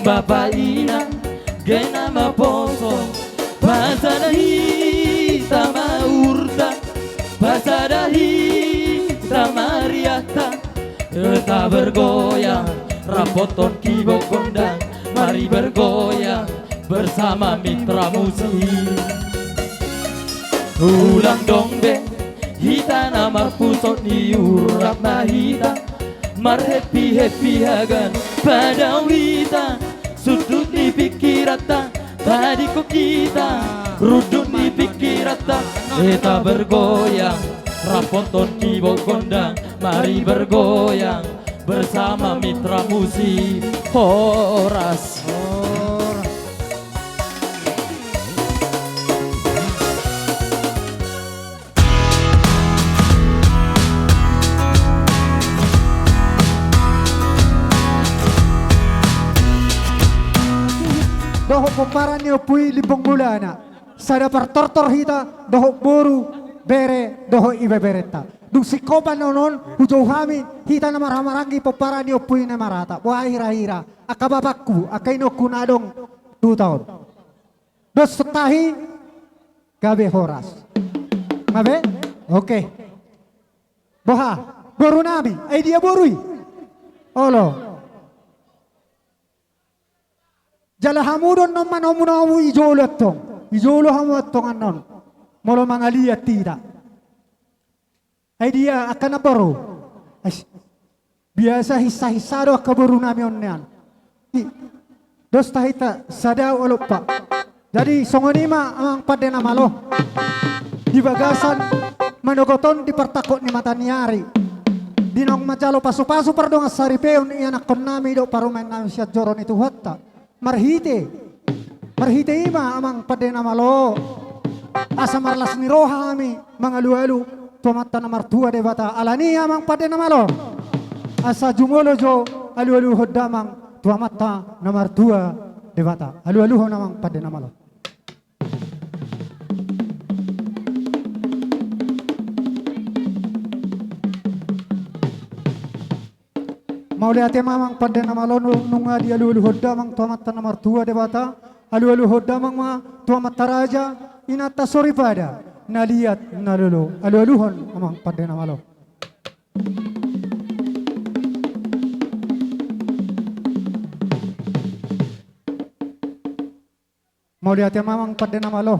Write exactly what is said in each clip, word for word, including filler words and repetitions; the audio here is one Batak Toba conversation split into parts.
Bapa inang, gena ma poso, pasada hita ma urta, pasada hita ma riahta, hita bergoyang, rapothon kibok gondang, mari bergoyang bersama mitra musik. Ulang dong be, hita na marpusok ni urap ma hita, marhappy-happy hagan padao hita, sundut ni pingkiranta, tadingkon hita, rundut ni pingkiranta, hita bergoyang, rapothon kibok gondang, mari bergoyang bersama mitra musik. Horas. Dohot pomparan ni ompu i limbong mulana. Sada partortor hita dohot boru, bere dohot ibeberenta. Dung singkopan on on, hujou hami, hita na marhahamaranggi pomparan ni ompu i na marhata. Boha hira-hira, angka bapakku, angka inongku na adong tu huta on. Dos tahi, gabe horas. Gabe? Oke. Boha, boru nami, ai dia boru i? Olo. Jala hamu do annon manomu-nomu i jolo antong. I jolo hamu antong annon. Molo mangaliat hita. Ai dia angka namboru. Ais. Biasa hinsa-hinsa do angka boru nami on nian. I, dos tahi hita sada olo pa. Jadi songon i ma amang pande na malo. Di bagasan manogot on di partangkok ni mata ni ari. Di naung manjalo pasu-pasu pardongan saripeon ianakkon nami dohot parumaen nami sian joro ni Tuhanta. Marhite, marhite i ma amang pande na malo. Asa marlas ni roha hami mangalu-alu tu Amanta na martua Debata. Alani i amang pande na malo. Asa jumolo jo alu-aluhon damang tu Amanta na martua Debata. Alu-aluhon amang pande na malo. Mauliate ma amang pande na malo nu-, nunga dialu-aluhon damang tu Amanta na martua Debata, alu-aluhon damang ma tu amanta raja, inanta soripada, na liat na lolo, alu-aluhon amang pande na malo. Mauliate ma amang pande na malo.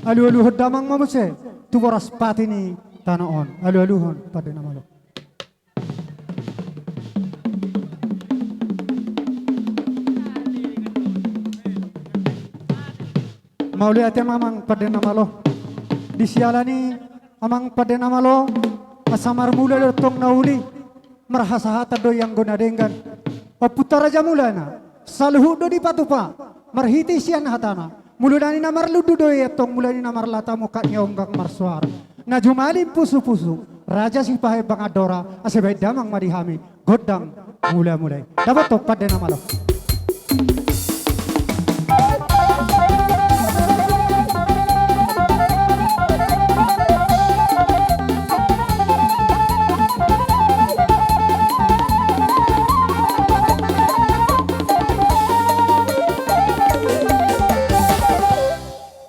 Alu-aluhon damang ma muse tu boras pati ni tano on. Alu-aluhon pande na malo. Mauliate ma amang pande na malo. Di siala ni amang pande na malo, asa marmula do tong na uli. Marhasahatan do i anggo na denggan. Ompunta Raja Mulana, saluhut do dipatupa marhite sian hatana. Mula ni na marlundu do i antong, mula ni na marlata mungkak ni onggang marsoara. Na jumalin pusu-pusu, raja sipahebangan dora, asa baen damang ma di hami gondang mula-mula i. Dapothon pande na malo.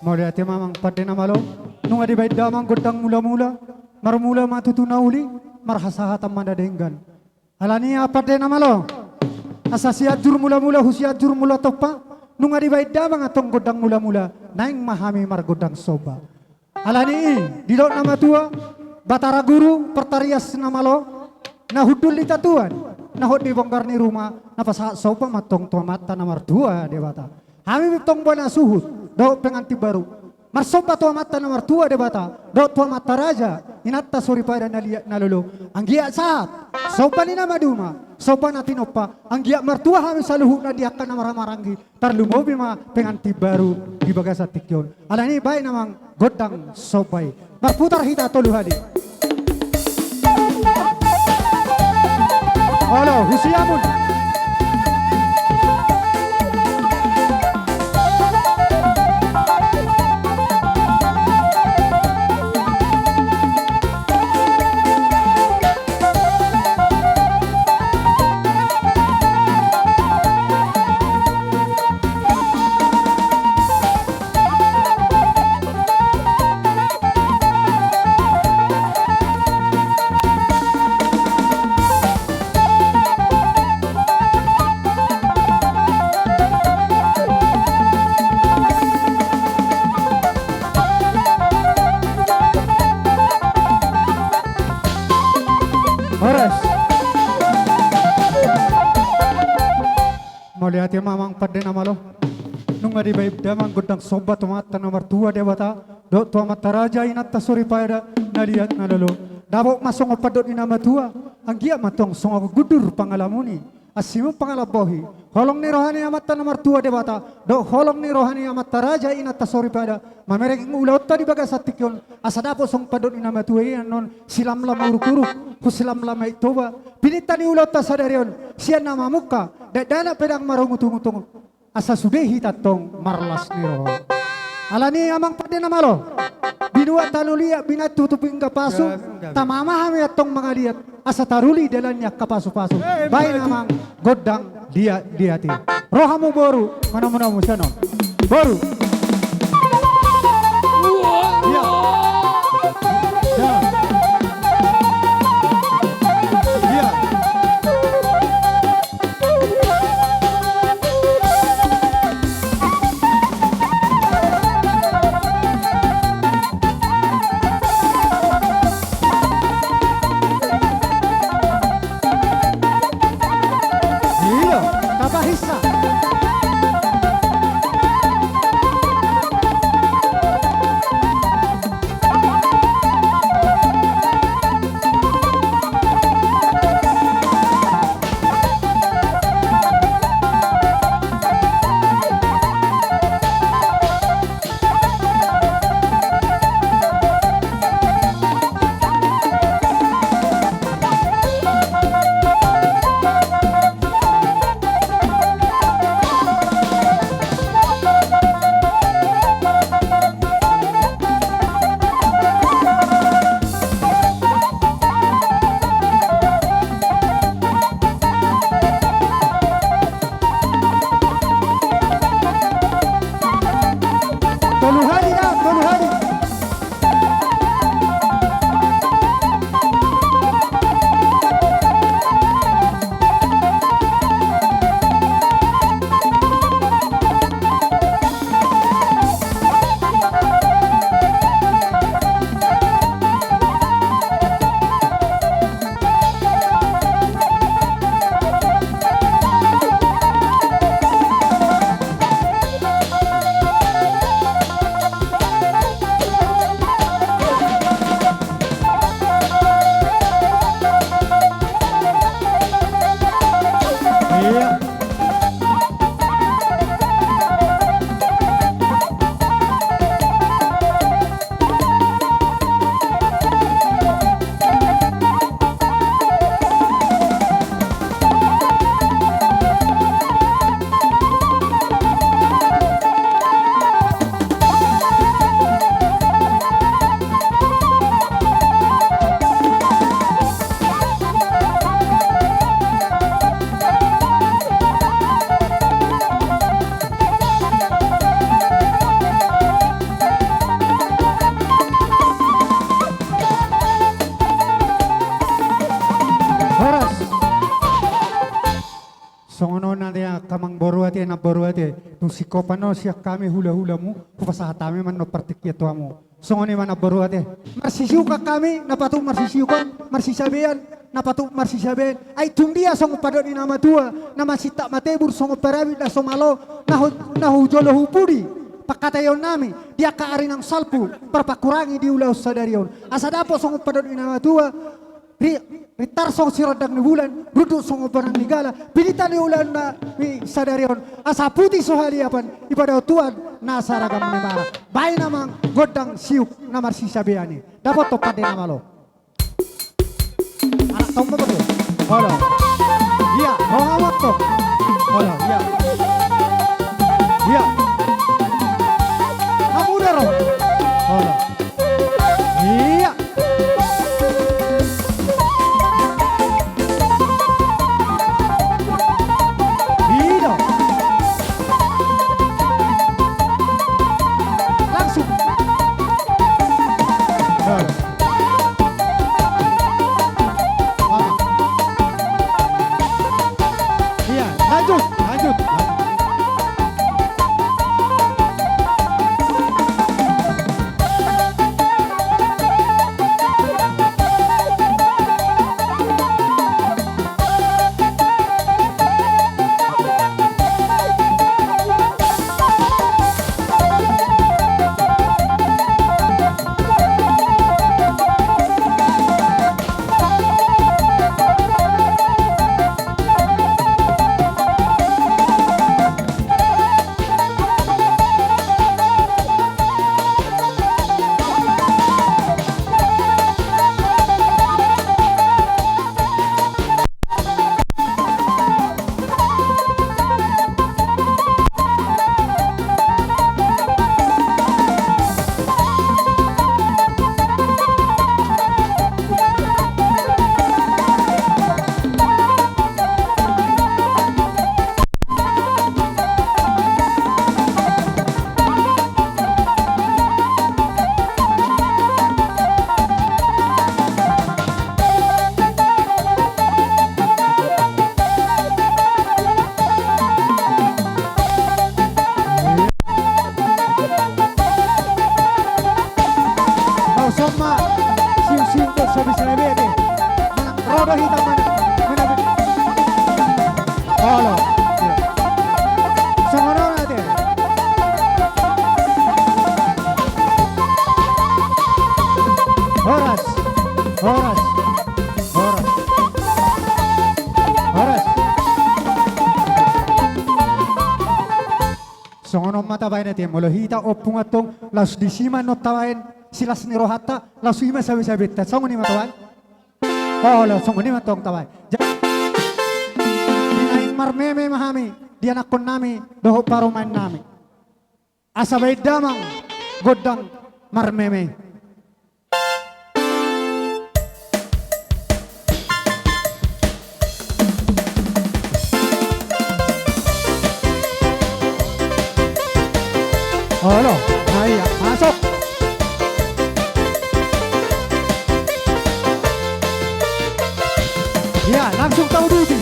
Mauliate ma amang pande na malo. Nunga dibaen damang gondang mula-mula. Marmula ma tutu na uli, marhasahatan ma na denggan. Alani i amang pande na malo, asa Sianjur Mula-mula hu Sianjur Mula Tompa, nunga dibaen damang antong gondang mula-mula, naeng ma hami margondang somba. Alani i, didok na matua, Batara Guru, partarias na malo, na hundul ni tatuan, na hot di bonggar ni ruma, na pasahat somba ma antong tu Amanta na martua Debata. Hami ma antong bona suhut, dohot pengantin baru. Marsomba tu Amanta na martua Debata, dohot tu amanta raja, inanta soripada na liat na lolo. Anggiat sahat, somba ni na maduma, somba na tinompa, anggiat martua hami saluhutna di angka na marhahamaranggi, tarlumobi ma pengantin baru di bagasan tingki on. Alani i baen amang gondang somba i. Marputar hita tolu hali. Olo, hu Siamun. Mauliate ma amang pande na malo. Nunga dibahen damang gondang somba tu Amanta na martua Debata, dohot tu amanta raja inanta soripada na liat na lolo. Dapot ma songon pandok ni na matua, anggiat ma tong songon gundur pangalamuni, ansimun pangalambohi, holong ni roha ni Amanta na martua Debata dohot holong ni roha ni amanta raja inanta soripada, mamereng ulaonta di bagasan tingki on, asa dapot songon pandok ni na matua i annon silamlam uruk-uruk, husilamlam Aek Toba. Pinta ni ulaonta sadari on, sian na mamungka, dakdanak pe ndang marungut-ungut, asa sude hita antong marlas ni roha. Alani i amang pande na malo, binuat tano liat, binahen tutu pinggan pasu, tamama hami antong mangaliat, asa taruli dalan ni angka pasu-pasu. Bahen amang gondang liat-liat i. Ro hamu boru, manomu-nomu sian on. Boru. Ia. Ia. Ia. Ia, tapahisa. Tolu hali da, tolu hali. Horas. Songon on ate angka amangboru ate, namboru ate, tung singkop annon sian hami hulahulamu, hupasahat hami ma annon partingkian tu hamu. Songon i ma namboru ate. Marsisiukan hami, na patut marsisiukan, marsisabean, na patut marsisabean. Ai tung dia songon pandok ni na matua, na masintak matebur songon parabit na so malo, na hu, na hu jolo hu pudi pangkataionnami di angka ari naung salpu, parpangkurangi di ulaon sadari on. Asa dapot songon pandok ni na matua, ri, ritar songon sirondang ni bulan, runduk songon bonang ni gala, pinta ni ulaonnami sadari on, asa puti so haliapan, dipadao Tuhan nasa ragam ni mara. Bahen amang gondang siuk na marsisabean i. Dapot tong pande na malo. Anak tombo betul. Halo. Ia, ro hamu tong. Halo, ia. Ia. Hamu da ro. Halo. Ia. Ida. Langsung. Halo. Ia, lanjut, lanjut. Hita mana? Mana? Olo. Songon on ate. Horas. Horas. Horas. Horas. Songon on ma tabaen ate, molo hita ompung antong, laos disi ma annon tabaen silas ni rohanta, laos i ma sabe-sabenta, songon i ma tabaen. Olo, songon i ma antong tabaen. Ja-, naeng marmeme ma hami di anakkonnami dohot parumaennami. Asa baen damang gondang marmeme. Olo, na ia, masuk. Ia, langsung tauduti.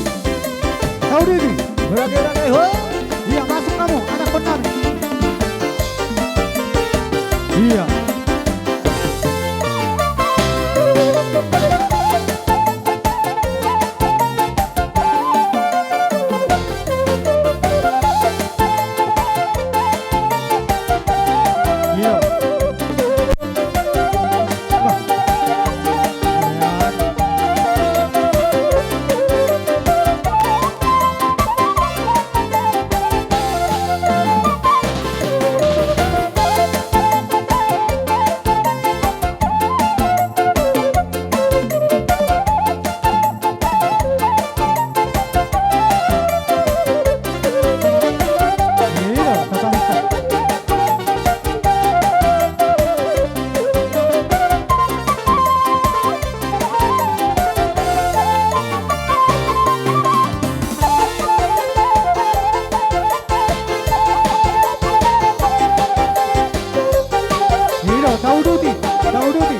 Tauduti. Berage-rage, ho. Ia, masuk hamu, anakkonnami. Ia. Ia. Ilo, tauduti, tauduti.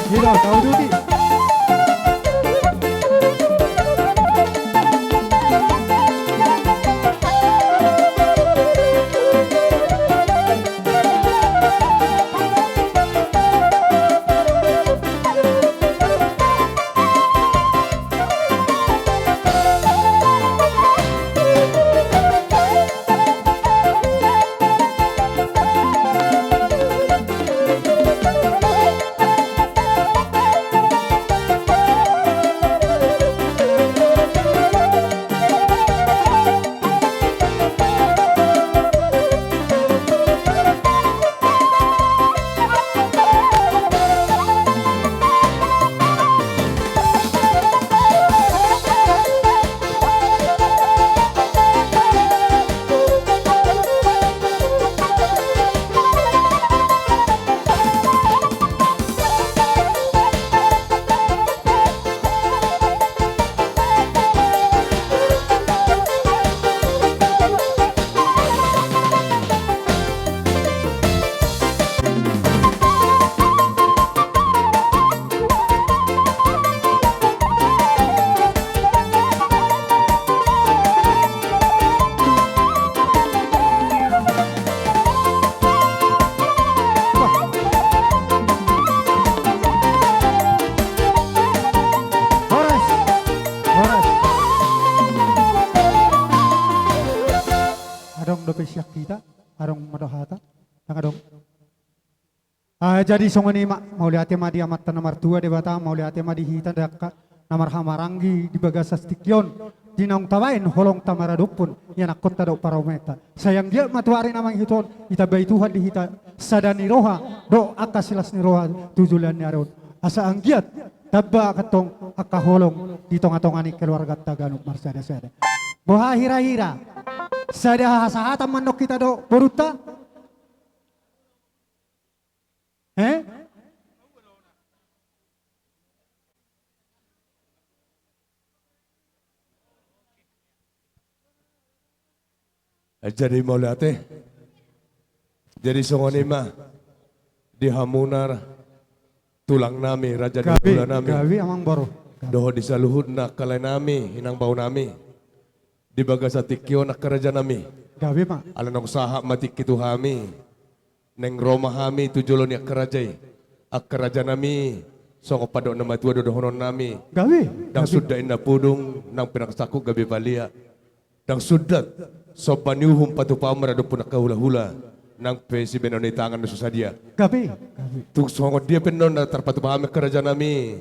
Ilo, tauduti. Horas. Horas. Adong dope sian hita, adong ma do hata, ndang adong. Ah, jadi songon i ma, mauliate ma di Amanta na martua Debata, mauliate ma di hita angka na marhahamaranggi di bagasan tingki on, di naung tabaen holong tamaradophon i anakkonta dohot parumaenta. Sai anggiat ma tu ari na mangihut on, ditambai Tuhan di hita sada ni roha dohot angka silas ni roha tu joloan ni ari on. Asa anggiat tamba antong angka holong di tongatonga ni keluarganta ganup marsadasada. Boha hirahira? Sada hasahatan ma annon hita dohot borunta? Eh? Jadi mauliate. Jadi songon i ma di hamuna Tulang nami, raja ni Gabe, hula nami. Gabe, amang boru. Dohot di saluhutna angka lae nami, inang bao nami. Di bagasan tingki on angka raja nami. Gabe ma. Ala naung sahat ma tingki tu hami. Naeng ro ma hami tu jolo ni angka raja i. Angka raja nami, songon pandok na matua do dohonon nami. Gabe. Ndang Gabe. Suda inna pudung, nang pe ndang sangkut gabe palia. Ndang suda somba ni uhum patupaon maradophon angka hula-hula, nang pe sibahenon ni tangan na so sadia. Gabe, gabe. Tung songon dia pe annon na tarpatupa hami angka raja nami,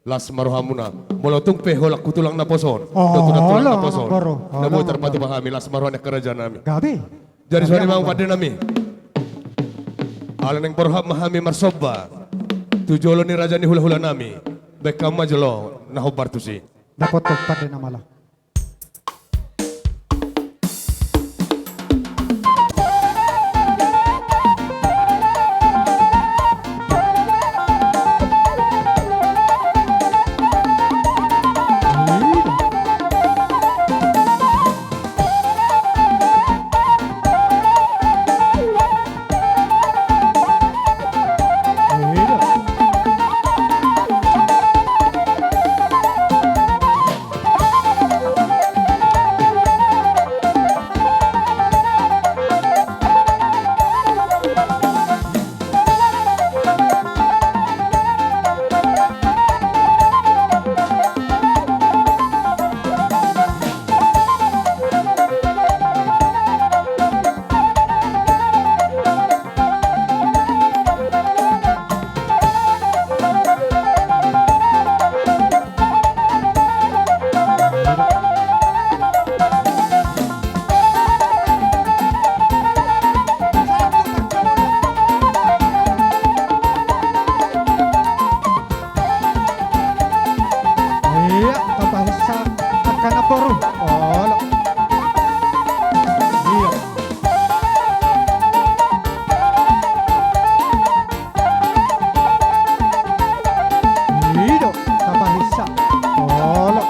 las ma rohamuna. Molo tung pe holan tu tulang naposo on, oh, dohot tu tulang naposo on, na boi tarpatupa hami, las ma roha ni angka raja nami. Gabe. Jadi songon i ma pande nami. Ala naeng borhat ma hami marsomba tu jolo ni raja ni hula-hula nami. Baen hamu ma jolo na hombar tusi. Dapot tu pande na malo. Ia, tapahinsa angka na boru. Olo. Ia. I do, tapahinsa. Olo.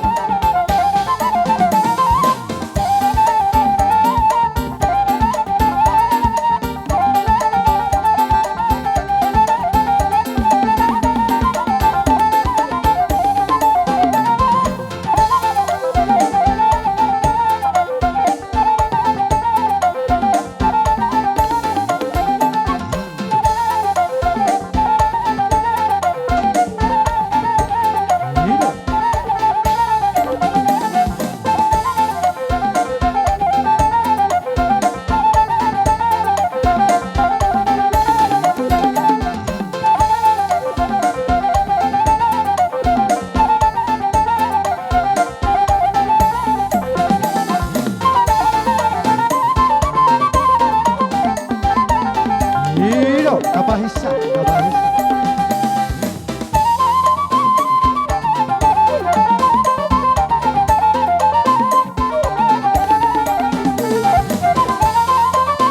I do, tapahinsa, tapahinsa.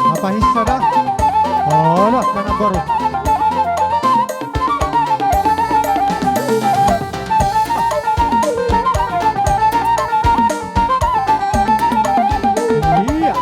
Tapahinsa da. Olo, angka na boru. Ia.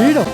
Ido.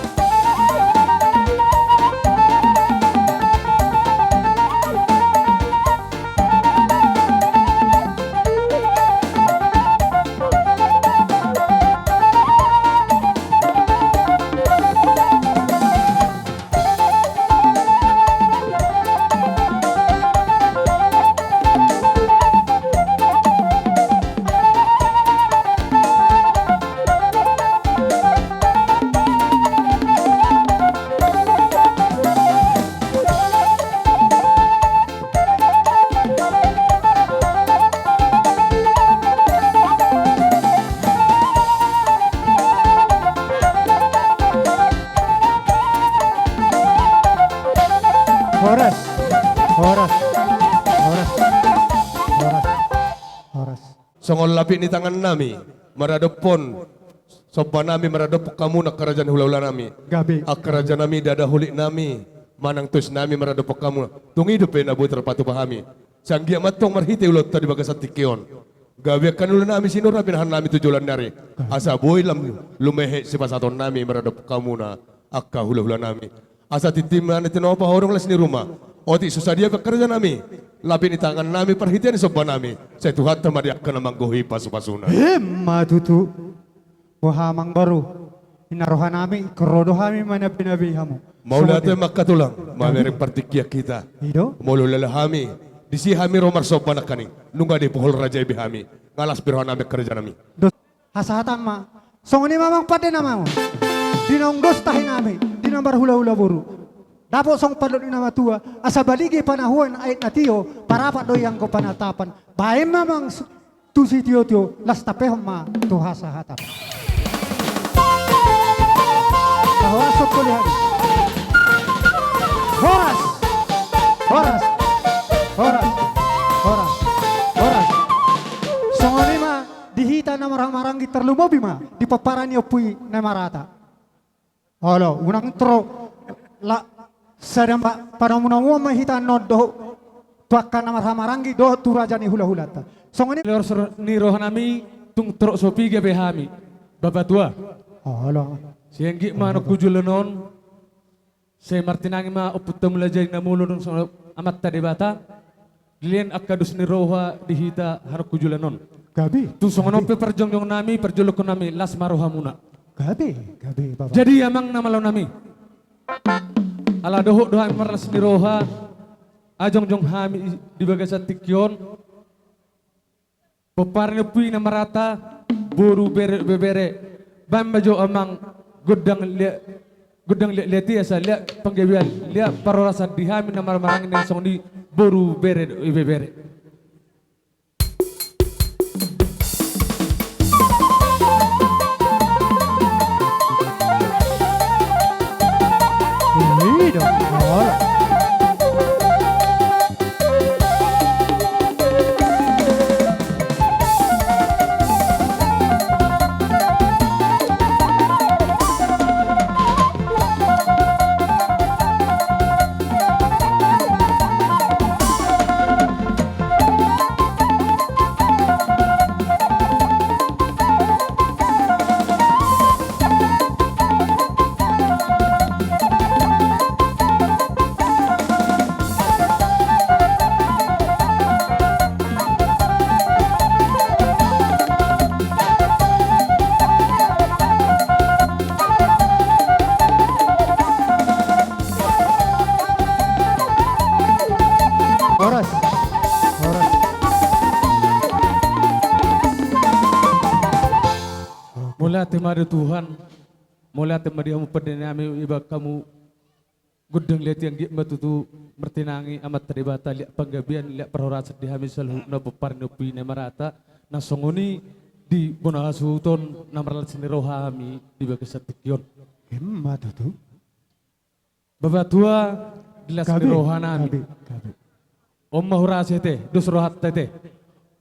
Horas. Horas. Horas. Horas. Horas. Songon lapik ni tangannami maradophon sombanami maradophon hamuna angka raja ni hulahulanami. Gabe. Angka rajanami, dadahuliknami, manang toisnami maradophon hamuna. Tung i dope na boi tarpatupa hami. Sai anggiat ma antong marhite ulaonta di bagasan tingki on, gabe angka ni ulaonnami sinur na pinahannami tu joloan ni ari, asa boi lam lumehe sipasahatonnami maradophon hamuna angka hulahulanami. Asa tintin ma na tinopa, hodong las ni ruma, otik so sadia pe angka rajanami, lapik ni tangannami, parhitean ni sombanami, sai Tuhanta ma di angka na manggohi pasupasuna. Emma tutu. Boha amang boru, ninna rohanami, ingkon ro do hami manabinabei hamu. Mauliate ma angka tulang, mamereng partingkian hita. Ido. Molo lala hami, disi hami ro marsomba nangkaning, nunga dipohol raja i be hami, nga las be rohanami angka rajanami. Dos, hasahatan ma. Songon i ma amang pande na maol. Di naung dos tahinami, di na marhulahula boru, dapot songon pandok ni na matua, asa balige panahuan, aek na tio, parapat do i anggo panatapan. Baen ma amang s-, tu sitiotio, laos tampehon ma tu hasahatan. Horas, horas. Horas. Horas. Horas. Horas. Songon i ma di hita na marhahamaranggi, tarlumobi ma di pomparan ni Ompu i na marata. Olo, unang tro la sada ma panomunomuon ma hita annon dohot tu angka na marhahamaranggi dohot tu raja ni hulahulanta. Songon i. Lehor ni rohanami, tung torop so piga be hami, Bapatua. Olo. Sai anggiat ma annon tu joloan on, sai martinangi ma Ompunta Mulajadi Namolo dohot songon i Amanta Debata, dilehon angka dos ni roha di hita annon tu joloan on. Gabe. Tung songon on pe parjongjongnami, parjolonami, las ma rohamuna. Gabe, gabe, Bapak. Jadi amang na malo nami, ala dohot do hami marlas ni roha, ala jongjong hami di bagasan tingki on, pomparan ni Ompu i na marata, boru, bere, ibebere, baen ma jo amang gondang liat, gondang liatliat i, asa liat panggabean, liat parhorasan di hami na marhahamaranggi na songon i, boru, bere, ibebere. Horas. Horas. Mauliate ma di Tuhan. Mauliate ma di hamu pande nami, iba hamu gondang liat i, anggiat ma tutu martinangi Amanta Debata, liat panggabean, liat parhorasan di hami saluhutna pomparan ni Ompu i na marata, na songon i di bona hasuhuton na marlas ni roha hami di bagasan tingki on. Emma tutu. Bapatua, di las ni roha nami. Gabe, gabe. On ma hurasa i ate, dos rohanta ate.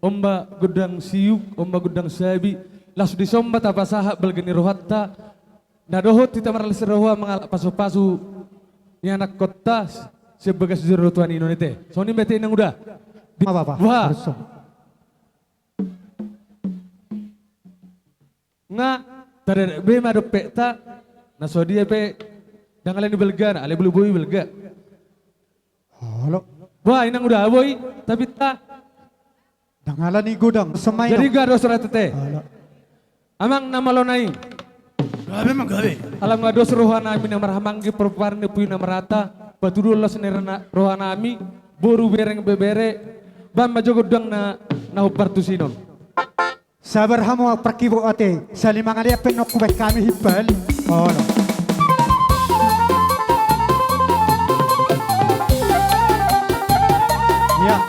On ma gondang siuk, on ma gondang sabi, laos dison ma tapasahat balga ni rohanta, na dohot hita marlas ni roha mangalap pasupasu ni anakkonta sian bagas joro ni tua ni inanta ate. Songon i ma ate, Inang Uda. Di... Apa, apa? Boha? Terus, Om. Nga tadok be ma dompetta, Na so dia pe dang ala ni balgana, alai boi balga. Olo. Bah, inang uda boi, tapi ta. Dang ala ni godang, semai. Jadi do. Gabe dos roha nami. Olo. Amang na malo nai. Gabe ma gabe. Ala nga dos roha nami na marhahamaranggi, parpar ni puyu na marata, patuduhon las ni roha nami, boru bereng bebere, bahen ma jo godang na, na hombar tusi on. Sabar hamu parkibo ate, sali mangalean pe nunga hubahen hami himpal. Olo. Ia.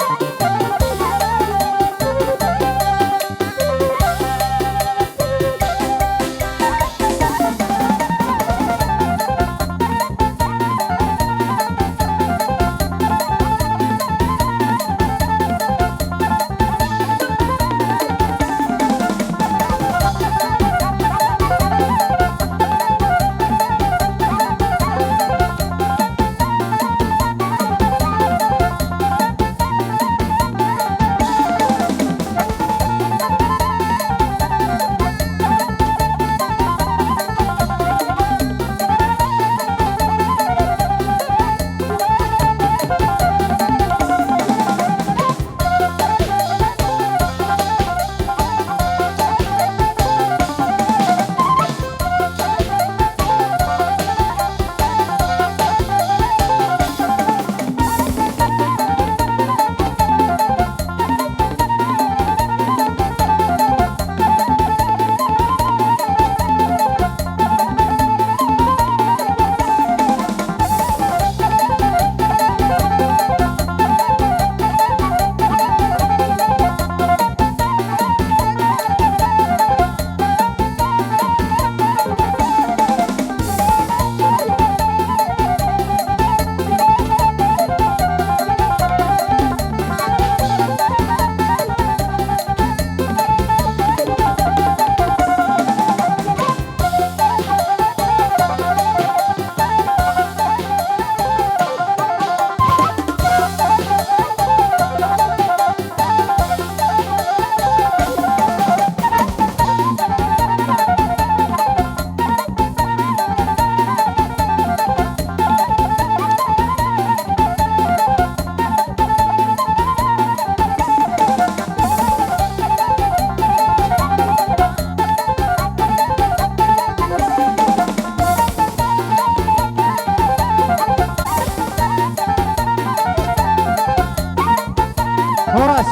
Horas.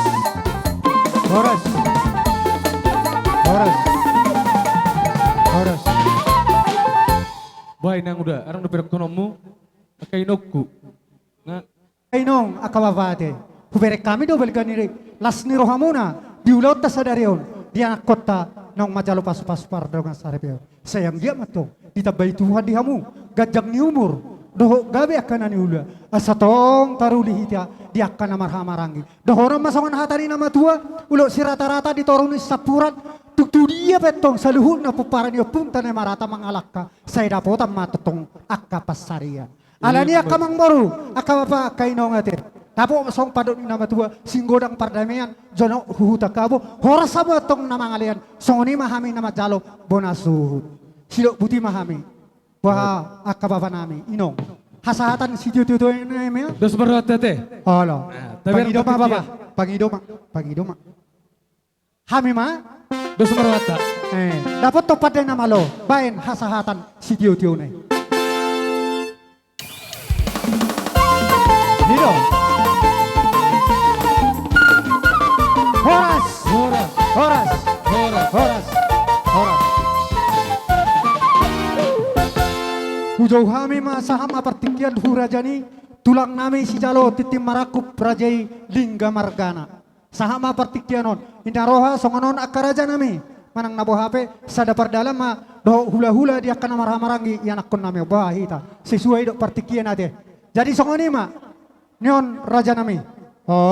Horas. Horas. Horas. Bah, inang uda, arang dope dohononmu, angka inongku. Nga. Inong, angka bapa ate. Hubereng hami do balga ni las ni rohamuna di ulaonta sadari on, di anakkonta naung manjalo pasupasu pardongan saripeon. Sai anggiat ma antong ditambai Tuhan di hamu ganjang ni umur dohot gabe angka na niula, asa tong taruli hita di angka na marhahamaranggi. Dohonon ma songon hata ni na matua, ulaon siratarata di toru ni sampuran, tung tu dia pe antong saluhutna pomparan ni ompunta na marata mangalangka, sai dapotan ma tongtong angka pansarian. Alani i, angka amangboru, angka bapa, angka inong ate, dapot songon pandok ni na matua, singgodang pardamean jonok huhuta habo, horas hamu antong na mangalean. Songon i ma hami na manjalo bona suhut. Sidok boti ma hami. Bah, angka bapa nami, inong, hasahatan sitiotio nami. Dos ma rohanta ate. Olo. Pangido ma bapa. Pangido ma. Pangido ma. Hami ma? Dos ma rohanta. Eh, dapot tong pande na malo, baen hasahatan sitiotio nami. Horas. Horas. Horas. Horas. Horas. Hujou hami ma, sahat ma partingkian tu raja ni tulang nami sijalo tintin marangkup, raja i Lingga margana. Sahat ma partingkian on, inna roha songon on angka raja nami, manang na boha pe sada pardalan ma dohot hulahula di angka na marhahamaranggi ianakkon nami on, bah hita sesuai dohot partingkian ate. Jadi songon i ma nion raja nami.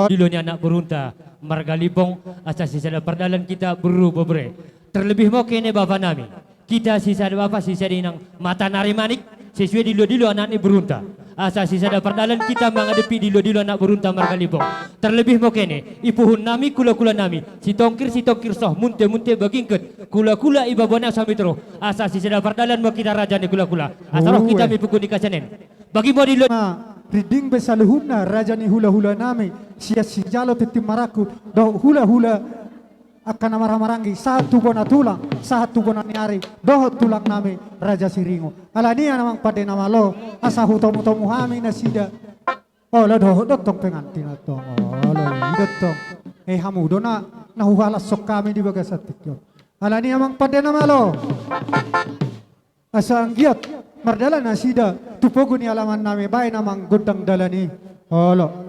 Dilo ni anak borunta marga Limbong, asa sisada pardalan hita boru bebere. Terlebih ma on ke ne bapa nami. Hita sisada bapa sisada inang mata nari manik, sesuai dilo-dilo anak ni borunta. Asa sisada pardalan hita mangadopi dilodilo anak borunta marga Limbong. Terlebih molo kene, ipuhunnami, kulakulanami, sitongkir, sitongkir soh, munte, munte bagingkut, kulakula ibabana samitro. Asa sisada pardalan ma hita raja ni kulakula. Asa roh hita ma i punggung ni kasian en. Bagi ma dilo. Ma, rinding be saluhutna raja ni hulahulanami, sian sijalo tintin marangkup dohot hulahula angka na marhahamaranggi, sahat tu bona tulang, sahat tu bona ni ari, dohot tulangnami Raja Siringo. Alani i amang pande na malo, asa hutomutomu hami nasida. Olo, dohot do tong pengantin antong. Olo, i do tong. Eh, hamu do na, na huhalashon hami di bagasan tingki on. Alani i amang pande na malo, asa anggiat mardalan nasida tu pogu ni alamannami, baen amang gondang dalan i. Olo.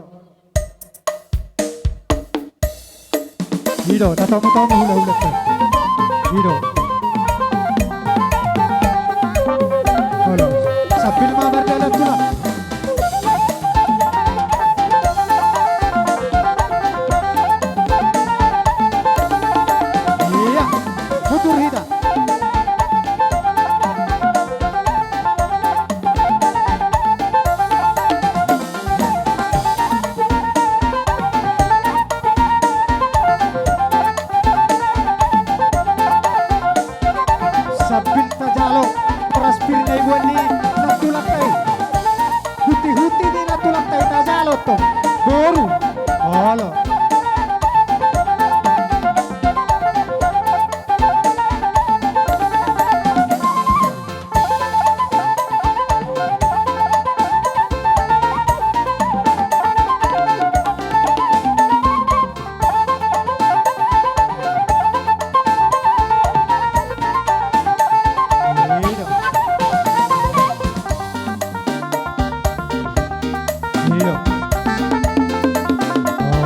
I do, tatomutomu hulahulanta. I do. Olo. Sambil ma mardalan tulang. Ia, mundur hita. Sambil tajalo boras pir na iboan ni nantulanta i. Hutihutihut ni nantulanta i tajalo tong. Boru. Olo.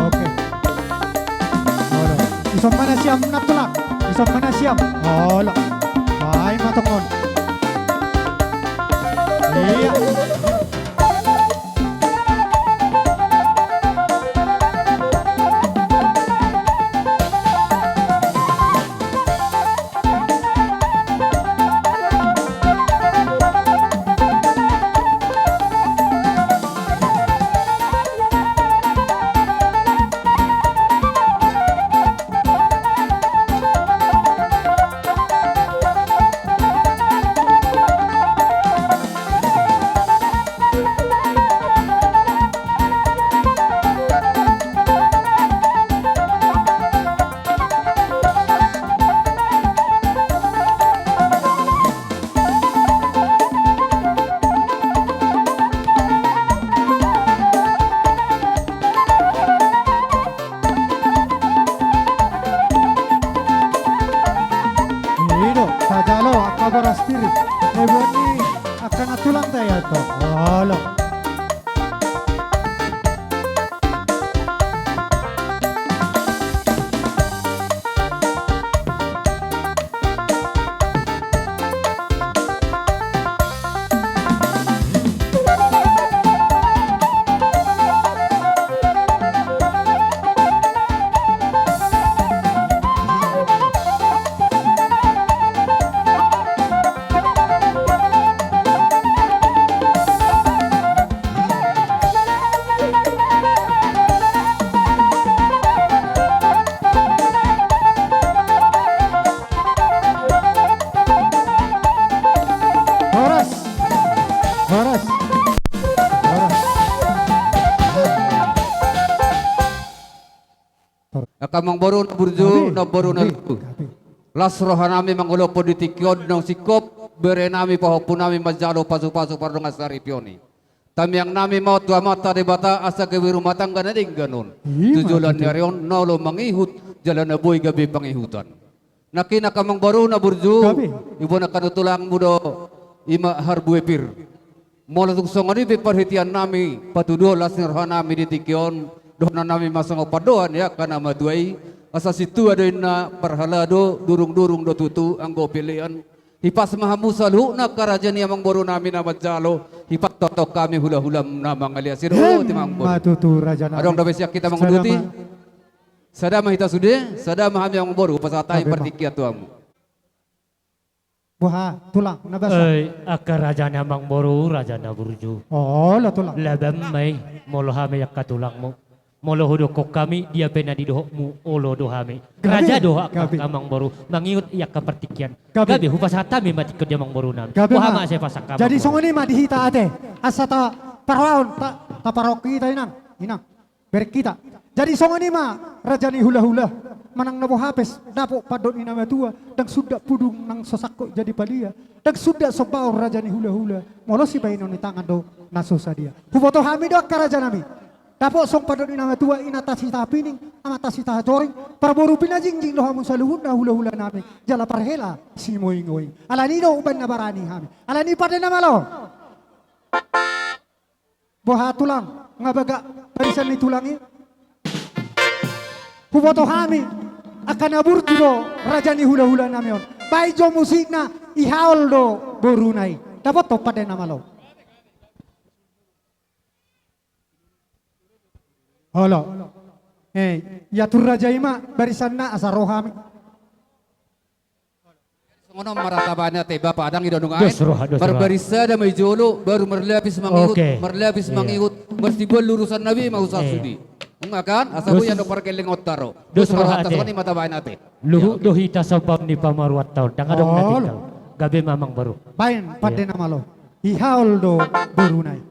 Oke. Olo. Ison ma na siam, nantulak. Ison ma na siam. Olo. Ai ma tongon. Ia. I do, tajalo angka boras pir na iboan ni angka nantulanta i, antong. Olo. Horas. Horas. Horas. Angka amangboru na burju, gabe, namboru na gabe, luhut. Gabe. Las rohanami mangulahon di tingki on naung singkop berenami pahompunami manjalo pasupasu pardongan saripeon i. Tangiangnami ma on tu Amanta Debata asa gabe rumah tangga na denggan on. Ima tutu. Tu joloan ni ari on na olo mangihut jala na boi gabe pangihutan. Nangkin angka amangboru na burju, gabe, iboan angka nantulangmu do, ima harbue pir. Molo tung songon i pe parhiteannami, patuduhon las ni rohanami di tingki on, dohononnami ma songon pandohan ni angka na matua i, asa sintua do inna, parhalado, durungdurung do tutu anggo pelean. Hipas ma hamu saluhutna angka raja ni amangborunami na manjalo, hipas tongtong hami hulahula na mangalean. Siro. Ima tutu, rajanami. Adong dope sian hita manguduti. Sada ma. Sada ma hita sude, sada ma hami amangboru, pasahat hami partingkian tu hamu. Boha, tulang, na basa. Oi, angka raja ni amangboru, raja na burju. Olo, tulang. Laban ma i, molo hami angka tulangmu. Molo hudokkon hami, dia pe na didohotmu, olo do hami. Gabe, raja do angka, gabe. Amangboru, mangihut i angka partingkian. Gabe. Gabe, hupasahat hami ma tingki on di amangboru nami. Gabe. Boha ma. Ma sai pasahat amangboru. Jadi songon i ma di hita ate. Asa taparrohahon, ta, taparrohahon hita, inang, inang. Bereng hita. Jadi songon i ma, raja ni hulahula, manang na boha pe, dapot pandok ni na matua, ndang suda pudung nang so sangkot jadi palia, ndang suda sombaon raja ni hulahula, molo sibahenon ni tangan do na so sadia. Huboto hami do angka raja nami. Dapot songon pandok ni na matua, inanta sitapining, amanta sitajoring, parboru pinajingjing do hamu saluhutna hulahula nami, jala parhela simoingoing. Alani do umbahen na barani hami. Alani pande na malo. Boha tulang, nga bagak barisan ni tulang i? Huboto hami, angka na burju do raja ni hulahula nami on. Baen jo musikna, ihaol do boruna i. Dapothon pande na malo. Olo. Eh, iatur raja i ma barisanna asa ro hami. Songon on ma ra tabaen ate, Bapak, dang i do nunga. Dos roha, dos roha. Marbaris sada ma i jolo, baru marlapis mangihut, oke. Marlapis, iya, mangihut, marsibuan lurusan na be ma husa, eh, sude. Nunga kan, asa boi, dos, andok pargellengonta ro. Dos roha ate. Dos roha, songon i ma tabaen ate. Luhut, iya, oke, do hita sabam ni pamoruonta on, ndang adong na tinggal. Olo. Gabe ma amangboru. Baen pande, iya, na malo. Ihaol do boruna i.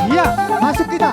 Iya, masuk kita.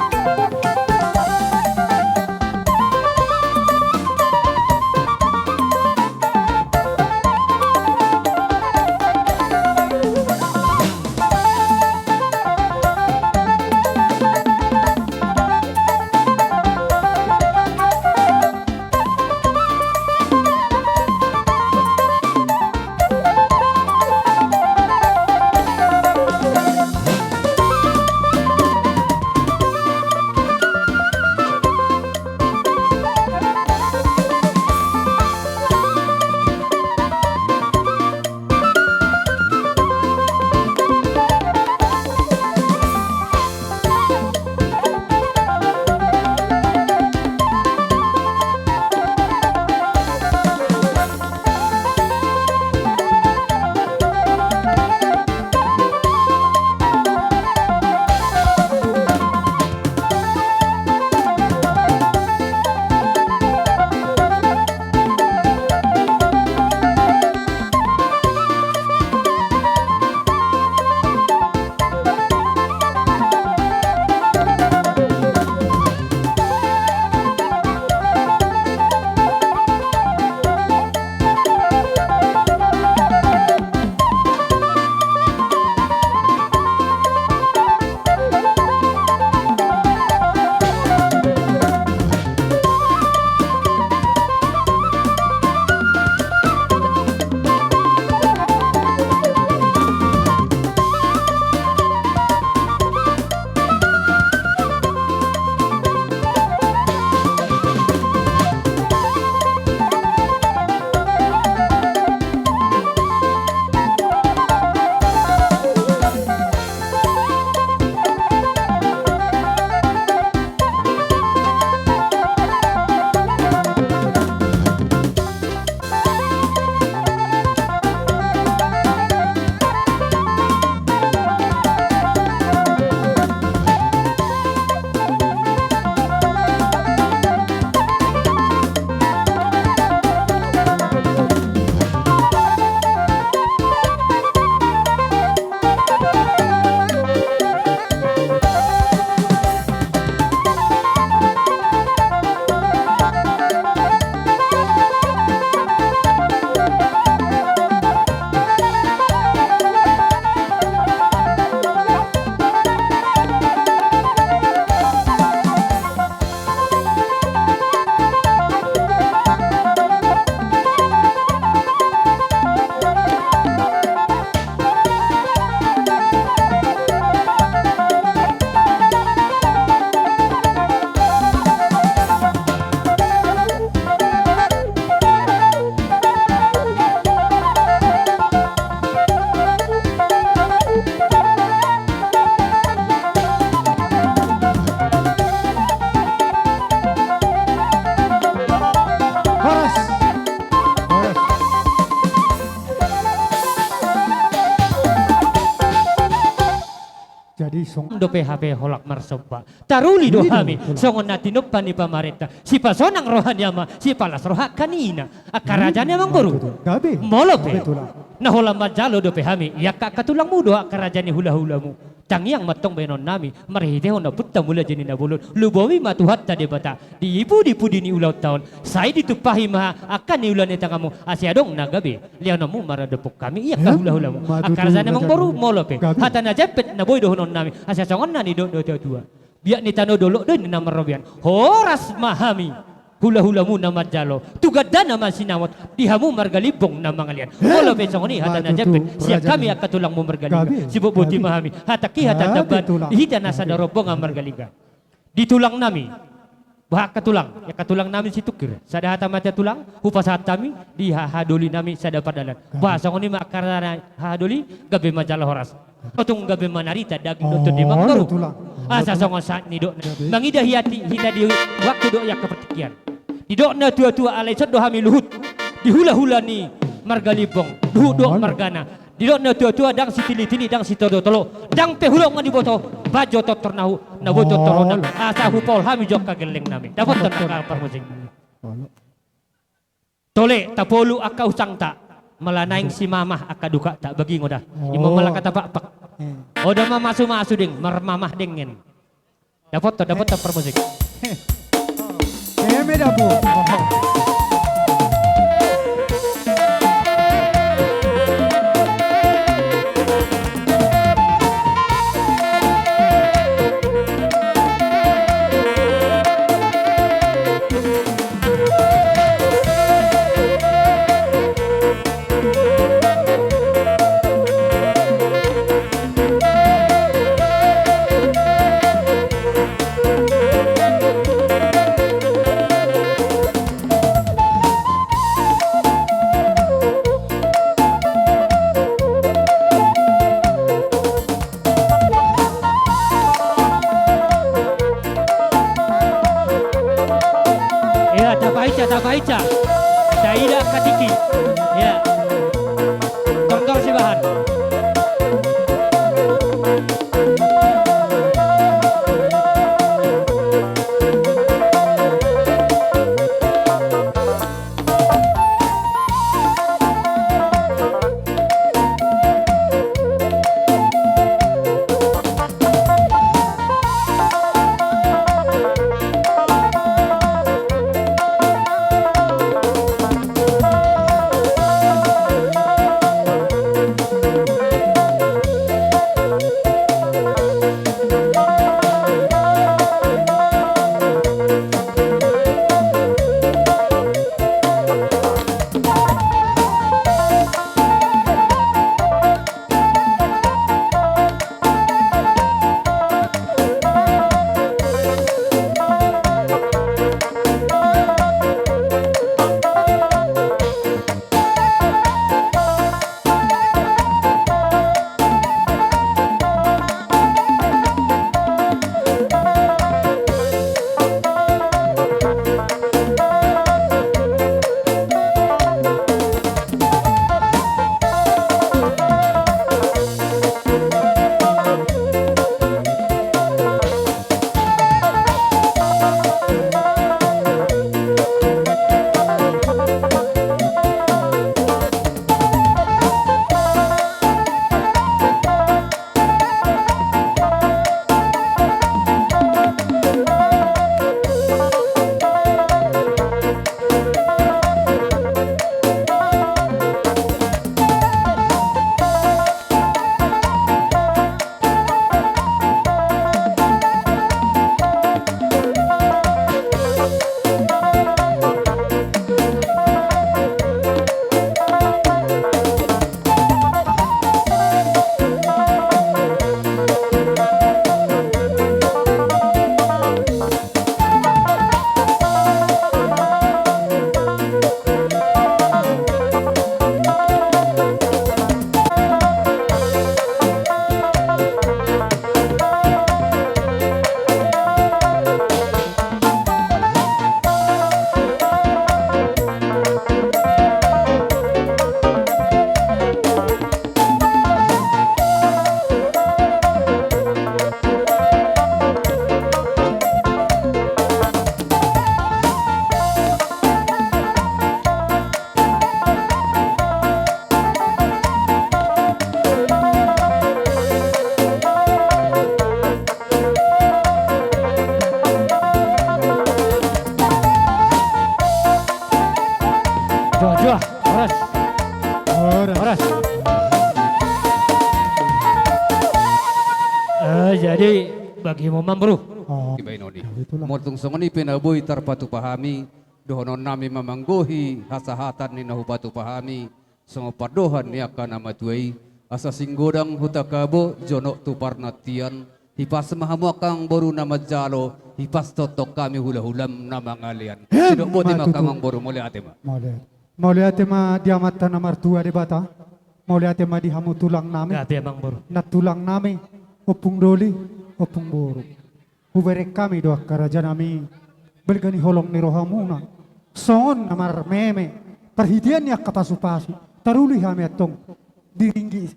dope hape holan marsomba. Taruli do hami songon na tinompa ni pamarenta. Sipasonang roha ni ama, sipalas roha angka ni ina. Angka raja ni amangboru. Molo pe na holan manjalo dope hami, i angka, angka tulangmu do angka raja ni hulahulamu. Tangiang ma antong bahenonnami marhitehon ompunta Mulajadi Nabolon. Lumobi ma Tuhanta Debata di pudi-pudi ni ulaonta on. Sai ditumpahi ma angka ni ula ni tanganmu, asa adong na gabe lehononmu maradophon hami i angka hulahulamu. Angka raja ni amangboru, molo pe hata na jempek na boi dohononnami, asa songon na nidok ni natuatua: Biak ni tano dolok do i na marrobean. Horas ma hami hulahulamu na manjalo, tu gandana ma sinamot, di hamu marga Limbong na mangalean. Molo pe songon i hata na jempek sian hami angka tulangmu marga Lingga, sibobotima hami hatangki hata na tamban di hita na sada rombongan marga Lingga. Di tulangnami, boha angka tulang, angka tulangnami Situngkir, sada hata ma hata tulang hupasahat hami di hahadolinami sada pardalan. Boha songon i ma angka raja ni hahadoli, gabe ma jala horas. Tung gabe ma narita daging dohot tondi, amangboru. Asa songon sahat nidokna, mangida hita di waktu dohot angka partingkian. Didok ni natuatua, alai ison do hami luhut di hulahula ni marga Limbong, luhut dohot margana. Didok ni natuatua, ndang sitilitili, ndang sitolotolo, ndang pe hudok na niboto, bahen jo tortor na boi tortorhon, asa hupaol hami jo angka gellengnami. Dapothon angka parmusik. Tole tapolu angka usangta, mala naeng simamah angka dukanta, bagingo da. Ima mala angka tapakpak. Oda mamasumasu deng, marmamah dengen. Dapothon, dapothon parmusik. Eme dabu. Ia, tapaica, tapaica. Taida angka tingki. Ia. Tortor Sibahan. Wah, horas. Horas. Horas. Eh, jadi bagimu, Amangboru. Oh. Dibaen on i. Nah, itulah. Molo tung songon i pe na boi tarpatupa hami, dohononnami ma manggohi hasahatan ni na hupatupa hami, songon pandohan ni angka na matua i, asa sing godang huta Kabo, jonok tu parnantian, hipas ma hamu angka Amangboru na manjalo, hipas tongtong hami hulahulam na mangalean. Hem, sidok boti ma, ma tutu. Angka Amangboru, mauliate ma. Mauliate. Mauliate ma di Amanta na martua Debata. Mauliate ma di hamu tulangnami. Gabe, Amangboru. Nantulangnami, Ompung Doli, Ompung Boru. Hubereng hami do angka rajanami, balga ni holong ni rohamuna, songon na marmeme, parhitean ni angka pasupasu, taruli hami antong, diringgi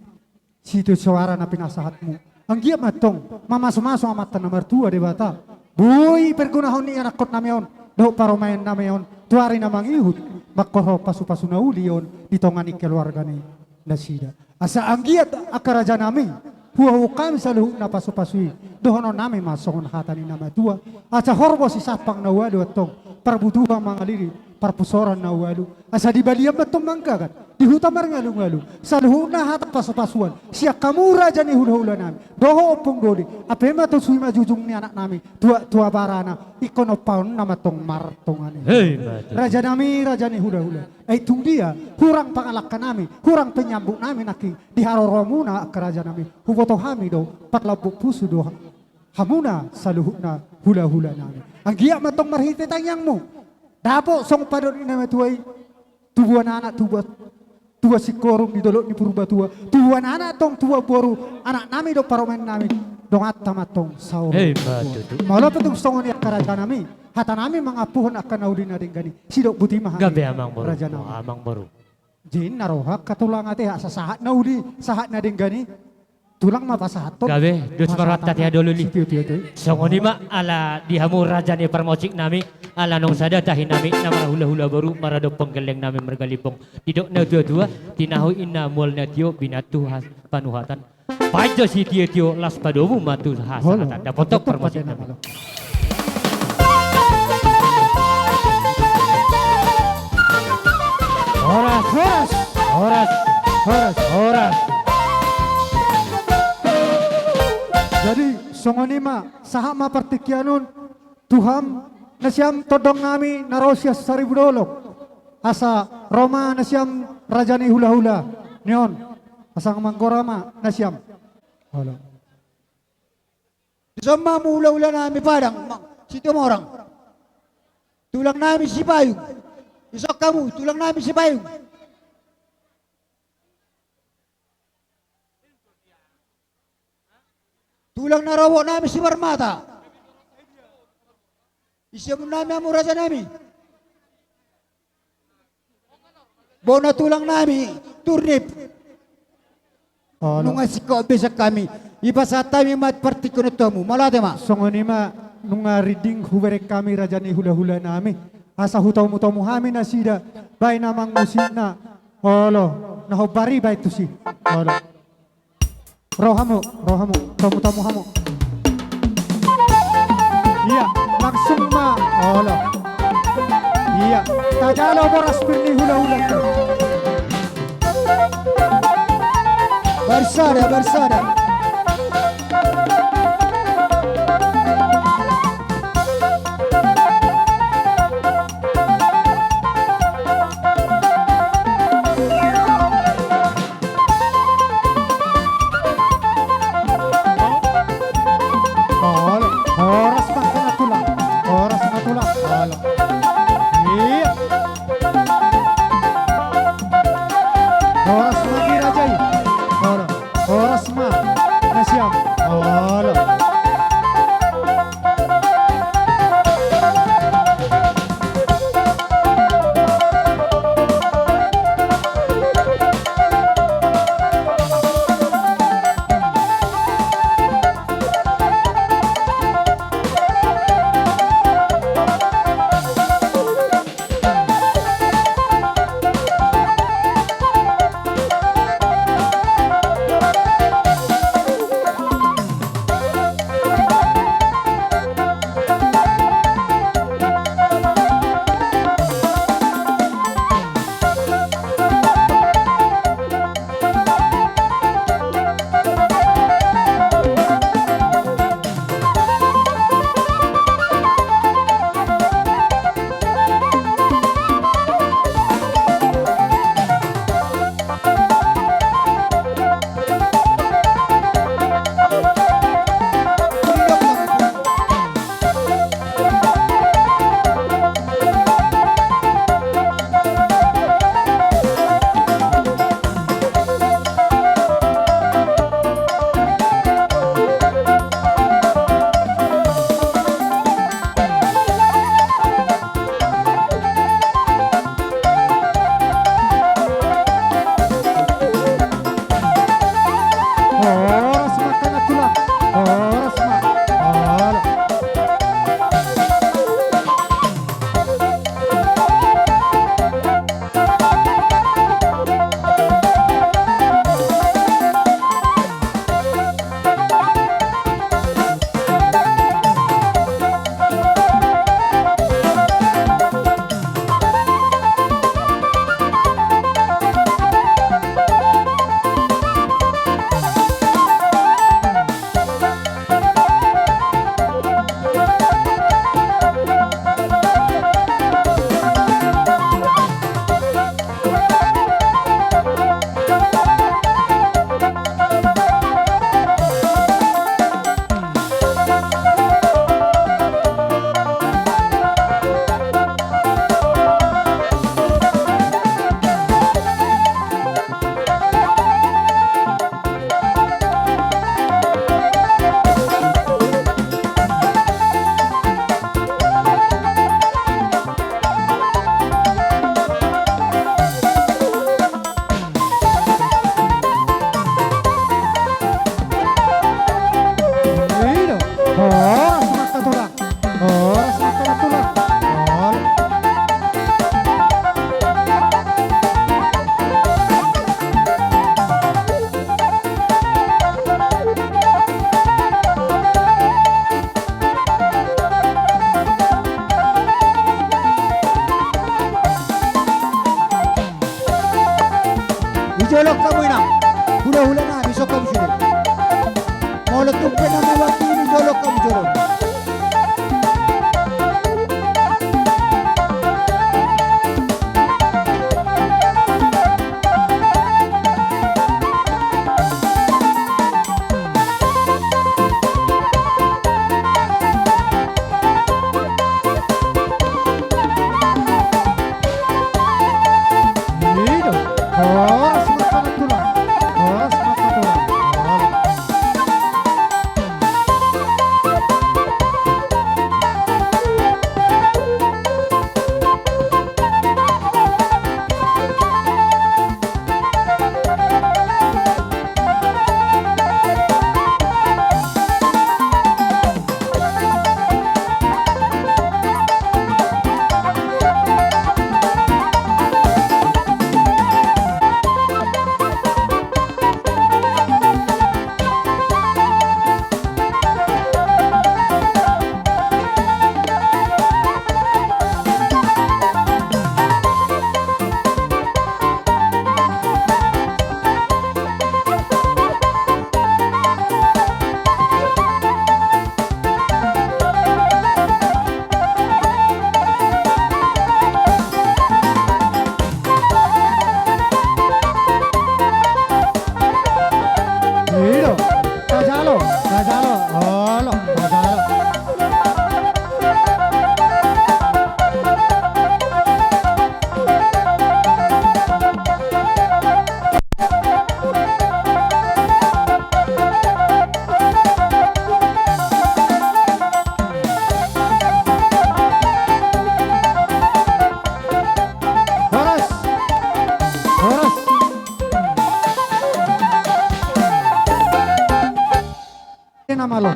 sitio soara na pinasahatmu. Anggiat ma antong, mamasumasu Amanta na martua Debata, boi pergunahon ni anakkonnami on, dohot parumaennami on, tu ari na mangihut, mangkorhon pasupasu na uli on, di tonga ni keluarga ni nasida. Asa anggiat angka rajanami, huhut hami saluhutna pasupasu i, dohononnami ma songon hata ni na matua, asa horbo sisampang na ualu antong, parbutuhan mangalili, parpusoran na ualu, asa di balian ma antong manggagat, di huta marngalungalu, saluhutna hata pasupasuan, sian hamu raja ni hulahulanami, dohot Ompung Doli, ape ma tusi ma jujung ni anaknami, tuak tu abarana, ingkon ompaonna ma antong martonga ni. Hei, ma tutu. Rajanami, raja ni hulahula. Ai tung dia, hurang pangalangkanami, hurang penyambutnami nangkin, di haroromuna angka rajanami, huboto hami do, parlambuk pusu do ha-, hamuna saluhutna hulahulanami. Anggiat ma antong marhite tangiangmu. Dapot songon pandok ni na matua i, tubuan anak, tubuan, tubuan singkoru di dolok ni Purbatua, tubuan anak antong, tubuan boru, anaknami dohot parumaennami, donganta ma antong saur. Hei, ma tutu. Molo pe tung songon i angka rajanami, hatanami mangampuhon angka na uli na denggan i. Sidok boti ma hami. Gabe, Amangboru. Rajanami. Oh, Amangboru. Jadi na roha angka tulang ate, asa sahat na uli, sahat na denggan i. Tulang ma pasahathon. Gabe, dos ma rohanta. Pasahathon. Ate, adololi. Sitio-tio tu. Songon i ma ala di hamu raja ni parmusiknami, ala naung sada tahinami, na marhulahula boru, maradophon gellengnami margalimbong. Didok na tuatua, tinahu inna mual na tio, binantu has-, panuhatan. Baen jo sitiotio, laos padomu ma tu hasahatan. Olo. Dapothon parmusiknami. Horas, horas, horas, horas, horas. Jadi, songon i ma, sahat ma partingkian on, tu hamu nasiam tondongnami na ro sian saribu dolok. Asa ro ma nasiam raja ni hulahula ni on. Asa manggora ma nasiam. Olo. Dison ma hamu hulahulanami Padang, ma-, Situmorang. Tulangnami Sipayung. Dison hamu, tulangnami Sipayung. Tulang na robotnami Simarmata. Ise muna nami hamu rajanami. Bona tulangnami Turnip. Olo. Nunga singkop besan hami. Ipasahat hami ma partingkian on tu hamu. Mauliate ma. Songon i ma nunga rinding hubereng hami raja ni hulahulanami. Asa hutomutomu hami nasida. Baen amang musikna. Olo. Na hombar i baen tusi. Olo. Ro hamu, ro hamu, tomutomu hamu. Ia, langsung ma, olo. Ia, tajalo boras pir ni hulahula. Barsada, barsada. Olo, horas ma tulang, horas ma tulang, olo. Ia. Horas ma di raja i. Olo, horas ma. Pena mewakili jolo, kam jolo. Ido, horas ma tulang, horas ma tulang. Ido, tajalo, tajalo, olo, tajalo. Horas. Horas. Pande na malo.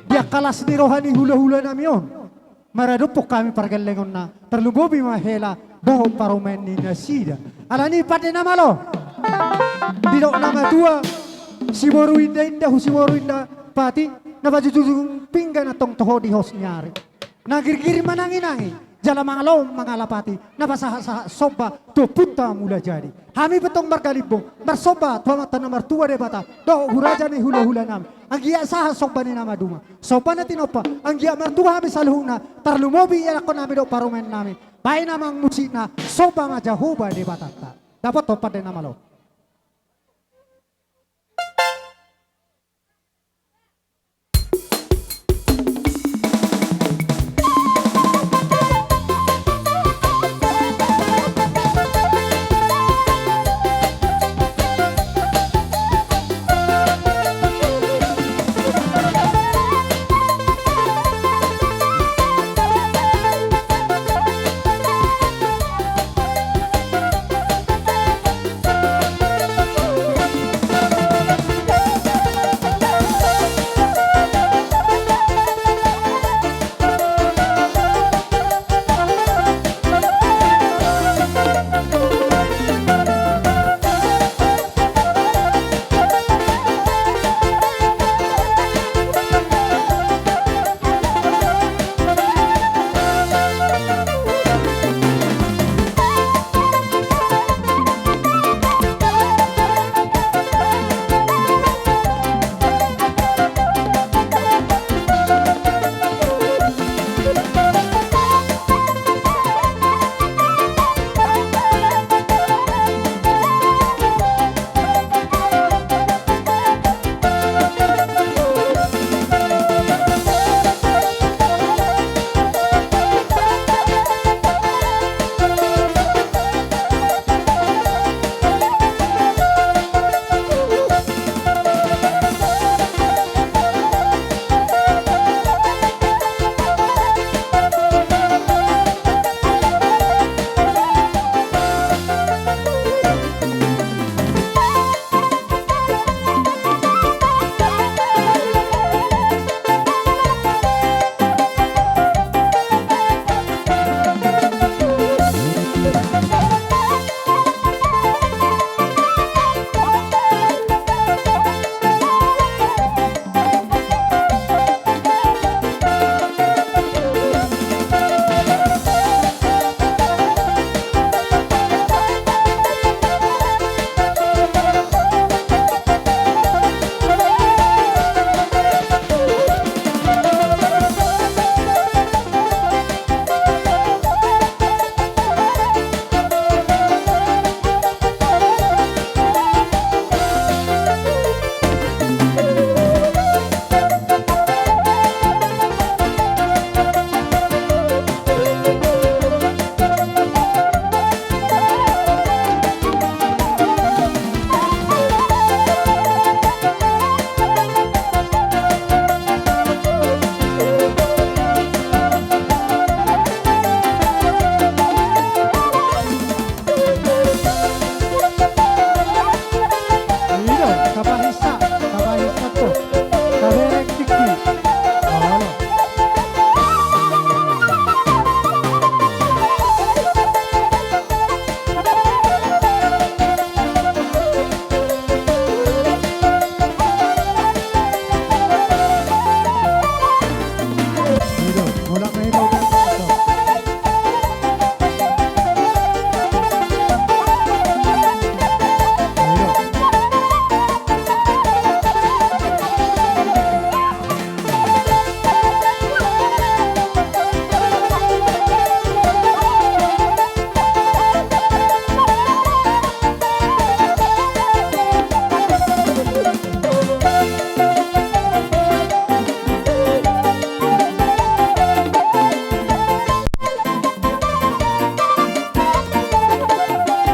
Di angka las ni roha ni hula-hula nami on, maradophon hami pargellengonna, tarlumobi ma hela dohot parumaen ni nasida. Alani i, pande na malo. Didok na matua, siboru inda-inda hu siboru inda pati, na pajujung pinggan antong toho di hos ni ari. Na girgir manangi-nangi, jala mangalo mangalapati, na pasahat-sahat somba tu Ompunta Mulajadi. Hami pe antong margalimbong marsomba tu Amanta na martua Debata dohot tu raja ni hula-hula nami. Anggiat sahat somba ni na maduma, somba na tinompa, anggiat martua hami saluhutna, tarlumobi ianakhon nami dohot parumaen nami. Baen amang musikna, somba ma Jahowa Debatanta. Dapothon pande na malo.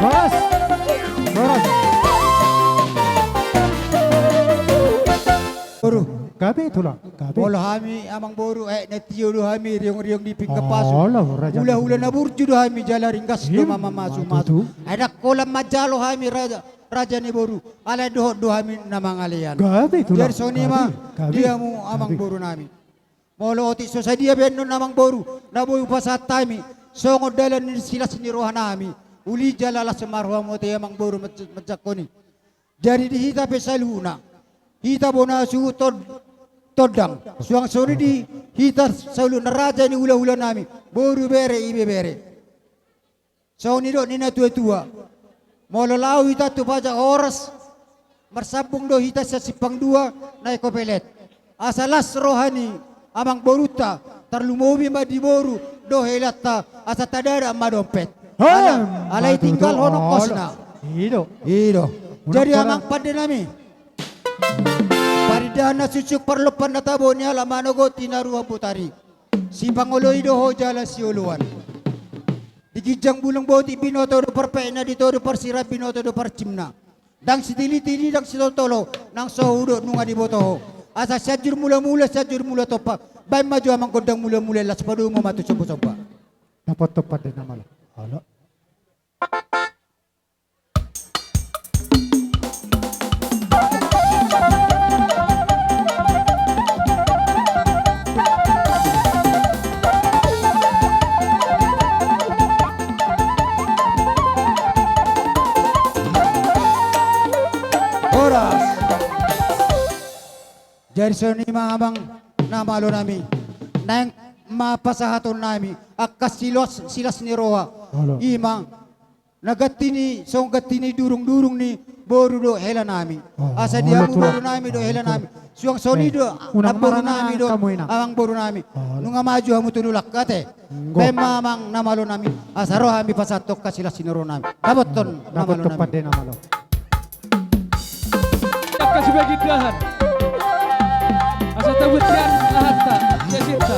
Horas. Horas. Boru. Gabe, Tulang, gabe. Molo hami, Amangboru, aek na tio do hami, riong-riong di pinggan pasu. Olo, raja. Hula-hula na burju do hami, jala ringgas do mamamasu-masu. Ima tutu. Ai ndang holan manjalo hami, raja, raja ni boru. Alai dohot do hami na mangalean. Gabe, Tulang. Jadi songon i ma, gabe, gabe, di hamu, gabe, Amangboru nami. Molo otik so sadia baenon, Amangboru, na boi hupasahat hami songon dalan ni silas ni roha nami, uli jala las marhamu ate, Amangboru, manj-, manjangkon i. Jadi di hita pe saluhutna, hita bona suhut tod-, tondang, suang songon i di hita saluhutna raja ni hula-hula nami, boru, bere, ibebere. Songon nidok ni na tua-tua. Molo laho hita tu paja horas, marsambung do hita sian simpang dua, naeng kopelet. Asa las roha ni amangborunta, tarlumobi ma di boru dohot helanta, asa tadadak ma dompet. Ala, alai tinggal ho nongkosna. I do. I do. Jadi, amang pande nami, parindahan na suksuk, parlompan na tabo ni halak manogoti na ruhon botari. Sipangoloi do ho jala sioloan. Di ginjang bulung botik binoto do parpaetna, di toru parsiraan binoto do parjimna. Ndang sitili-tili, ndang sitoltolo, nang so hudok nunga diboto ho. Asa Sianjur Mulamula, Sianjur Mula Tompa, baen ma jo amang gondang mula-mula, las padomu ma tu somba-somba. Dapot tompa de na malo. Olo. Horas. Jadi songon i ma, amang na malo nami, naeng ma pasahaton nami angka silas, silas ni roha. Olo. I ma na ganti ni, songon ganti ni durung-durung ni boru dohot hela nami. Oh, asa di hamu boru nami dohot hela nami, suang songon i do, unang namboru nami dohot amangboru nami. Nunga maju hamu tu tulak ate. Baen ma, amang na malo nami, asa ro hami pasahat angka silas ni roha nami. Dapothon na malo nami. Dapothon pande na malo. Angka sibagindahan. Asa tabuat hita, hata, ya cinta.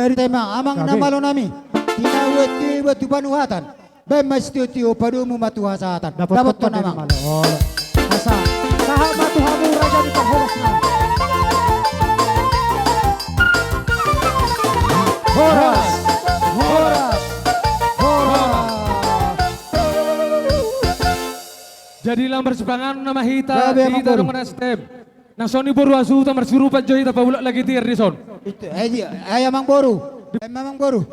Jadi tema amang na malo nami, tinahuan tio iba tu panuhatan, baen ma sitio-tio, padomu ma tu hasahatan. Dapothon ma amang. Asa sahat ma tu hamu raja ni parhobasan. Horas, horas, horas. Jadi lam marsipanganon nama hita di hita dongan S T M. Nang songon i boru hasuhuton marsurupan jo hita paulak lagi tiar dison. Ai amang boru. Ai amang boru.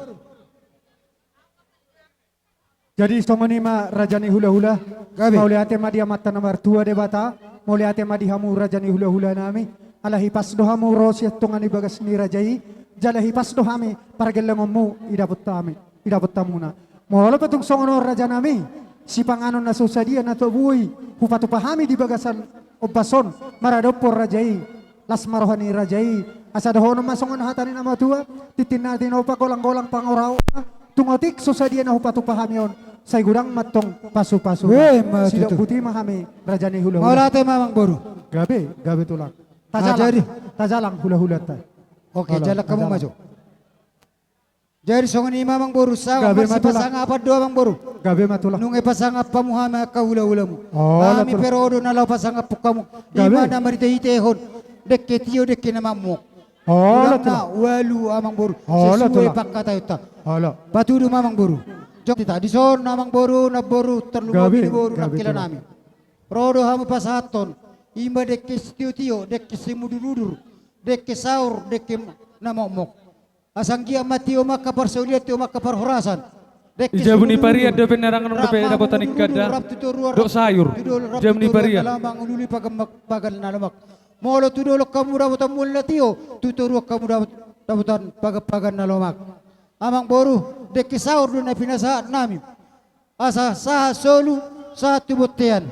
Jadi songon i ma raja ni hula-hula. Mauliate ma di Amanta na martua Debata. Mauliate ma di hamu raja ni hula-hula nami. Ala hipas do hamu ro sian tonga ni bagas ni raja i. Jala hipas do hami pargellengonmu i dapot hami, i dapot hamuna. Molo pe tung songon on raja nami, sipanganon na so sadia na tabo i hupatupa hami di bagasan ombas on maradophon raja i. Las ma roha ni raja i. Asa dohonon ma songon hata ni na matua, tintin na tinopa, golang-golang pangoraoan, tung otik so sadia na hupatupa hami on, sai godang ma tong pasu-pasu. Sidok buti ma hami raja ni hula-hula. Mauliate ma amang boru. Gabe, gabe tulang. Tajalang, tajalang hula-hulanta. Oke, jalang hamu ma jo. Jadi songon i ma amang boru, sahat marsipasangapan do amang boru. Gabe ma tulang. Nunga pasangap hamu hami angka hula-hulamu. Hami pe ro do na laho pasangaphon hamu. I ma na marhite-hitehon dengke tio, dengke na mokmok. Ualu amang boru. Sesuai pangkataionta. Patudu ma amang boru. Jok hita dison amang boru, namboru, tarlumobi namboru, nangkilanami. Ro do hamu pasahathon. I ma dengke sitio-tio, dengke simudur-udur, dengke saur, dengke na mokmok. Asa anggiat ma tio ma angka parsaulian, tio ma angka parhorasan. I jabu ni parian dope na rangon dope dapotan ni ganda dohot sayur. I jabu ni parian. Molo tu dolok hamu dapotan mual na tio, tu toruan hamu dapotan pagan-pagan na lomak. Amang boru, dengke saur do na pinasahat nami. Asa sahat solu, sahat tu bontean.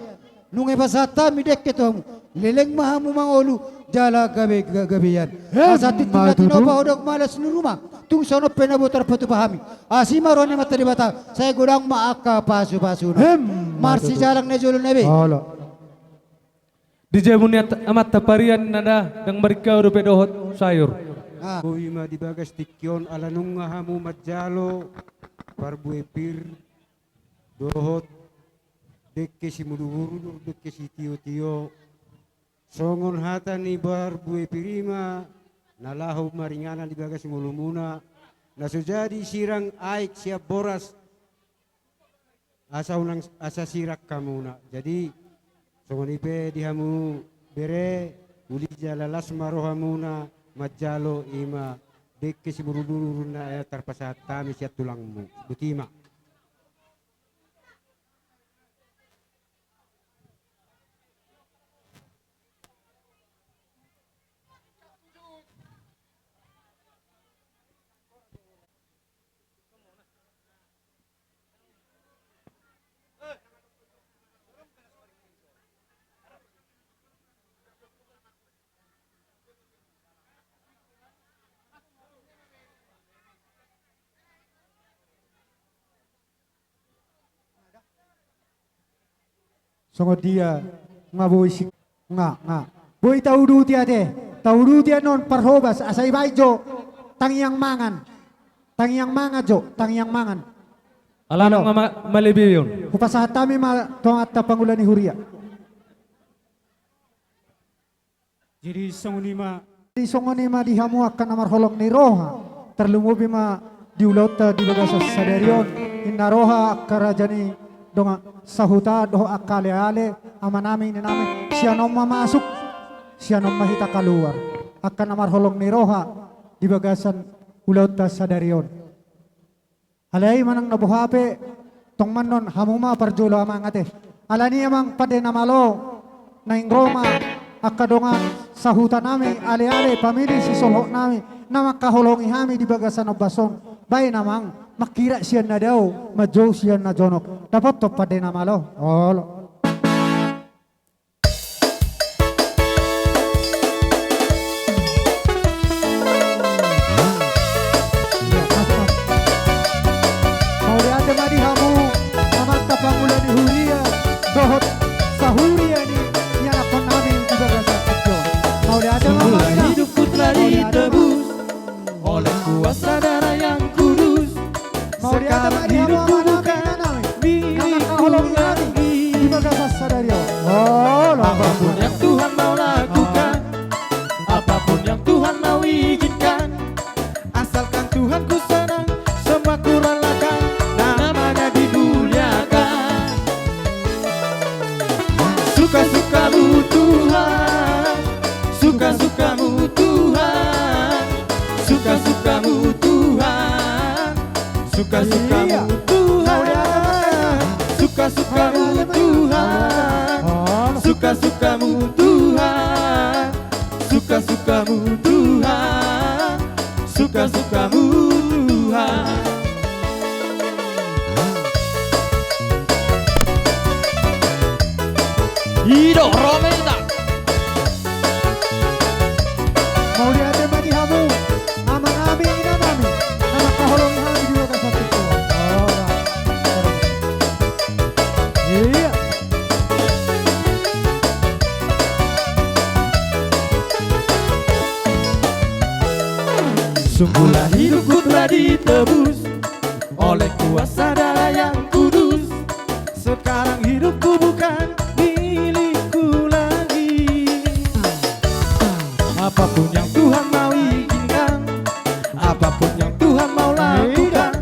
Nunga pasahat hami dengke tu hamu. Leleng ma hamu mangolu, jala gabe-gabean. Asa tintin na tinopa, hodok ma las ni ruma. Tung songon on pe na boi tarpatupa hami. Asi ma roha ni Amanta Debata, sai godang ma angka pasu-pasuna. Marsijalang na jolo na be. Di jabu ni amanta parian na da, ndang maringgau dope dohot sayur. Boi ma di bagas tingki on ala nunga hamu manjalo parbue pir dohot dengke simudur-udur, dengke sitio-tio. Songon hata ni parbue pir i ma na laho maringanan di bagas ngolumuna, na so jadi sirang aek sian boras, asa unang, asa sirang hamuna. Jadi songon i pe di hamu bere, uli jala las ma rohamuna manjalo i ma dengke simudur-udur na tarpasahat hami sian tulangmu. Botima. Songon dia nga boi si, nga, nga. Boi tauduti ate, tauduti annon parhobas, asa ibaen jo tangiang mangan. Tangiang mangan jo, tangiang mangan. Alana nga ma-, malebi on. Hupasahat hami ma tu amanta pangula ni huria. Jadi songon i ma. Jadi songon i ma di hamu angka na marholong ni roha. Tarlumobi ma di ulaonta di bagasan sadari on. Inna roha angka raja ni dongan sahuta dohot angka ale-ale, amanami, ninami. Sian on ma masuk. Sian on ma hita kaluar. Angka na marholong ni roha di bagasan ulaonta sadari on. Alai manang na boha pe, tong mannon hamu ma parjolo amang ate. Alani amang pande na malo, naeng ro ma angka dongan sahutanami, ale-ale, pamili sisolhotnami, na mangkaholongi hami di bagasan ombas on. Baen amang, mangkirap sian na dao, manjou sian na jonok. Dapothon pande na malo. Olo. Mauliate ma di hamu amanta pangula ni huria dohot sahuria ni ianakhonnami di bagasan tingki on. Mauliate ma. Semua hidupku telah ditebus oleh kuasa dan Hidupku bukan milikku lagi. Apapun yang Tuhan mau lakukan, apapun yang Tuhan mau izinkan, asalkan Tuhanku senang, semua kurelakan, nama-Nya dimuliakan. Suka-sukamu Tuhan, suka-sukamu Tuhan, suka-sukamu Tuhan, suka-sukamu Tuhan, suka-sukamu Tuhan, suka-sukamu Tuhan, suka-sukamu Tuhan, suka-sukamu Tuhan. Ido, ro ma hita. Mauliate ma di hamu, amanami, inanami, na mangkaholongi hami di bagasan tingki on. Ora. Iya. Sungguhlah hidupku telah ditebus oleh kuasa Darah Yang Kudus. Sekarang hidupku bukan milikku lagi. Apapun yang Tuhan mau izinkan, apapun yang Tuhan mau lakukan,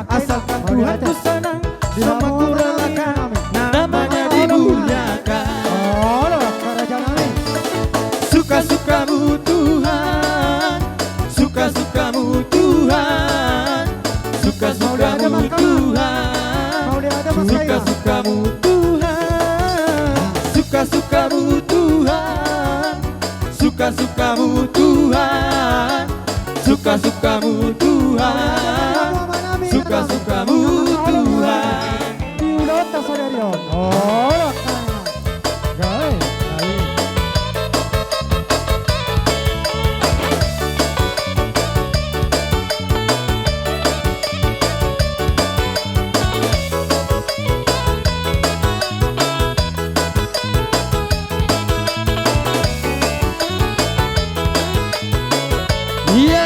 asalkan Tuhanku senang, semua kurelakan, nama-Nya dimuliakan. Suka-sukamu Tuhan, suka-sukamu Tuhan, suka-sukamu Tuhan, suka-sukamu Tuhan, suka-sukamu Tuhan, suka-sukamu Tuhan, suka-sukamu Tuhan, suka-sukamu Tuhan. Di ulaonta sadari on. Olo. Gae, gae. Iya.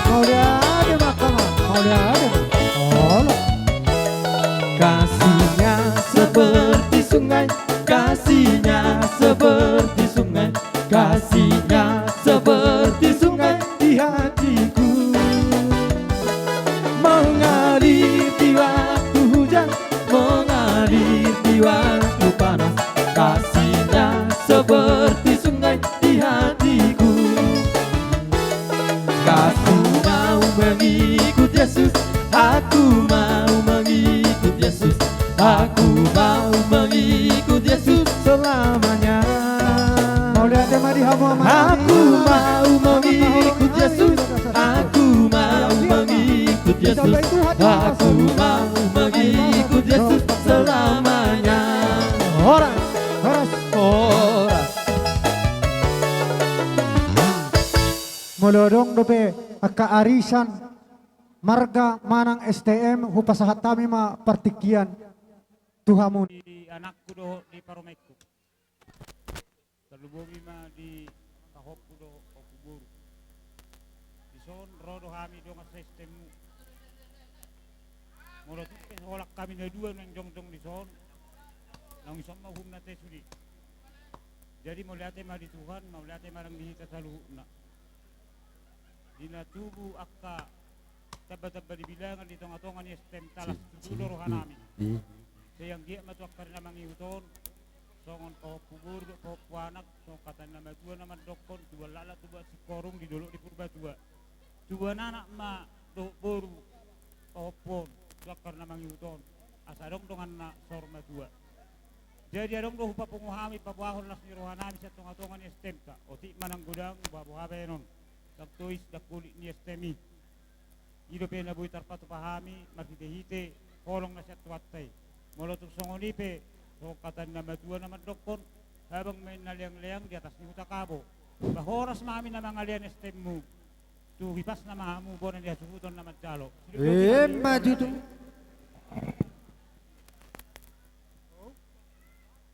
Mauliate ma, mauliate ma. Olo. Kasih-Nya seperti sungai, kasih-Nya seperti sungai, kasih-Nya seperti sungai di hatiku. Mengalir di waktu hujan, mengalir di waktu panas, kasih-Nya seperti sungai di hatiku. Aku mau mengikut Yesus, aku mau mengikut Yesus, aku mau mengikut Yesus selamanya. Mauliate ma di hamu, amanami. Aku mau mengikut Yesus, aku mau mengikut Yesus, aku mau mengikut Yesus selamanya. Horas, horas, horas. Molo adong dope angka arisan marga manang S T M, hupasahat hami ma partingkian tu hamu. Di anakku dohot di parumaenku. Tarlumobi ma di pahompu dohot pahompu boru. Dison ro do hami dongan sa-S T M-mu. Molo tung pe holan hami na dua naeng jongjong dison, naung dison ma uhumna te sude. Jadi mauliate ma di Tuhan, mauliate ma nang di hita saluhutna. Di na tubu angka tamba-tamba di bilangan di tonga-tonga ni S T M Talas, tutu do rohanami. Sai anggiat ma tu angka ari na mangihut on, songon pahompu boru dohot pahompu anak, songon hata ni na matua na mandokkon, tubuan laklak tubuan singkoru di dolok di Purbatua. Tubuan anak ma dohot boru pahompu on tu angka ari na mangihut on, asa adong donganna saur matua. Jadi adong do hupapungu hami paboahon las ni rohanami sian tonga-tonga ni S T M-ta. Otik ma nang godang, boha-boha bahenon, ndang tois, ndang holit ni S T M i. I dope na boi tarpatupa hami marhite-hite holong na sian Tuhanta i. Molo tung songon i pe, songon hata ni na matua na mandokkon, habang ma inna leang-leang di atas ni huta Kabo. Ba horas ma hami na mangalean S T M-mu. Tu hipasna ma hamu bona ni hasuhuton na manjalo. Ima tutu.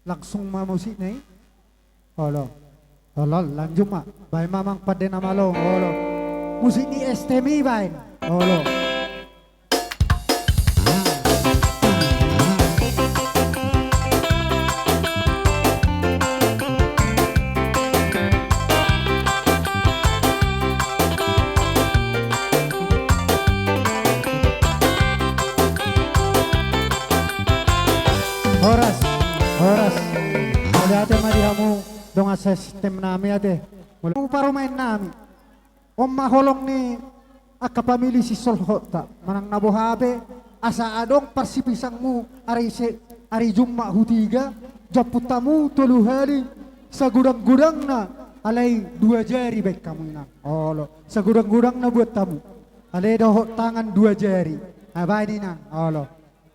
Langsung ma musikna i. Olo. Olo, lanjut ma. Baen ma amang pande na malo. Olo. Musik ni S T M i baen. Olo. Horas, horas. Mauliate ma di hamu dongan sasistem nami ate. Mauliate parumaen nami. On ma holong ni angka pamili sisolhotta, manang na boha pe, asa adong parsipisangmu ari se-, ari Jumat hutiga, jompuntamu tolu hali, sagudang-gudangna, alai dua jari baen hamu inang. Olo, sagudang-gudangna buat hamu. Alai dohot tangan dua jari. Ah, baen inang. Olo.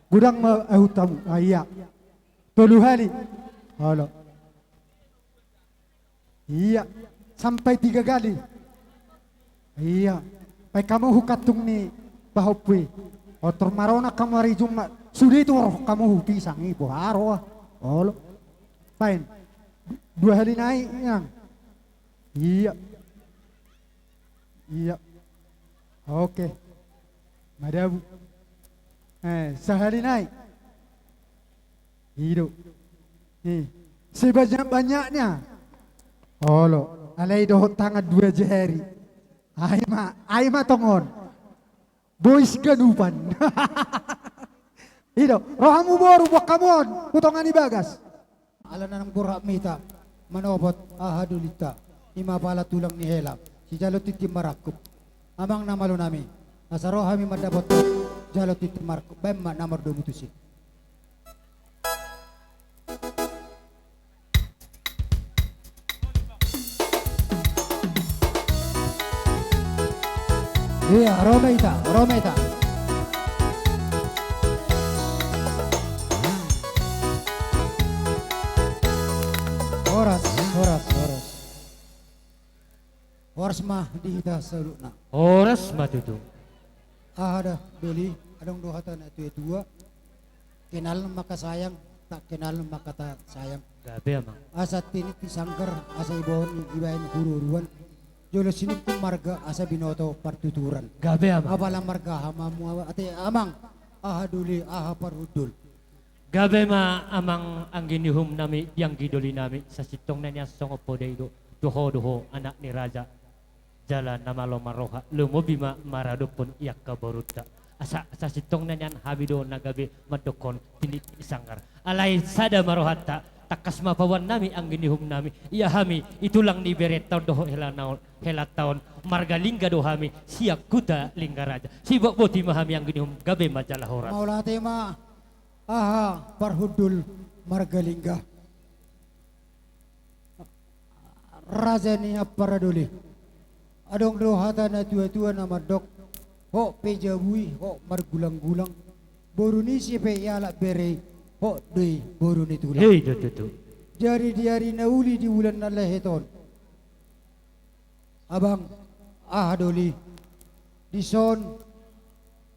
Godang ma ahuntamu. Ah, iya. Tolu hali. Olo. Iya, sampai tiga kali. Iya. Baen hamu hu kantung ni pahompu i. O, tor maronak hamu ari Jumat. Sude tu roha hamu hu pisang i, boha roha. Olo. Baen. Dua hali nai, inang. Iya. Iya. Oke. Madabu. Eh, sahali nai. I do. Nih. Sebanyak-banyaknya. Olo. Alai dohot tangan dua jari. Ai ma, ai ma tongon. Bois ganupan. I do. Rohamu boru, boan hamu on. Hu tonga ni bagas. Ala na naeng borhat hita manopot aha dolinta, i ma pala tulang ni hela, sijalo tintin marangkup. Amang na malo nami, asa ro hami mandapothon jalo tintin marangkup, baen ma na mardomu tusi. Iya, ro ma hita, ro ma hita. Horas, horas, horas. Horas ma di hita saluhutna. Horas ma tutu. Aha da, doli, adong do hata na tua-tua. Kenal maka sayang, tak kenal maka tak sayang. Gabe, Amang. Asa tiniti sanggar, asa ibaen, ibaen hururuan. Jolo sinungkun marga, asa binoto partuturan. Gabe, Amang. Apala marga hamamu, ate Amang, aha doli, aha parhundul. Gabe ma, Amang, anggi ni uhum nami, di anggi doli nami, sasintongna nian songon poda i do, doho doho anak ni raja. Jala na malo marroha, lumobi ma maradophon i angka borunta. Asa, sasintongna nian hami do na gabe mandokhon tiniti sanggar. Alai sada ma rohanta, tangkas ma paboa nami anggi ni uhum nami. Ia hami, i tulang ni berenta on dohot helana on, helanta on, marga Lingga do hami, sian huta Lingga Raja. Sibotboti ma hami anggi ni uhum, gabe ma jala horas. Mauliate ma, aha parhundul marga Lingga. Raja ni Ampara Doli. Adong do hata na tua-tua na mandok, hot pe jabu i, hot margulang-gulang. Boru ni ise pe ialap bere i, hot do i boru ni tulang. Hei, tutu. Jadi di ari na uli di bulan na lehet on. Amang, aha doli. Dison,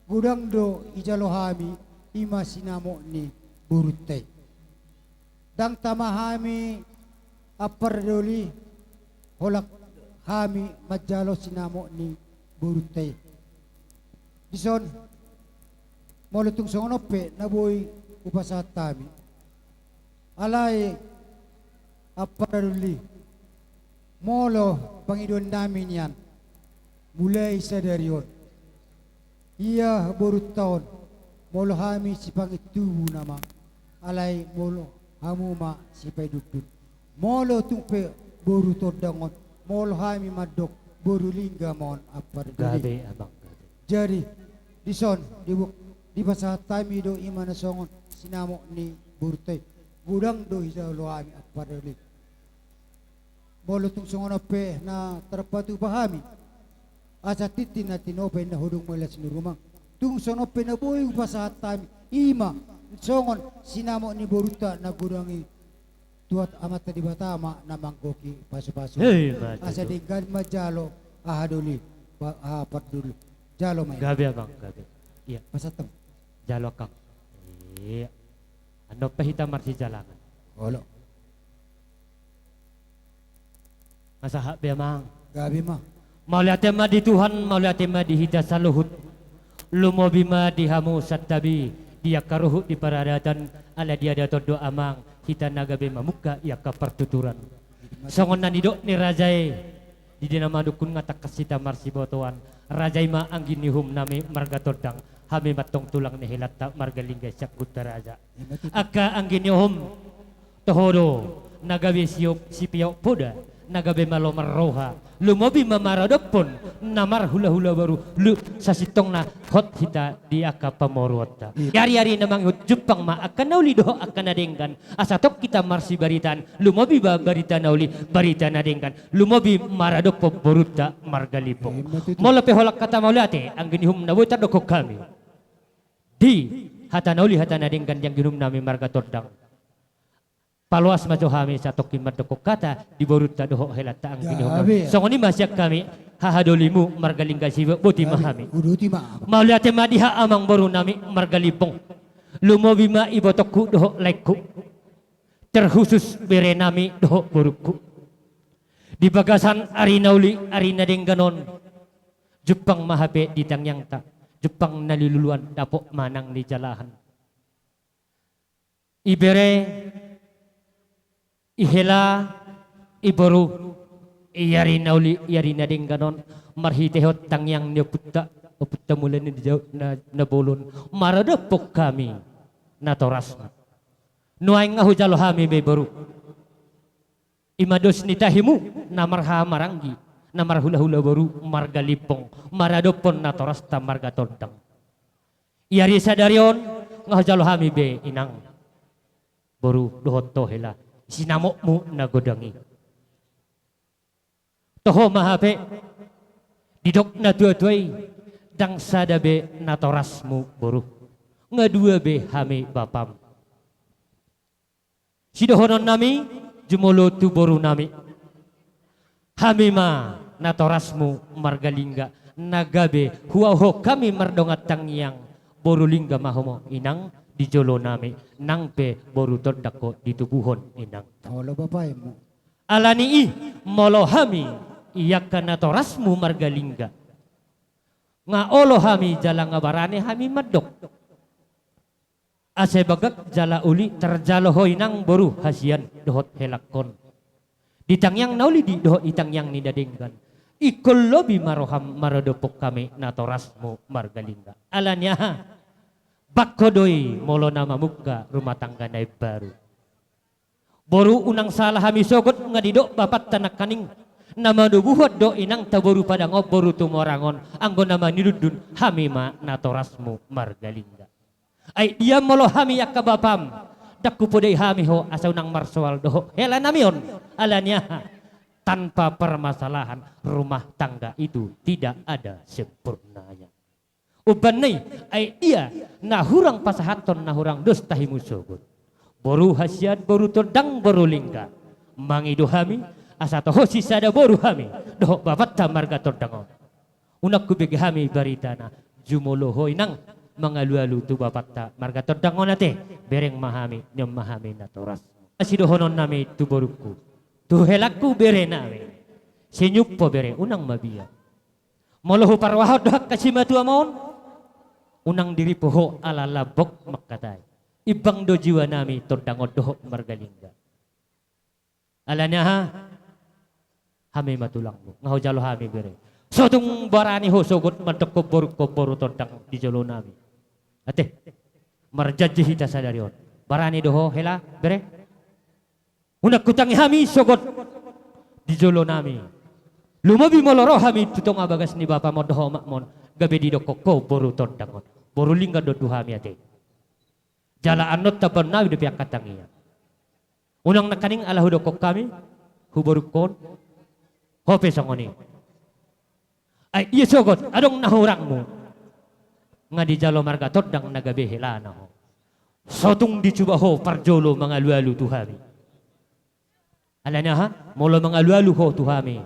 godang do ijalo hami, i ma sinamot ni borunta i. Ndang tama hami Ampara Doli, holan hami manjalo sinamot ni borunta i. Dison, molo tung songon on pe na boi hupasahat hami. Alai Ampara Doli, molo pangidoan nami nian, mulai sadari on, ia borunta on, molo hami sipangintubu nama, alai molo hamu ma sipaidundun. Molo tung pe boru tondang on, molo hami mandok boru Lingga ma on Ampara Doli. Gabe, Amang, gabe. Jadi, dison, dibu-, dipasahat hami do i ma na songon sinamot ni borunta i. Godang do ijalo hami Ampara Doli. Molo tung songon on pe na tarpatupa hami. Asa tintin na tinopa inna hudung ma i las ni rumang. Tung songon on pe na boi hupasahat hami. I ma songon sinamot ni borunta na godang i. Tuhan Amanta Debata ma na manggohi pasu-pasu. Hei, ma tutu. Asa denggan ma jalo, aha doli, pa-, aha parhundul. Jalo ma i. Gabe, Amang, gabe. Iya. Pasahat ma. Jalo, Kang. Iya. Annon pe hita marsijalangan. Olo. Nga sahat be, Amang? Gabe ma. Mauliate ma di Tuhan, mauliate ma di hita saluhut. Lumobi ma di hamu santabi, di angka ruhut di paradaton, ala di adaton do amang, hita na gabe mamungka i angka partuturan. Songon na nidok ni raja i, di dia na mandukun nga tangkas hita marsibotoan, raja i ma anggi ni uhum nami marga Tondang, hami ma antong tulang ni helanta marga Lingga sian Huta Raja. Ima tutu. Angka anggi ni uhum, toho do, na gabe siop, sipeop poda, na gabe malo marroha, lumobi ma maradophon, na marhulahula boru, lu, sasintongna hot hita di angka pamoruonta. Iya. Di ari-ari na mangihut jumpang ma angka na uli dohot angka na denggan, asa tong hita marsibaritaan, lumobi ba barita na uli, barita na denggan, lumobi maradophon borunta marga Limbong. Ima tutu. Molo pe holan hata mauliate, anggi ni uhum na boi tardokhon hami. Di hata na uli hata na denggan di anggi ni uhum nami marga Tondang. Paloas ma jo hami satongkin mandokkon hata di borunta dohot helanta anggi ni uhum. Gabe. Songon i ma sian hami, haha dolimu marga Lingga sibo, boti ma hami. Gabe. Uduti ma. Mauliate ma di hamu amang boru nami marga Limbong. Lumobi ma ibotongku dohot laengku. Terkhusus bere nami dohot borungku. Di bagasan ari na uli, ari na denggan on. Jumpang ma hape di tangiangta. Jumpang na niluluan, dapot ma nang nijalahan. Ibere, ihela, iboru, i ari na uli, i ari na denggan on, marhitehon tangiang ni ompunta, ompunta Mulajadi Jau, na, na bolon, maradophon hami natorasna. Nuaeng nga hujalo hami be boru. Ima dos ni tahimu, na marhaha maranggi, na marhulahula boru, marga Limbong, maradophon natorasta marga Tondang. I ari sadari on, nga hujalo hami be inang. Boru dohot ho hela, sinamotmu na godang i. Toho ma hape, didok natuatua i, ndang sada be natorasmu boru. Nga dua be hami bapam. Sidohonon nami, jumolo tu boru nami. Hami ma natorasmu marga Lingga, na gabe huaohon hami mardongan tangiang, boru Lingga ma hamu inang di jolo nami, nang pe boru Tondang ho ditubuhon inang. Olo bapaimu. Ala ni i, molo hami, i angka natorasmu marga Lingga. Nga olo hami jala nga barani hami mandok. Asa bagak jala uli tarjalo ho inang boru hasian dohot helangkon. Di tangiang na uli di dohot di tangiang ni na denggan. Ingkon lobi ma roham maradophon hami natorasmu marga Lingga. Ala ni aha? Bangko do i molo na mamungka rumah tangga na imbaru. Boru unang sala hami sogot nga didok bapanta nangkaning. Na manubuhon do inangta boru Padang on boru Tumorang on anggo na manidundun hami ma natorasmu marga Lingga. Ai dia molo hami angka bapam, ndang hupodai hami ho asa unang marsoal dohot hela nami on, ala ni aha? Tanpa permasalahan rumah tangga itu tidak ada sempurnanya. Umbahen na i, ai dia na hurang pasahathon na hurang dos tahimu sogot. Boru hasian boru Tondang boru Lingga. Mangido hami, asa toho sisada boru hami, dohot bapanta marga Tondang on. Unang hubege hami baritana, jumolo ho inang mangalualu tu bapanta marga Tondang on ate, bereng ma hami, nion ma hami natoras. Sidohonon nami tu borungku, tu helangku bere nami, senyum ho bere, unang mabiar. Molo huparohahon do angka simatuam on, unang diripu ho ala lambok mangkatai. Imbang do jiwa nami Tondang on dohot marga Lingga. Ala ni aha? Hami ma tulangmu, nga hujalo hami bere. Sotung barani ho sogot mandokkon borungkon boru Tondang di jolo nami. Ate, marjanji hita sadari on. Barani do ho hela bere? Unang hutangi hami sogot di jolo nami. Lumobi molo ro hami tu tonga bagas ni bapam on dohot omakmon, gabe didokkon ho boru Tondang on. Boru Lingga do tu hami ate. Jala annon tabaen nami dope angka tangiang. Unang nangkaning ala hudokkon hami, hu borungkon, ho pe songon i. Ai ia sogot, adong na hurangmu. Nga dijalo marga Tondang na gabe helana ho. Sotung dicuba ho parjolo mangalualu tu hami. Ala ni aha? Molo mangalualu ho tu hami,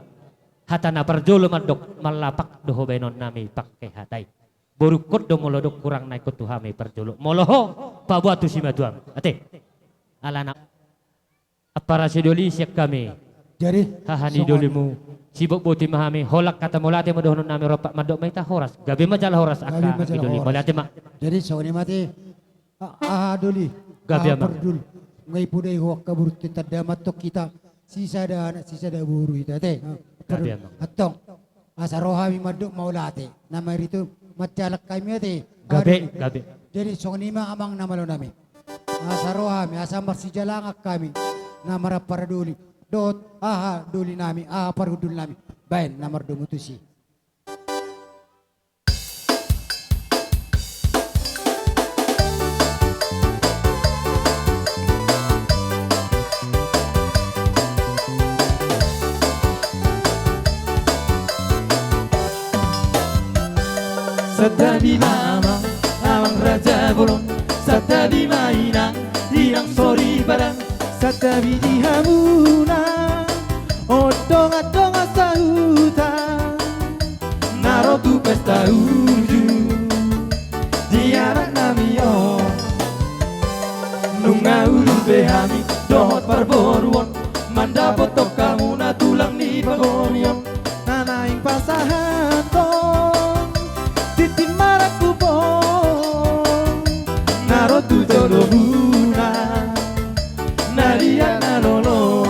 hata na parjolo mandok, marlapak do ho baenon nami pangke hata i. Borungkon do molo adong hurang na ingkon tu hami parjolo. Molo ho, paboa tu simatuam. Ate. Alana ampara sidoli sian hami. Jadi, aha ni songon i dolimu? Sibotboti ma hami, holan hata mauliate ma dohonon nami, rompak mandok ma hita horas. Gabe ma jala horas, gabe angka ma jala ni doli horas. Mauliate ma. Jadi, songon i ma ate, a-, aha doli, gabe aha amang. Pardul. Nga ipodai ho angka borunta, tanda ma antong hita sisada anak, sisada boru hita ate. Gabe amang. Antong. Asa ro hami mandok mauliate. Na marhite i manjalang hami ate. Gabe, aha doli. Gabe. Jadi, songon i ma amang na malo nami. Asa ro hami, asa marsijalangan hami na marampara doli dohot aha doli nami, aha parhundul nami, baen na mardomu tusi. Santabi ma amang, amang raja bolon. Santabi ma inang, inang soripada. Santabi di hamuna, o dongan-dongan sahuta, na ro tu pesta uju di anak nami on. Nunga udur be hami dohot parboruon, mandapothon hamuna tulang ni pangolion. Na naeng pasahathon tintin marangkup on, na ro tu jolomuna, na liat na lolo.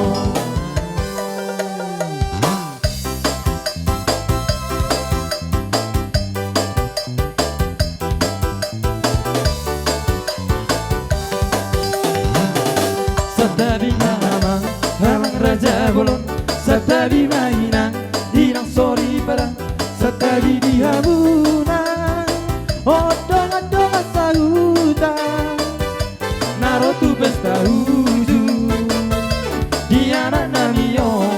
Santabi ma amang, amang raja bolon. Santabi ma inang, inang soripada. Santabi di hamuna, o dongan-dongan sahuta, na ro tu pesta uju di anak nami on.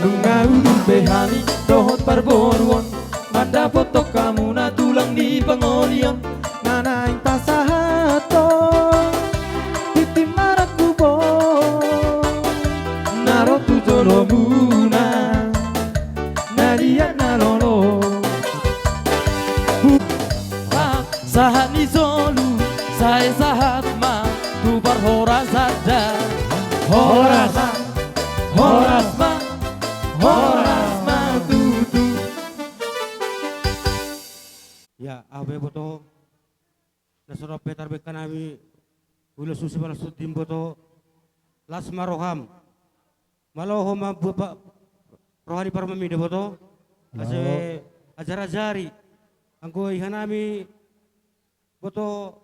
Nunga udur be hami dohot parboruon, mandapothon hamuna tulang ni pangolion. Na naeng pasahathon tintin marangkup on, na ro tu jolomuna, na liat na lolo. Hu-, ah, sahat ni solu, sai sahat ma tu parhorasan da. Horas, horas ma, horas ma tutu. Ya, aha pe boto, na so dope tarbengka nami, ulos susi balas suti boto, las ma roham. Malo ho ma buat pa-, roha ni parumaenmi da boto. Ase ajar-ajari. Anggo iha nami boto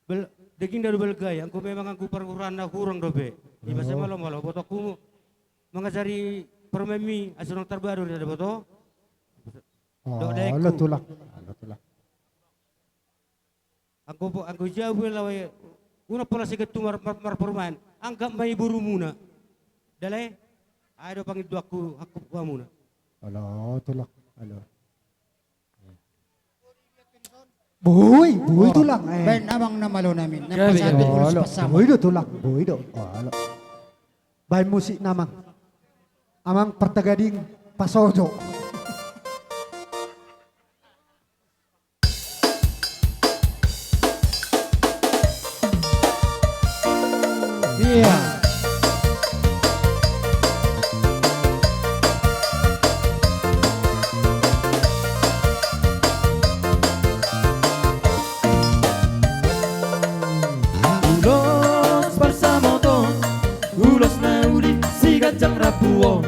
bel-, daging da do balga i, anggo memang anggo parguraan na hurang dope. Iba sai malo, malo botoku mangajari parumaenmi, ase unang tarbaru da boto. Dohot daengku. Olo tulang. Olo tulang. Anggo po-, anggo jabu lae, unang pola seget tu mar-, mar-, marparumaen, anggap ma i borumuna. Dalae, ai do pangindoanku, hakku hamuna. Olo tulang, olo. Boi, boi tulang, eh. Baen amang na malo nami, na pasahat do ulos pasahat. Boi do tulang, boi do. Olo. Baen musik na amang. Amang Partagading Pasojo. Iya. Ulos parsamoton, ulos na uli siganjang rambu on.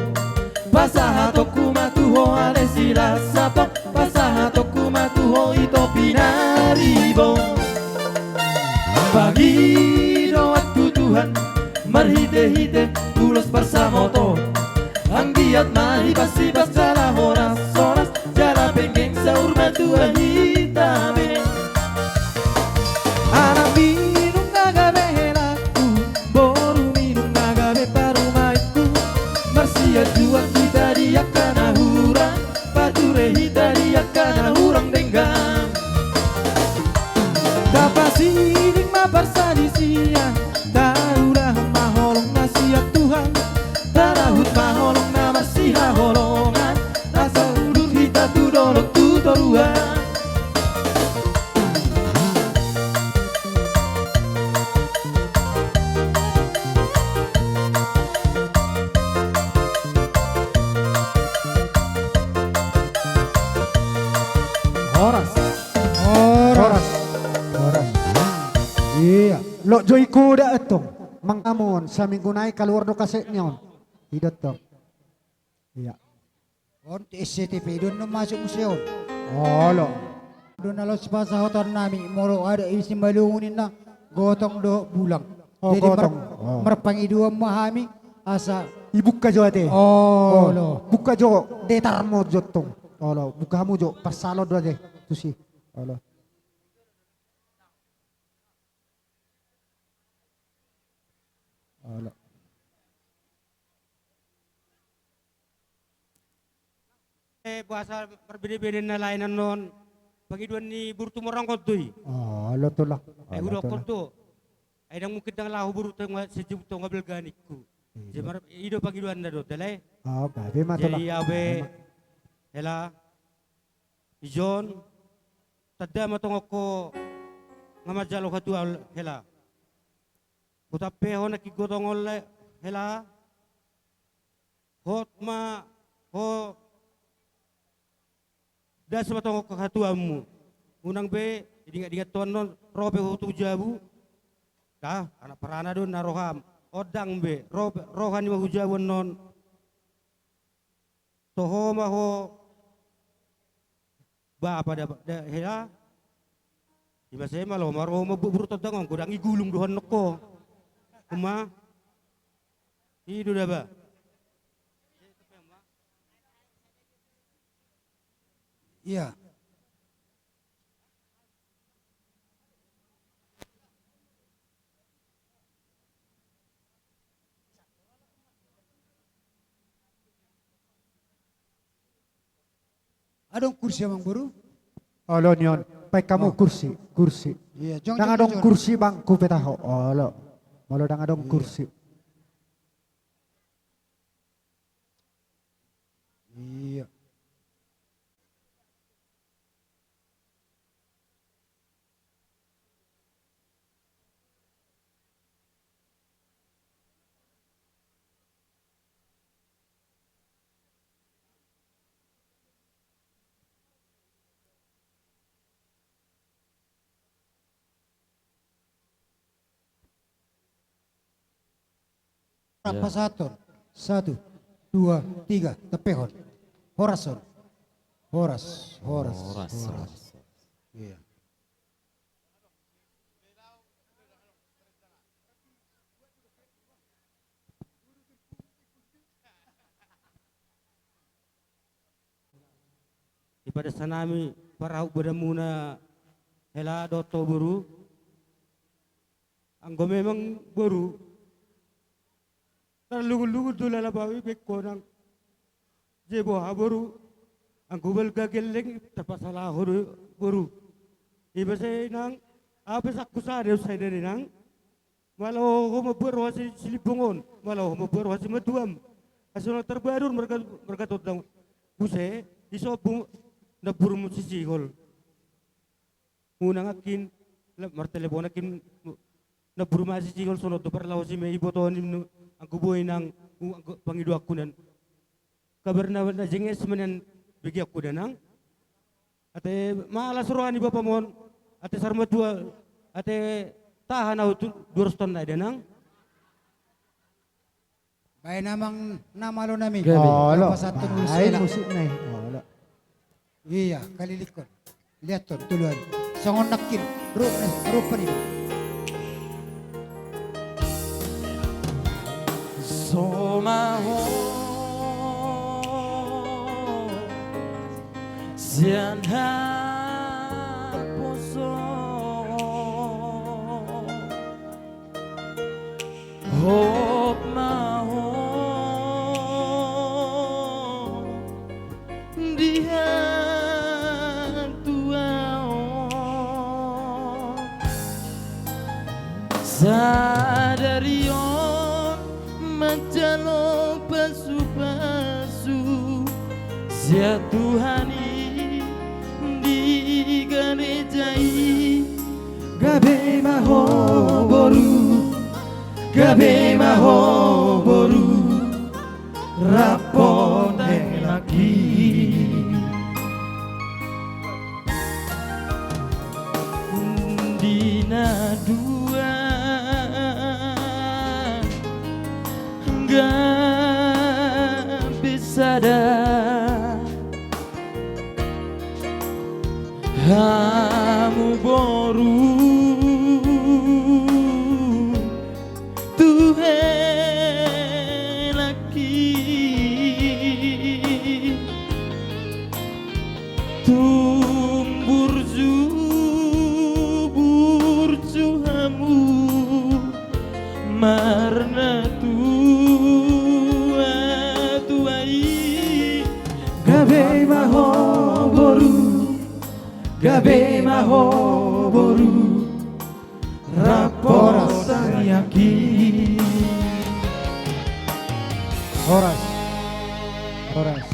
Pasahatonku ma tu ho ale silas sapot, pasahatonku ma tu ho ito pinaribot. Pangidoan tu Tuhan marhite-hite ulos parsamoton. Anggiat ma hipas-hipas jala horas-horas, jala penggeng saur matua hita be. Anakmi nunga gabe helangku, borumi nunga gabe parumaenku. Marsianjuan hita di angka na hurang, parjure hita di angka na hurang denggan. Tapasiding ma parsalisian, taulahon ma holong na sian Tuhan. Tarahut ma holong na marsihaholongan, asa udur hita tu dolok tu toruan. Horas. Horas. Horas. Horas. Iya. Lok jo i kuda antong. Mangamun saminggu nai kaluar do kasetna on. I do antong. Iya. On S C T V do na masuk muse on. Olo. Do na laos pasahaton nami molo adat Simalungun ninna gotong dohot bulang. Oh, jadi gotong. Mar-, oh, marpangidoan ma hami asa. Ibuka jo ate. Olo. Oh, buka jo. Detar mo jo antong. Olo, buka hamu jo. Parsalon do ate. Tusi. Olo. Olo. Eh, boasa marbedabeda na lain annon pangidoan ni boru Tumorang on do i. Olo, tulang. Eh, olo, hudokkon tulang do. Ai ndang mungkin ndang laho boru tonga, sejebut tonga balga ningku. Iya. Jadi mar-, i do pangidoanna do, tela e. Oh, gabe ma, tulang. Jadi abe, gabe ma. Hela. Ijon, tanda ma tongon ho nga manjalo hatuaon, hela. Hutampehon nangkin gotong on, hela. Hot ma ho, das ma tongon ho hatuaonmu. Unang be, idingat-dingat ho annon, ro pe ho tu jabu. Dah, anak parana do na roham. Ondang be, ro pe, roha ni ma hu jabu annon. Toho ma ho. Ba apa da, da, hela. Ima sai malo ma ro ma bu-, boru tondang on, godang i gulung dohon noko. Uma. I do da ba. Iya. Adong kursi amang boru? Olo nion, baen hamu kursi, kursi. Iya, jong, jong, jong. Ndang adong kursi bangku pe taho, olo. Molo ndang adong kursi. Iya. Pasahathon. Satu, dua, tiga, tampehon. Horas on. Horas, horas, horas. Iya. Dipadasa nami parahut badanmuna hela dohot ho boru. Anggo memang boru tarlungun-lungun do lalapawi bengkonang. Jebo ha boru. Anggo balga gelleng tarpasalaho do boru. Iba sai nang. Ape sangku sada sai dadi nang. Malo ho mambuat roha si, si limbong on, malo ho mambuat roha si matuam. Asa na tarbadur marga, marga tondang. Muse, isombu namburmu si Sihol. Unang nangkin, martelepon nangkin, namburmu si Sihol songon on do parlaho si me iboto ni anggo boi nang, anggo pangidoanku nan. Kabar na, na jenges ma nian begeonku da nang. Ate malas roha ni bapam on, ate saur matua, ate tahan ahu tu dua ratus ton nai da nang. Baen amang na malo nami. Olo. Pasahathon musik na i. Olo. Iya, kalilikkon. Liathon tuluan. Songon nangkin. Rupa, rupa ni. So ma ho sian haposo. Hot ma ho di hatuaon. Sadari on manjalo pasupasu sian Tuhan i di gareja i. Gabe ma ho boru, gabe ma ho boru, rap hon nangkin. Na dua gabe sada, hamu boru tu helangki. Tumbur jubur tu hamu marnatua-tua i. Gabe ma ho boru, gabe ma ho boru, rap ho tangiangki. Horas. Horas.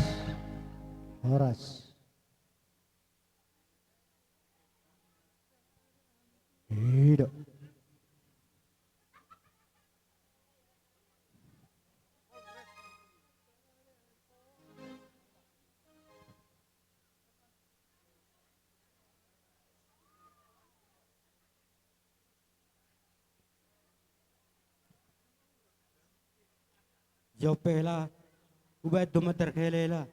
Horas. I do. Jauh pe hela, hubaen do mandar hela hela.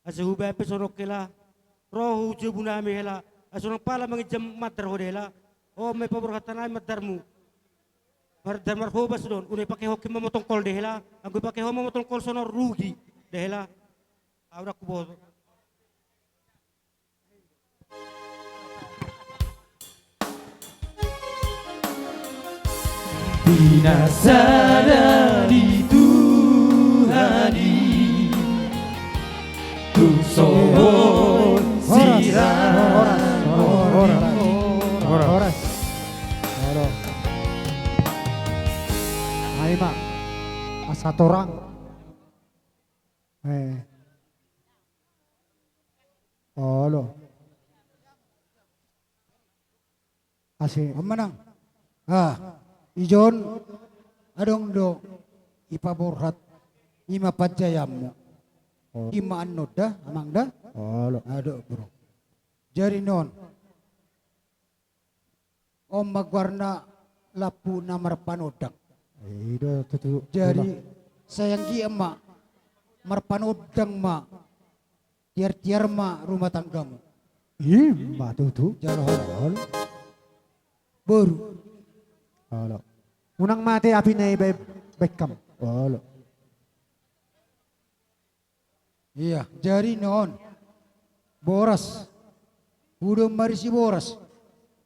Asa hubaen pe songon hela, ro ho tu jabunami hela, asa unang pala manginjam mandar ho da hela. On ma i paborhat nami mandarmu. Mandar marhobas do on, unang ipake ho himamotong kol da hela, anggo ipake ho mamotong kol songon rugi da hela. Au ndang huboto. Di na sada di Tuhan i, tung songon sirang. Horas, horas, horas, horas. Horas. Olo. Ai ma. Asa torang. Eh. Olo. Asi. Manang. Ah, ijon adong do ipaborhat, i ma panjayanmu. Olo. I ma annon da, amang da? Olo. Adong, bro. Jadi non. On ma goarna lampu na marpanondang. I do tutu. Jadi, sai anggiat ma marpanondang ma, tiar-tiar ma rumah tanggamu. I ma tutu. Jalo hal. Olo. Boru. Olo. Unang mate api na i bae-, baengkam. Olo. Ia, jadi non. Boras. Uda marisi boras.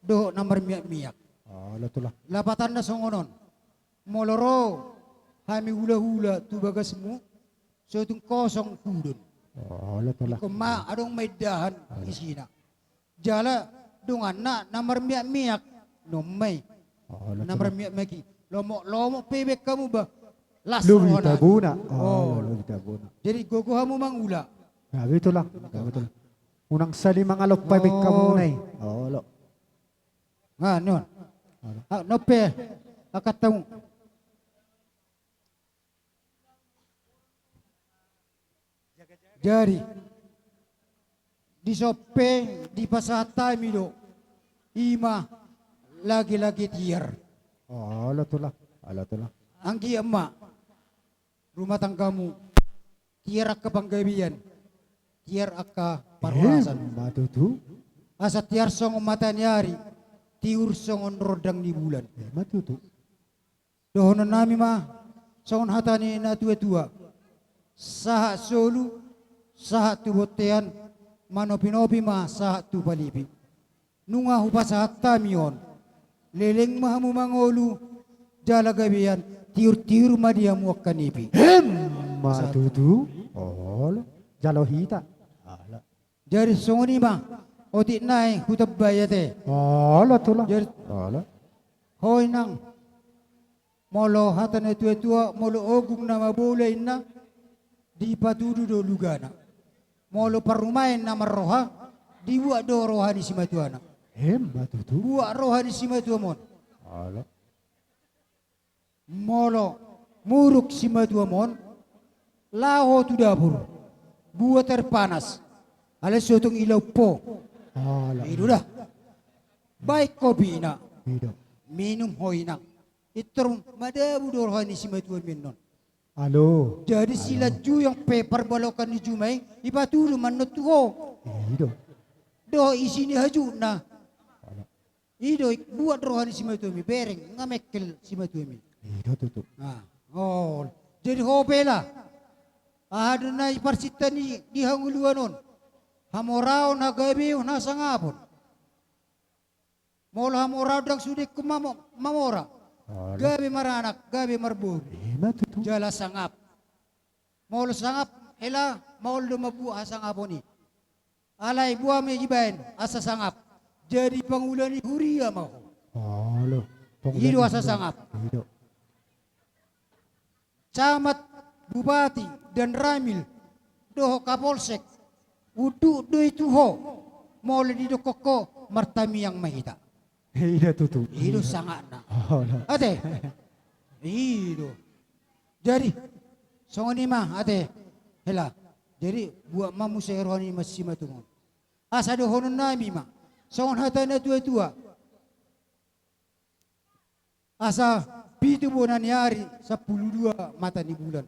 Dohot na marmiak-miak. Olo, tulang. Lapatanna songon on. Molo ro hami hula-hula tu bagasmu, so tung kosong hudon. Olo, tulang. Ingkon ma adong ma indahan isina. Jala donganna na marmiak-miak, non ma i. Olo, tulang. Na marmiak-miak i. Lomo-lomo pe baen hamu ba. Las rohana. Lobi tabona. Olo, lobi tabona. Jadi gogo hamu mangula. Gabe, tulang. Gabe, tulang. Unang sali mangalompa baen hamu na i. Olo. Ah, non. Olo. Ah, non pe. Angkat hamu. Jadi, dison pe dipasahat hami do, i ma lage-lage tiar. Olo, tulang. Olo, tulang. Anggiat ma rumah tanggamu tiar angka panggabean, tiar angka parhorasan. Emma tutu. Asa tiar songon mata ni ari, tiur songon rondang ni bulan. Emma tutu. Dohonon nami ma songon hata ni na tua-tua: Sahat solu, sahat tu bontean, manopi-nopi ma sahat tu palipi. Nunga hupasahat hami on, leleng ma hamu mangolu, jala gabean, tiur-tiur ma di hamu angka nipi. Emma tutu. Olo. Jalo hita. Olo. Jadi songon i ma otik nai hutambai ate. Olo, tulang. Jadi, olo, ho inang, molo hata ni na tua-tua, molo ogung na mabola inna, dipatudu do lugana. Molo parumaen na marroha, dibuat do roha ni simatuana. Emma tutu. Buat roha ni simatuam on. Olo. Molo muruk simatuam on, laho tu dapur, buat air panas, alai so tung ilaop ho. Olo. I do da. Baen kopi na, I do. Minum ho inang. Pintor madabu do roha ni simatuami annon. Alo. Jadi silanjujung pe parbalokan ni juma i, ipatudu ma annon tu ho. I do. Dohot isi ni hajutna. I do, buat roha ni simatuami, bereng, nga mengkel simatuami. I do tutu. Nah, ol. Jadi ho pe, Hela. Aha do na i parsinta ni di hangoluan on? Hamoraon, hagabeon, hasangapon. Molo hamoraon ndang sude ingkon mamo-, mamora. Olo. Gabe maranak, gabe marboru. Ima tutu. Jala sangap. Molo sangap, Hela, maol do mambuat hasangapon i. Alai boha ma dibaen, asa sangap. Jadi pangula ni huria ma ho. Olo. I do asa sangap. I do. Camat, bupati, danramil, dohot kapolsek, unduk do i tu ho, molo didokkon ho, martamiang ma hita. I do tutu. I do sangapna. Olo. Ate. I do. Jadi, songon i ma, ate, Hela. Jadi, buat ma muse roha ni ma-, simatuam on. Asa dohononnami ma. Songon hata ni natuatua. Asa pitu bona ni ari, sampulu dua mata ni bulan.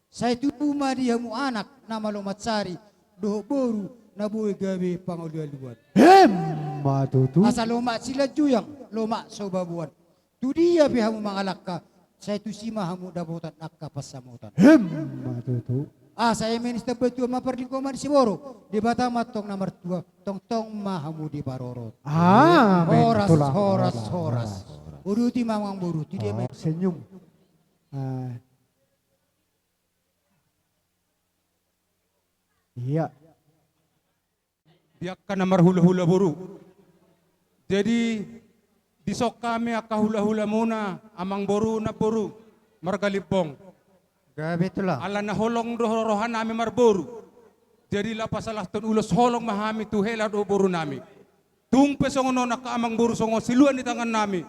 Sai tubu ma di hamu anak na malo mansari, dohot boru na boi gabe pangalualuan. Ima tutu. Asa lomak silanjujung, lomak so baboan. Tudia pe hamu mangalangka, sai tusi ma hamu dapotan angka pansamotan. Ima tutu. Asa eme ni sitambatua ma parlinggoman ni siborok, Debata ma antong na martua, tongtong ma hamu diparorot. Amin. Horas, tulang, horas, horas, horas. Horas. Uduti ma amangboru, tudia ma. Oh, senyum. Ah. Iya. Di angka na marhulahula boru. Jadi, dison hami angka hulahulamuna, amangboru, namboru, marga Limbong. Gabe tulang. Ala na holong do rohanami marboru. Jadi, laho pasalashon ulos holong ma hami tu hela dohot borunami. Tung pe songon on angka amangboru songon siluan ni tangannami.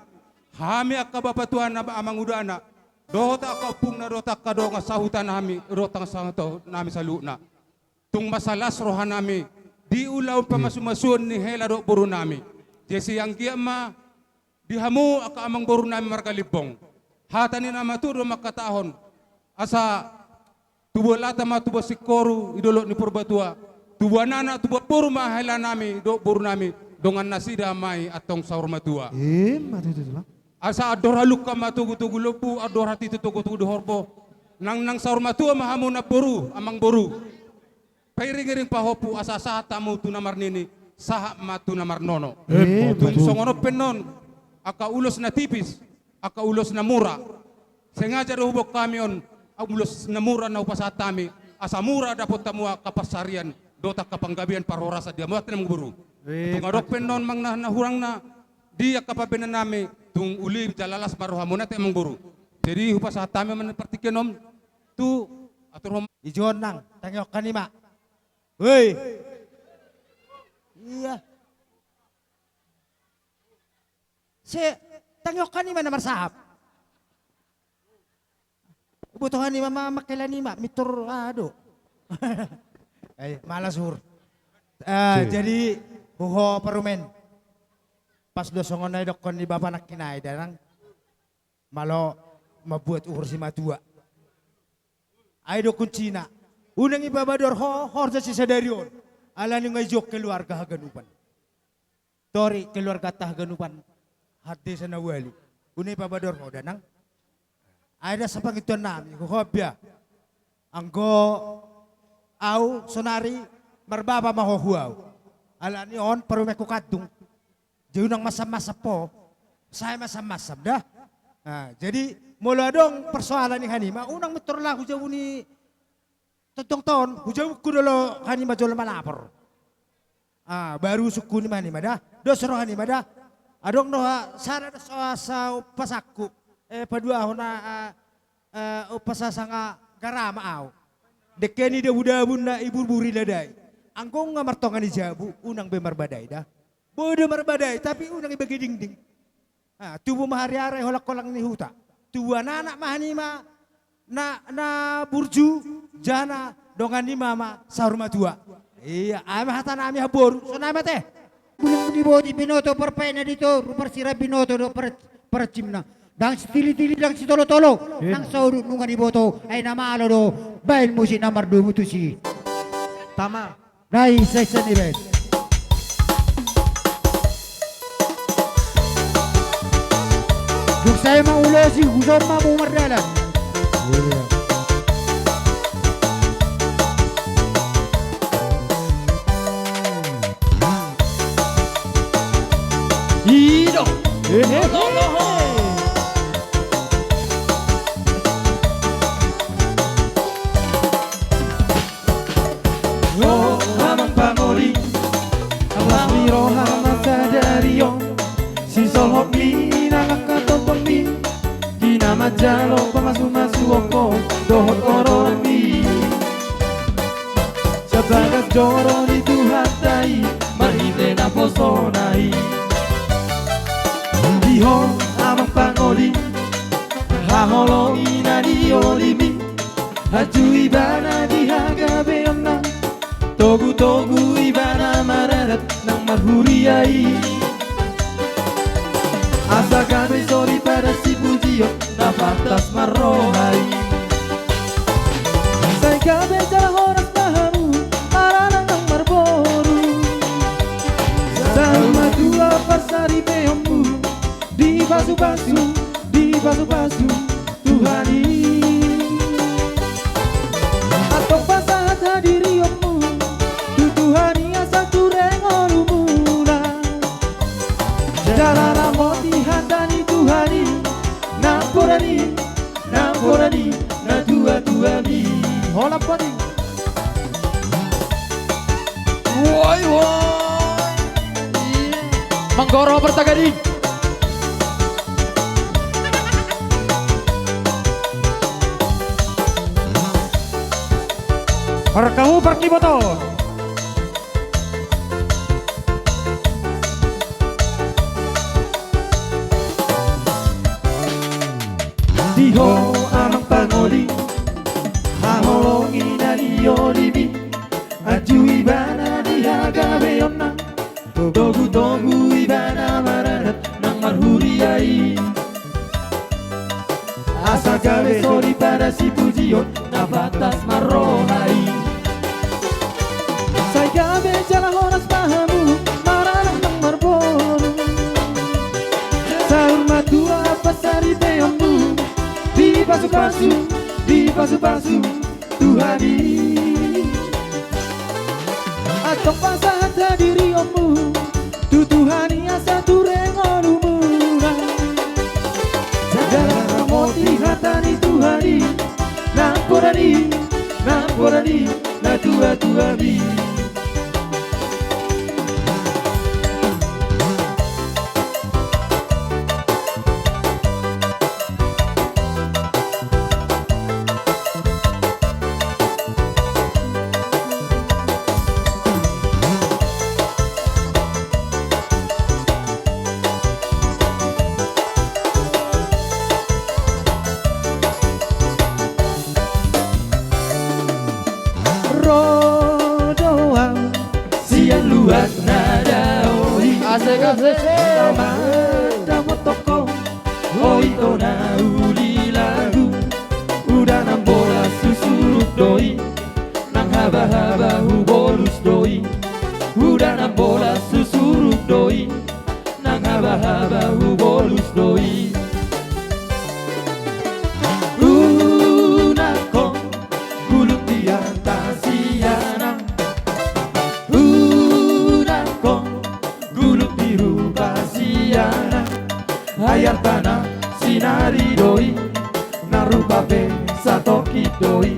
Hami angka bapatuana, amangudana. Dohot angka ompungna, dohot angka dongan sahutanami, dohot angka sahutanami saluhutna. Tung mansai las rohanami di ulaon pamasumasuon ni hela dohot borunami. Jadi sai anggiat ma di hamu angka amangborunami marga Limbong. Hata ni na matua do mangkatahon. Asa tubuan lata ma tubuan singkoru di dolok ni Purbatua. Tubuan anak, tubuan boru ma helanami dohot borunami. Dongan nasida ma i antong saur matua. Ima tutu, tulang. Asa andor halungka ma togutogu lombu, andor hatiti togutogu di horbo. Nangnang saur matua ma hamu namboru, amangboru. Pairingiring pahompu asa sahat hamu tu na marnini, sahat ma tu na marnono. Ima tutu. Tung songon on pe annon, angka ulos na tipis, angka ulos na mura. Sengaja do huboan hami on, ulos na mura na hupasahat hami, asa mura dapot hamu angka pansarian, dohot angka panggabean parhorasan di hamu ate amangboru. Ima tutu. Tung adong pe annon manang na hurangna, di angka pambahenannami, tung uli jala las ma rohamuna ate amangboru. Jadi hupasahat hami ma na partingkian on, tu atur hom. Ijon nang, tangihon hami ma. Woi. Iya. Se, tangihon hami ma na marsahap. Boto hami ma, ma, mangkela ni ma, mintor, aduh. Eh, malas hur. Eh, jadi, huho parumaen. Pas do songon na didokkon ni bapa nangkin i da nang. Malo mambuat uhur simatua. Ai do kuncina. Unang ipaboa do ho, horja sisadari on. Alani nunga ijon keluarga haganupan. Tori keluarganta haganupan. Hat desa na ualu. Unang ipaboa do ho da nang. Ai da sapangidoannami, ho, ho, bia. Anggo au sonari marbapa ma ho hu au. Alani on parumaenku kandung. Jadi unang mansam-mansam ho. Sai mansam-mansam da. Nah, jadi molo adong persoalan ni hanima, unang mintor laho hu jabu ni tongtong ton, hu jabungku do olo hanima jolo malapor. Ah, baru sungkuni ma hanima da. Dos rohanima da. Adong do ha, sada dos asa umpasangku. Eh, paduahon, ah, eh, umpasa sanga garama au. Dengke ni dabu-dabu na iburburi ladai. Anggo nga martonga ni jabu, unang be marbadai da. Boi do marbadai, tapi unang ibagi dingding. Ah, tubu ma hariara i holang-holang ni huta. Tubuan anak ma hanima na, na burju, jala dongan nima ma saur matua. Iya, ai ma hatanami haboru, sonai ma ate. Bulan Diboto binoto parpaitna di toru, parsirap binoto do par-, parjimna. Ndang sitilitili, ndang sitolotolo, ndang saudut nunga diboto, ai na malo do baen musik na mardomu tusi. Tama. Nai sesa ni ben. Dung sae ma ulos i, huson ma hamu mardalan. Iya. I do. Hehehe. O amang pangoli, las ni roha ma sadari on, sisolhotmi nang angka tongtongmi, di na manjalo pamasumasuon ho dohot horongmi. Sian bagas joro ni Tuhanta i, marhite naposona i. Di ho amang pangoli, haholongi na niolimi, hanju ibana di hagabeonna, togutogu ibana maradat nang marhuria i. Asa gabe soripada sipujion na pantas marroha i. Sai gabe jala horas ma hamu, maranak nang marboru. Saur matua parsaripeonmu, dipasupasu, dipasupasu Tuhan i. Antong pasahat hadirionmu tu Tuhan i asa ture ngolumuna. Jala ramoti hata ni Tuhan i, naporan i, naporan i natuatuami. Holan podi. Woi, woi. Iya. Manggoro Partagading. Parkahu parkiboto. Di ho amang pangoli, haholongi na niolimi, hanju ibana di hagabeonna, togutogu ibana maradat nang marhuria i. Asa gabe soripada sipujion na pantas marroha i. Sai gabe jala horas ma hamu, maranak nang marboru. Saur matua parsaripeonmu, dipasupasu, dipasupasu Tuhan i. Antong pasahat hadirionmu tu Tuhan i asa ture ngolumuna. Jala ramoti hata ni Tuhan i, naporan i, naporan i natuatuami. Ro do au sian luat na dao i. Asik, asik. Sama damotok ho, oi tona uli lagu. Uda nambolas husurut do i, nang habahaba hubolus do i. Uda nambolas husurut do i, nang habahaba hubolus do i. Unang ho gulung di arta siana, unang ho gulung di rupa siana. Ai artana sinari do i, na rupa pe satongkin do i.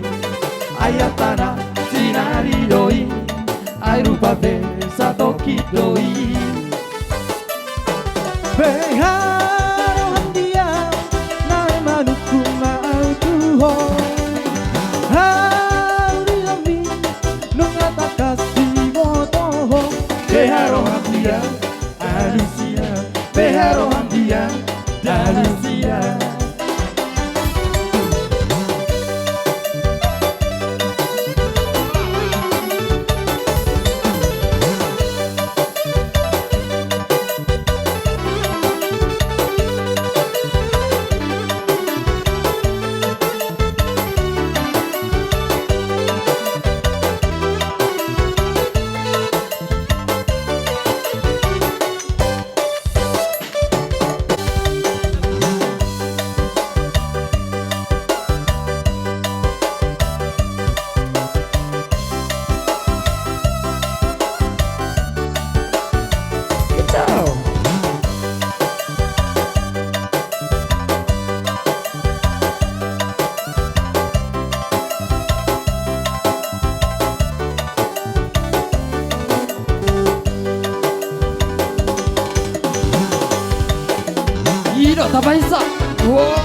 Ai artana sinari do i, ai rupa pe satongkin do i. Beha roham dia, na manungkun ma au tu ho. Au di lobi, nunga tangkas diboto ho. Beha roham dia, alusia. Beha roham dia, alusia. Tapaisa. Wow.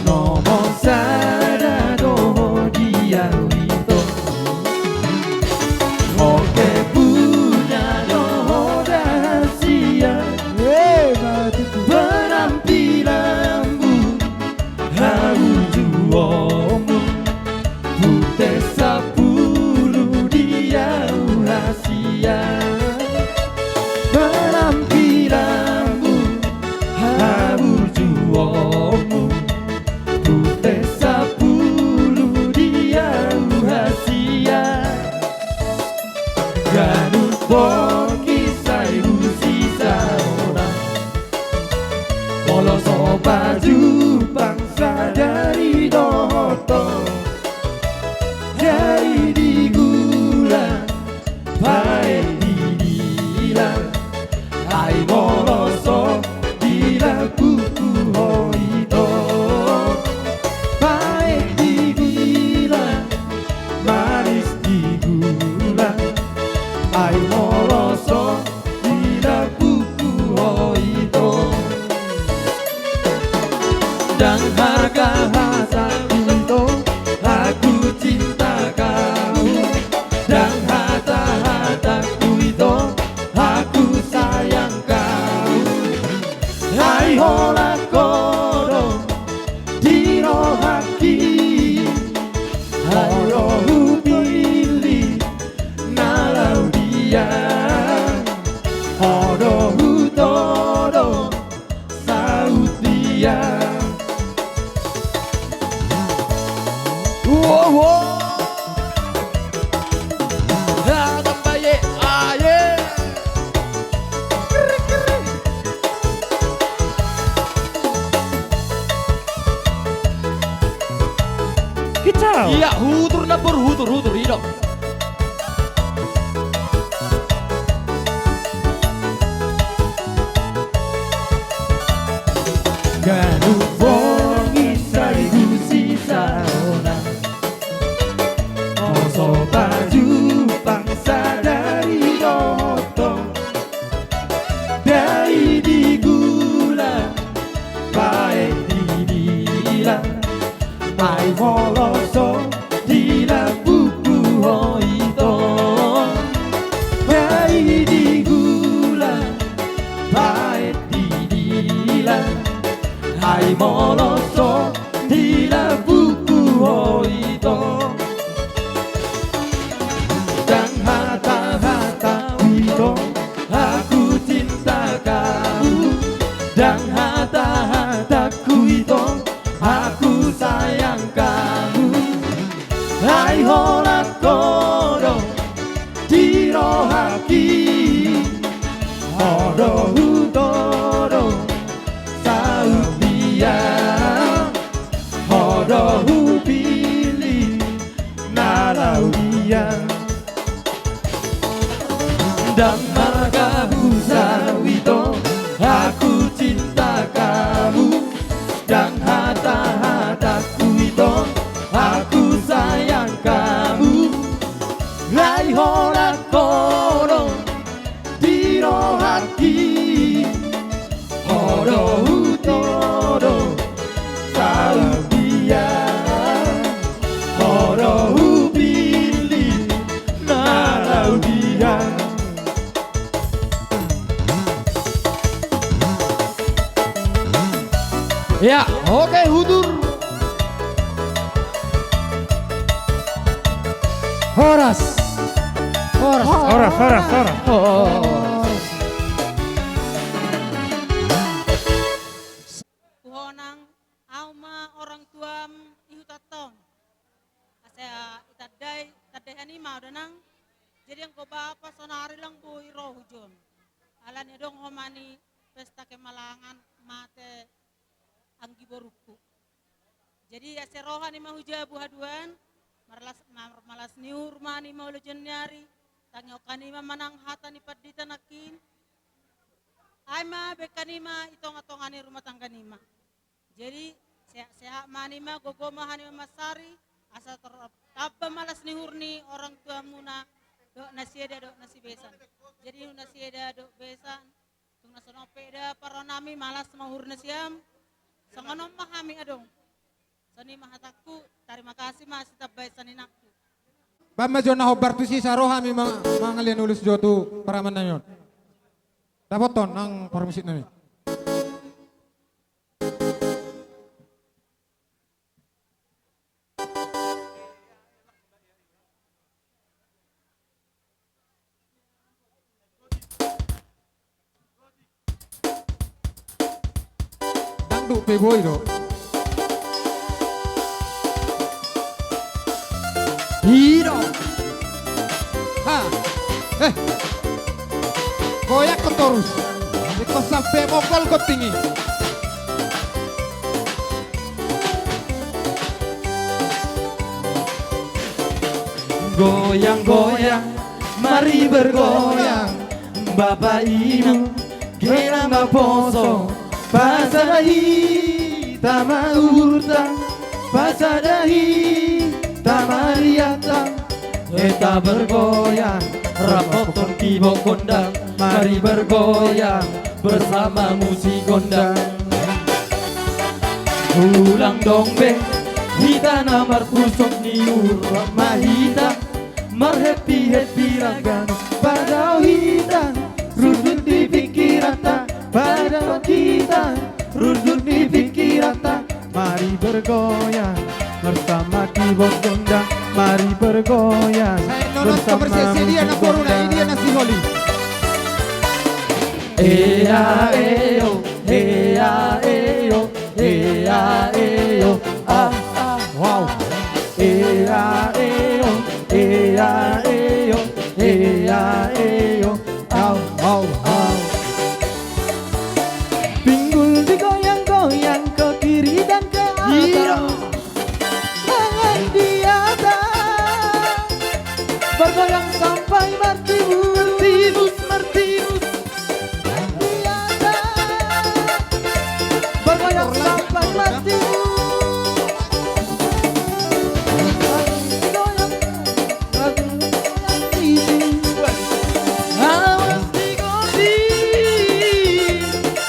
Nomor sada do ho di au ito. Oke punya do ho rahasia. Penampilanmu, haburjuonmu, pute sapulu di au rahasia. Penampilanmu, haburjuonmu, pute sapulu di au rahasia. Ganup borngin sai husi saona. Molo so pajumpang sadari dohot ho. Jadi di gula, baen di dilan. Ai molo so di lambungku ho ito. Baen di dilan, manis di gula. Ai molo so di lambungku ho ito. Ndang harga hataku ito, aku cinta kamu. Ndang hata-hataku ito, aku sayang kamu. Ai holan ho do di rohangki. Ho do hupillit na laho di au. Ho do hutodo saut di au. Wow, wow. Aye, aye. Kicau. Iya, hutur na boru, hutur, hutur, i do. Ganup borngin sai husi saona. Molo so pajumpang sadari dohot ho. Baen di gula, baen di dilan. Ai molo so di lambungku ho ito. Baen di gula, baen di dilan. Ai molo so di lambungku ho ito. Ndang hata-hataku ito, aku cinta kamu. Ndang hata-hataku ito, aku sayang kamu. Ai holan ho do di rohangki. Ho do hutodo saut di au. Ho do hupillit na laho di au. Ndang marga husau ito, aku cinta kamu. Ndang hata-hataku ito, aku sayang kamu. Ai holan ho do di rohangki. Ho do hutodo saut di au. Ho do hupillit na laho di au. Ya, oke, hutur. Horas. Horas. Horas, horas, horas. Horas. Tuhonan, au ma orang tuam i hutanta on. Asa itandai, tandai hanima au da nang. Jadi anggo bapa sonari lang boi ro hujon. Alani adong ho ma ni pesta kemalangan mate anggi borungku. Jadi asa ro hanima hu jabu haduan, marlas, marmalas ni uhur ma hanima ulaon ni ari. Tangihon hanima ma nang hata ni pandita nangkin. Ai ma bahen hanima i tonga-tonga ni rumah tangga nima. Jadi, sehat-sehat ma hanima, gogo ma hanima mansari, asa tor-, tamba ma las ni uhur ni orang tuamuna, dohot nasida, dohot na sibesan. Jadi, dohot nasida, dohot besan, tung na songon on pe da parrohanami, malas ma uhur nasiam. Songon on ma hami adong. Songon i ma hatangku, tarima kasih ma sitambaen songon i nangku. Baen ma jo na hombar tusi, asa ro hami ma-, mangalian ulos jo tu paramanami on. Dapothon nang parmusiknami. Dangdut pe boi do. I do. Ha. Eh. Goyang ko torus. Iko sampe mokol ko tinggi. Goyang-goyang, mari bergoyang, bapa inang, gena maposo, pasada hita ma uhurta, pasada hita ma riahta, hita bergoyang, rapothon kibok gondang, mari bergoyang, bersama musik gondang. Ulang dong be, hita na marpusok ni uhur ma hita, marhappy-happy ragan, padao hita, rundut ni pikiranta, padao hita, rundut ni pikiranta, mari bergoyang, bersama kibok gondang, mari bergoyang, bersama musik gondang. Sai nono, persis dia na boru na, dia na si Holi. Ea, eo, ea, eo, ea, eo, ah, ah. Wow. Ea, eo, ea, eo, ea, eo, au, au, au. Pinggul digoyang-goyang ke kiri dan ke atas. Iya. Tangan di atas. Bergoyang sampai martimus. Martimus, martimus. Di atas. Bergoyang sampai martimus. Goyang, goyang, goyang. Awas di goti.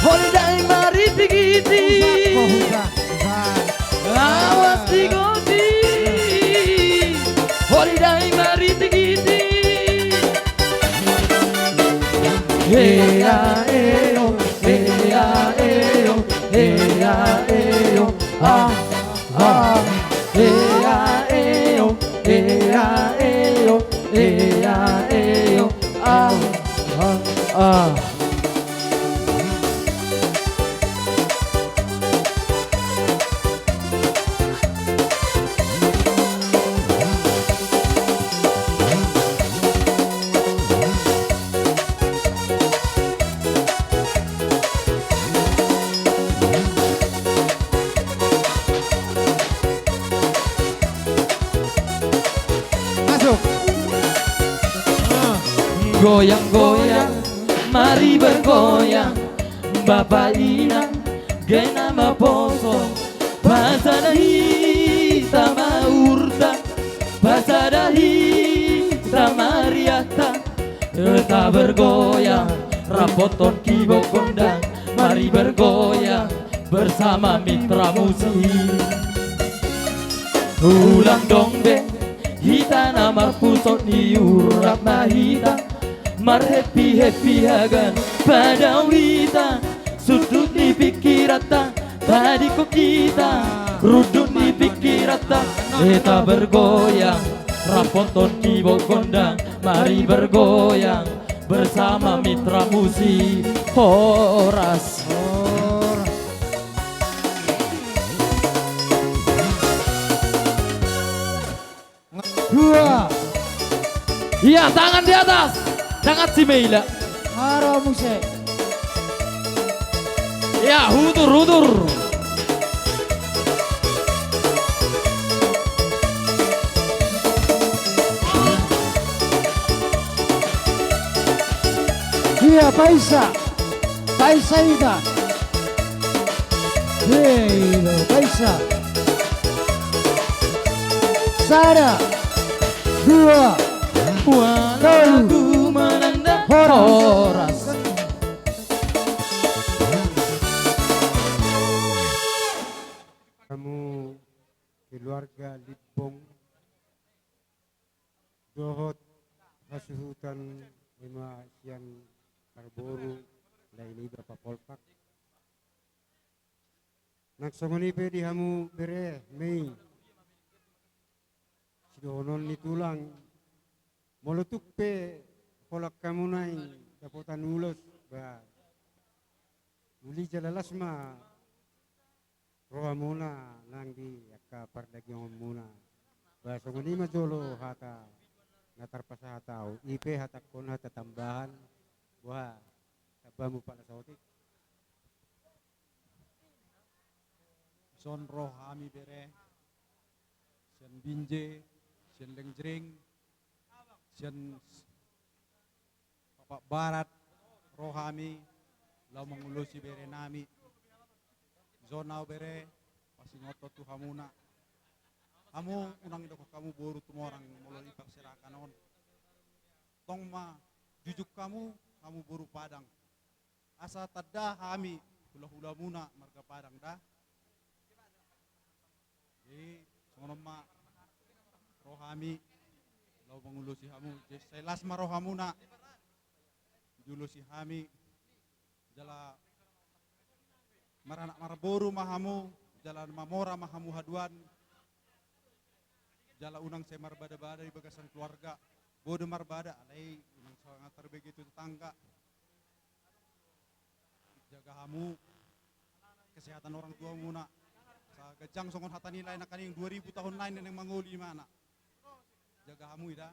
Holi dai maritik-itik. Awas di goti. Holi dai maritik-itik. Ea, eo, ea, eo, ea, eo, ah, ah. Ea, eo, ea, eo, ea, eo, ah, ah, ah. Masuk. Ah. Goyang-goyang, mari bergoyang, bapa inang, gena maposo, pasada hita ma uhurta, pasada hita ma riahta, hita bergoyang, rapothon kibok gondang, mari bergoyang bersama mitra musik. Ulang dong be, hita na marpusok ni uhur rap ma hita, marhappy-happy hagan, padao hita, sundut ni pikiranta, tadingkon hita, rundut ni pikiranta, hita bergoyang, rapothon kibok gondang, mari bergoyang bersama mitra musik. Horas. Horas. Dua. Iya, tangan di atas. Tangan si Meila. Aro muse. Iya, hutur, hutur. Ia, paisa. Paisa hita. Hei, lo, paisa. Sada, dua, tolu. Horas. Hamu keluarga Limbong dohot hasuhuton, ima sian parboru, lae ni Bapa Poltak. Nang songon i pe di hamu bere, mei. Sidohonon ni tulang, molo tung pe holan hamu naeng dapotan ulos, ba, uli jala las ma rohamuna nang di angka pardagingonmuna. Ba, songon i ma jolo hata na tarpasahat ahu, i pe hatangkon hata tambahan, boha, tamba hamu pala saotik. Dison ro hami bere, sian Binjai, sian Lengjreng, sian Papak Barat, ro hami laho mangulosi bere nami. Dison ahu bere, pasingothon tu hamuna. Hamu unang didok hamu boru Tumorang molo di parserahan on. Tong ma jujung hamu, hamu boru Padang. Asa tanda hami hulahulamuna marga Padang da. Jadi songon on ma ro hami laho mangulosi hamu. Jadi sai las ma rohamuna diulosi hami. Jala maranak marboru ma hamu, jala mamora ma hamu haduan. Jala unang sai marbadabada di bagasan keluarga. Boi do marbada, alai unang sanga tarbege tu tetangga. Jaga hamu kesehatan orang tuamuna. Asa ganjang songon hata ni lae nangkaning, dua ribu tahun nai naeng mangoli imana. Jaga hamu i da.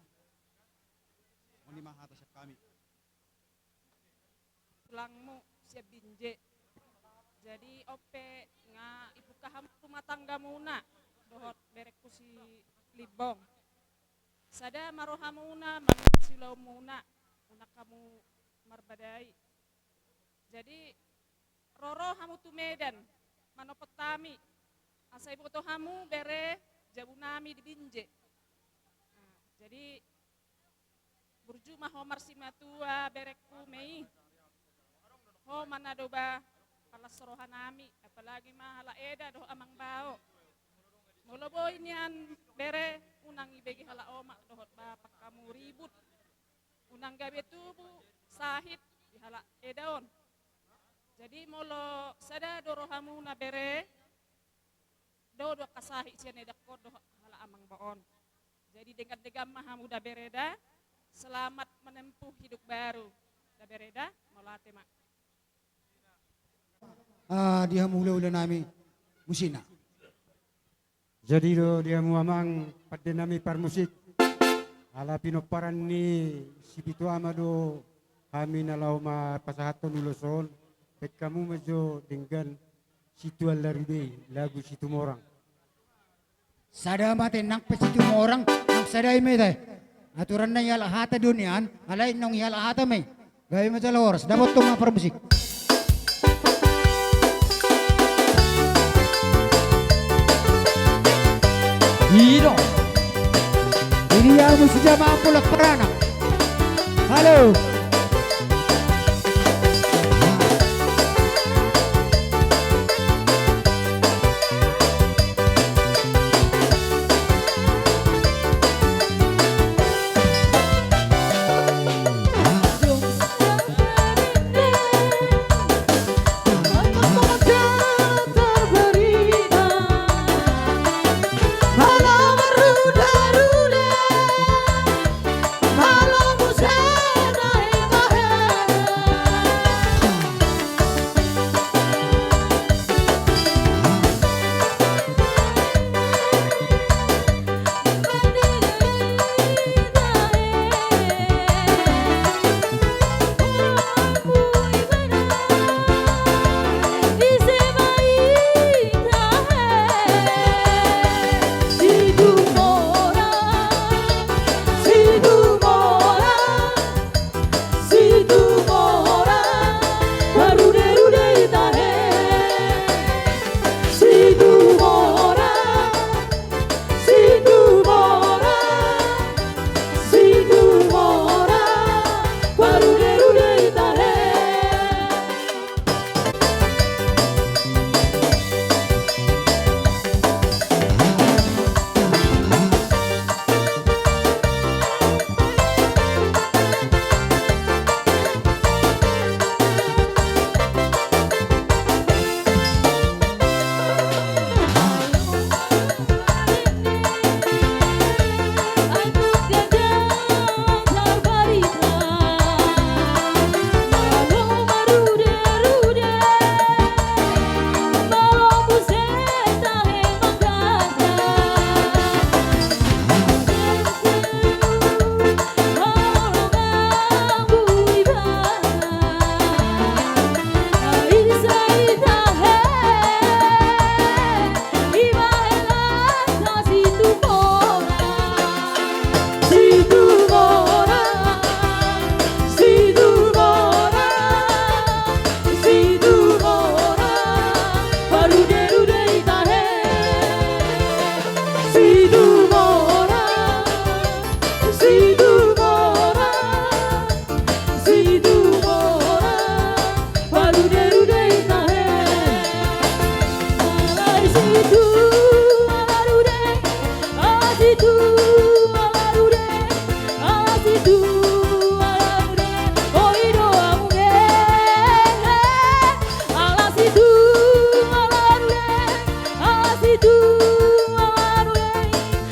Songon i ma hata sian hami. Tulangmu sian Binjai. Jadi on pe nga dibuka hamu rumah tanggamuna dohot berengku si Limbong. Sada ma rohamuna mangihuthon ulaonmuna, unang hamu marbadai. Jadi roro hamu tu Medan manopot hami, asa diboto hamu bere jabunami di Binjai. Nah, jadi burju ma ho marsimatua berengku, mei. Ho ma na doba palas rohanami, apalagi ma halak eda dohot amang bao. Molo boi nian bere, unang ibege halak omak dohot bapak hamu ribut. Unang gabe tubu sahit di halak eda on. Jadi molo sada do rohamuna bere, dao do angka sahit sian edangkon dohot halak amang bao on. Jadi denggan-denggan ma hamu da bere da. Selamat menempuh hidup baru da bere da. Mauliate ma. Ah, di hamu hulahula nami musik na. Jadi do di hamu amang pande nami parmusik. Ala pinomparan ni sipitu ama do hami na laho ma pasahathon ulos on. Baen hamu ma jo denggan Situan Laribei, lagu Situmorang. Sada ma te nang pe Situmorang, nang sada i ma i te. Aturan na ialap hata do nian, alai nang ialap hata ma i. Gabe ma jala horas, dapothon ma parmusik. I do. Ini ya musik jamaah pulak peranak. Halo. Situmorang, Situmorang, parude-rude i tahe. Alai Situmorang rude, ala Situmorang rude, ala Situmorang rude, o i do hamu e. Ala Situmorang rude, ala Situmorang rude.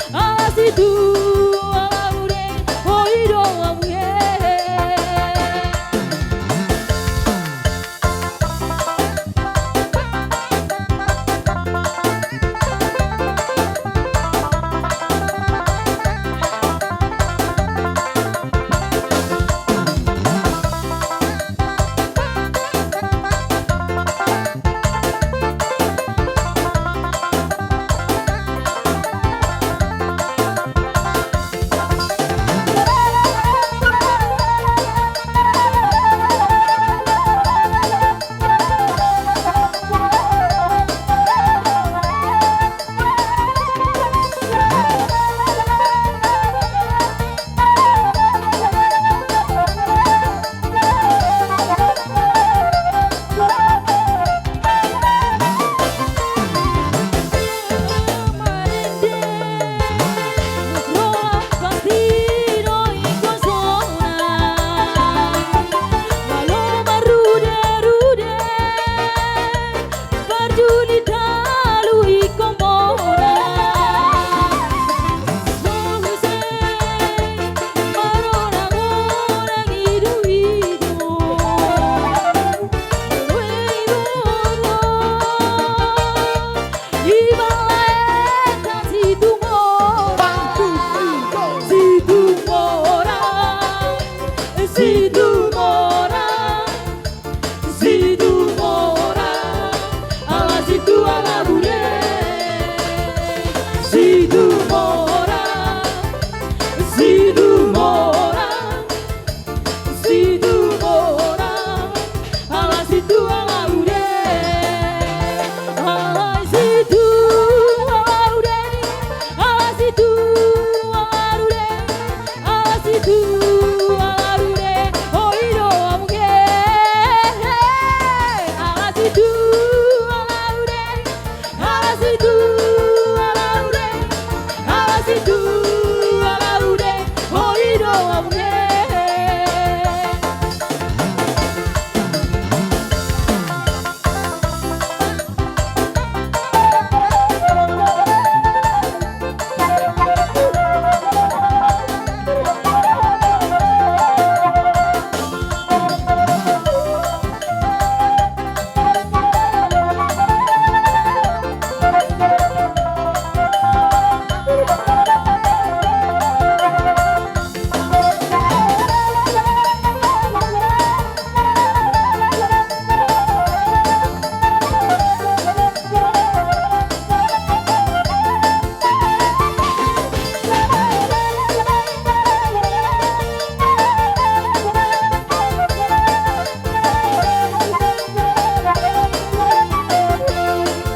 Ala Situmorang rude, o i do hamu e. Situmorang, Situmorang, Situmorang, ala Situmorang rude. Situmorang, Situmorang, Situmorang, ala Situmorang rude. Ala Situmorang rude, ala Situmorang rude. Ala Situmorang rude, o i do hamu e. Ala Situmorang rude, ala Situmorang rude, ala Situmorang rude, o i do hamu e.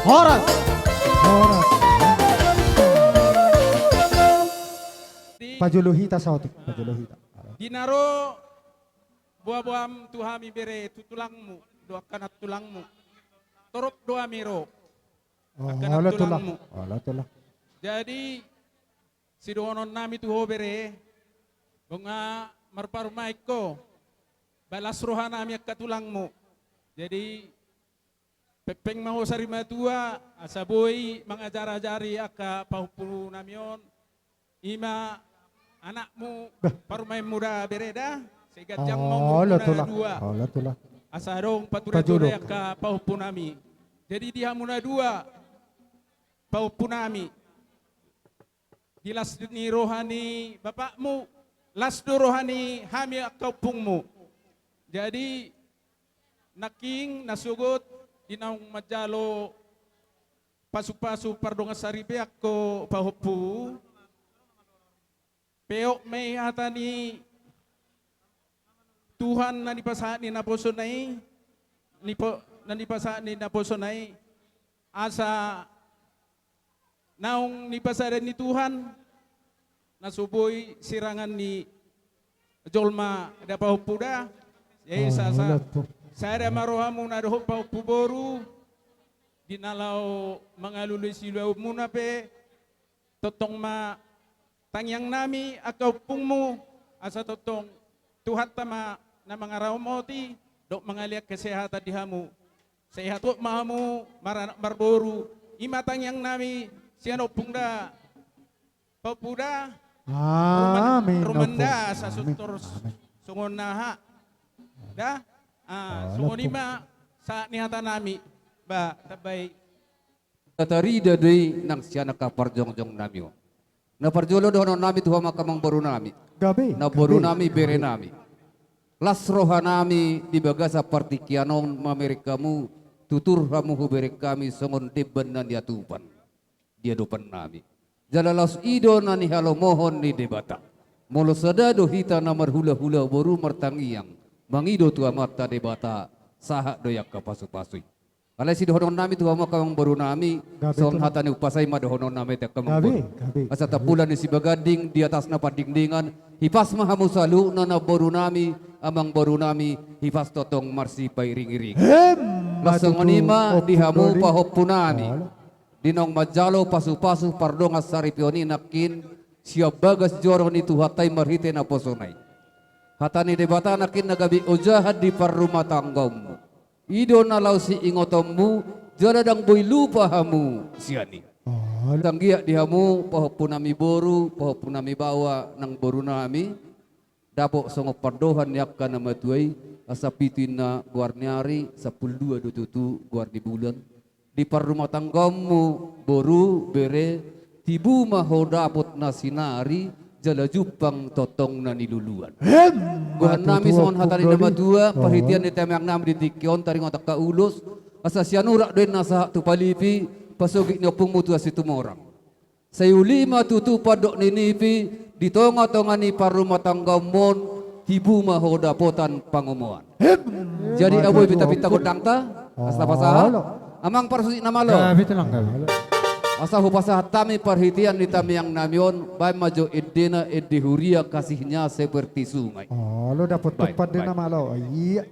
Horas. Horas. Pajolo hita saotik, pajolo hita. Di na ro boaboam tu hami bere, tu tulangmu dohot angka nantulangmu. Torop do hami ro. Oh, angka nantulangmu. Olo, tulang. Jadi, sidohonon nami tu ho bere, nunga marparumaen ho, ba las roha nami angka tulangmu. Jadi, pengpeng ma ho sari matua, asa boi mangajar-ajari angka pahompu nami on, i ma anakmu, bah, parumaenmu da bere da, sai ganjang ma umurmu na dua. Olo, tulang. Asa adong pature-ture angka pahompu nami. Jadi di hamu na dua, pahompu nami. Di las ni roha ni bapakmu, las do roha ni hami angka ompungmu. Jadi, nangkin na sogot di naung manjalo pasu-pasu pardongan saripe angka pahompu, peop ma i hata ni Tuhan na nipasahat ni naposona i, nipo-, na nipasahat ni naposona i, asa naung nipasada ni Tuhan, na so boi sirangan ni jolma da pahompu da. Jadi, ah, sa-, sa-, sada ma rohamuna dohot pahompu boru di na laho mangalului siulaonmuna pe, tongtong ma tangiangnami angka ompungmu, asa tongtong Tuhanta ma na mangaramoti dohot mangalean kesehatan di hamu. Sehat hot ma hamu maranak marboru. I ma tangiangnami sian ompung da, pahompu da. Amin. Rumanda, ompung. Amin. Sasuntor. Amin. Songon aha da. Ah, songon i ma sahat ni hatanami. Ba, tambai. Tarida do i nang sian angka parjongjongnami on. Na parjolo dohononnami tu hamu angka amangborunami. Gabe, na gabe, borunami, gabe. Berenami. Las rohanami di bagasan partingkian on mamereng hamu, tutur hamu hubereng hami songon demban na niatupan di adopannami. Jala laos i do na nihalomohon ni Debata. Molo sada do hita na marhulahula boru martangiang, mangido tu Amanta Debata, sahat do i angka pasupasu i. Alai sidohononnami tu hamu angka amangborunami, gabe, songon hata ni umpasa i ma dohononnami tu angka amangboru. Gabe, gabe. Asa tampulan ni sibaganding di atas na pandingdingan, hipas ma hamu saluhutna namborunami, amangborunami, hipas tongtong marsipairingiring. Emma tutu. Las songon i ma di hamu pahompunami. Di naung manjalo pasupasu pardongansaripeon i nangkin sian bagas joro ni Tuhanta i marhite naposona i. Hata ni Debata nangkin na gabe ojahan di parrumatanggaonmu. I do na laho siingotonmu, jala ndang boi lupa hamu sian i. Tanggiat di hamu, pahompunami boru, pahompunami baoa nang borunami, dapot songon pandohan ni angka na matua i, asa pitu inna goar ni ari, sampulu dua do tutu goar ni bulan. Di parrumatanggaonmu, boru, bere, tibu ma ho dapot na sinari, jala jumpang tongtong na niluluan. Emma tutu. Gohannami songon hata ni na matua, parhitean ni tamiangnami di tingki on taringot angka ulos, asa sian urak do inna sahat tu palipi, pasogit ni ompungmu tu Situmorang. Sai uli ma tutu pandok ni nipi, di tongatonga ni parrumatanggaonmon, tibu ma ho dapotan pangomoan. Emma tutu. Jadi, abo i pinta-pinta gondangta, asa tapasahat. Amang parsusi na malo. Asa hupasahat hami parhitean ni tamiangnami on, baen ma jo endena, ende huria kasihnya seperti sungai. Olo, dapot pandena malo. Iya.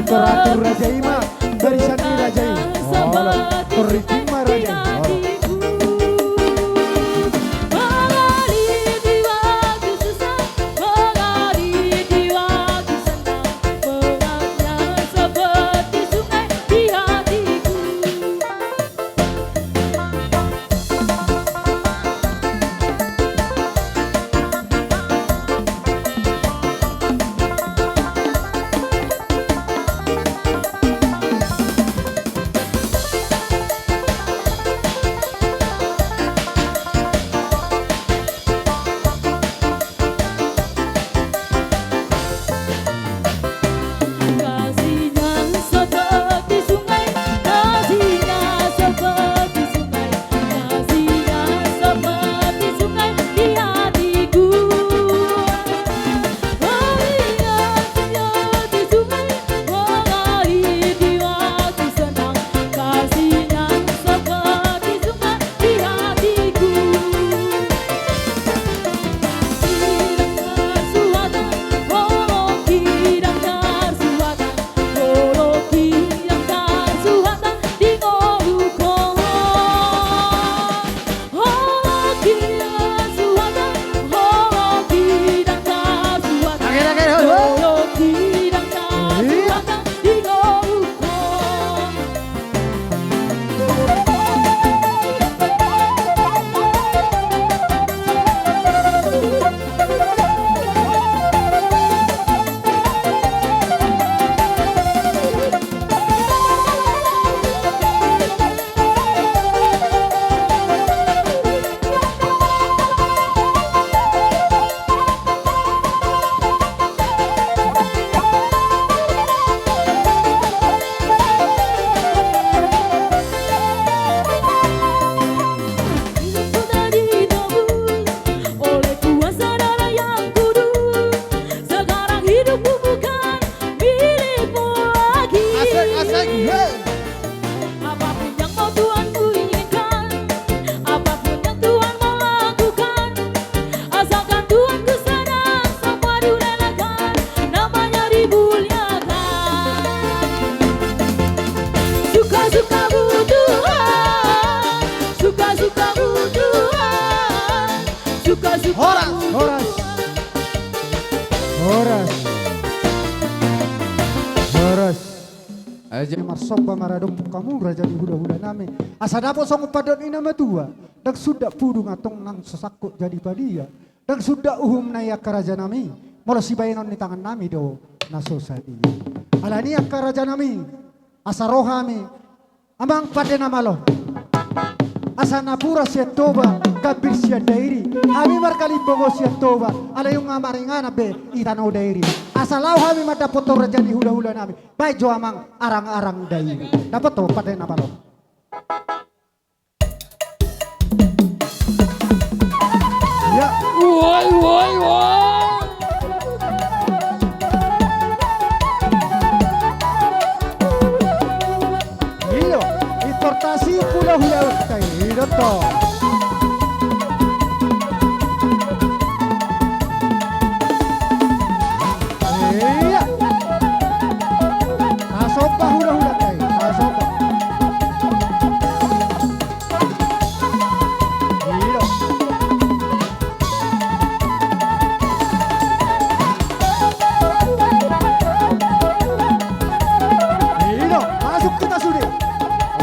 Atur-atur raja i ma, barisan ni raja i. Olo, toriting ma raja i. Olo. Apapun yang mau Tuhan ku inginkan, apapun yang Tuhan mau lakukan, asalkan Tuhan ku senang, semua direlakan, namanya dimuliakan. Suka-sukamu Tuhan, suka-sukamu Tuhan, suka-sukamu Tuhan. Horas, horas. Horas. Horas. Aja marsomba maradophon hamu raja ni hula-hula nami. Asa dapot songon pandok ni na matua. Ndang suda pudung antong nang so sangkot jadi padia. Ndang suda uhum na i angka raja nami. Molo sibaenon ni tangan nami do na so sadia. Alani i angka raja nami. Asa ro hami. Amang pande na malo. Asa napuran sian Toba, gambir sian Dairi. Hami marga Limbogo sian Toba, alai nunga maringanan be i tano Dairi. Asa laho hami mandapothon raja ni hula-hula nami. Baen jo amang arang-arang Dairi. Dapothon pande na malo. Ya. Woi, woi, woi. Iyo, importasi hula-hula utai, iyo to. Iya. Asomba hula-hula tai, asomba. Iya. Iya, masuk kita sudah.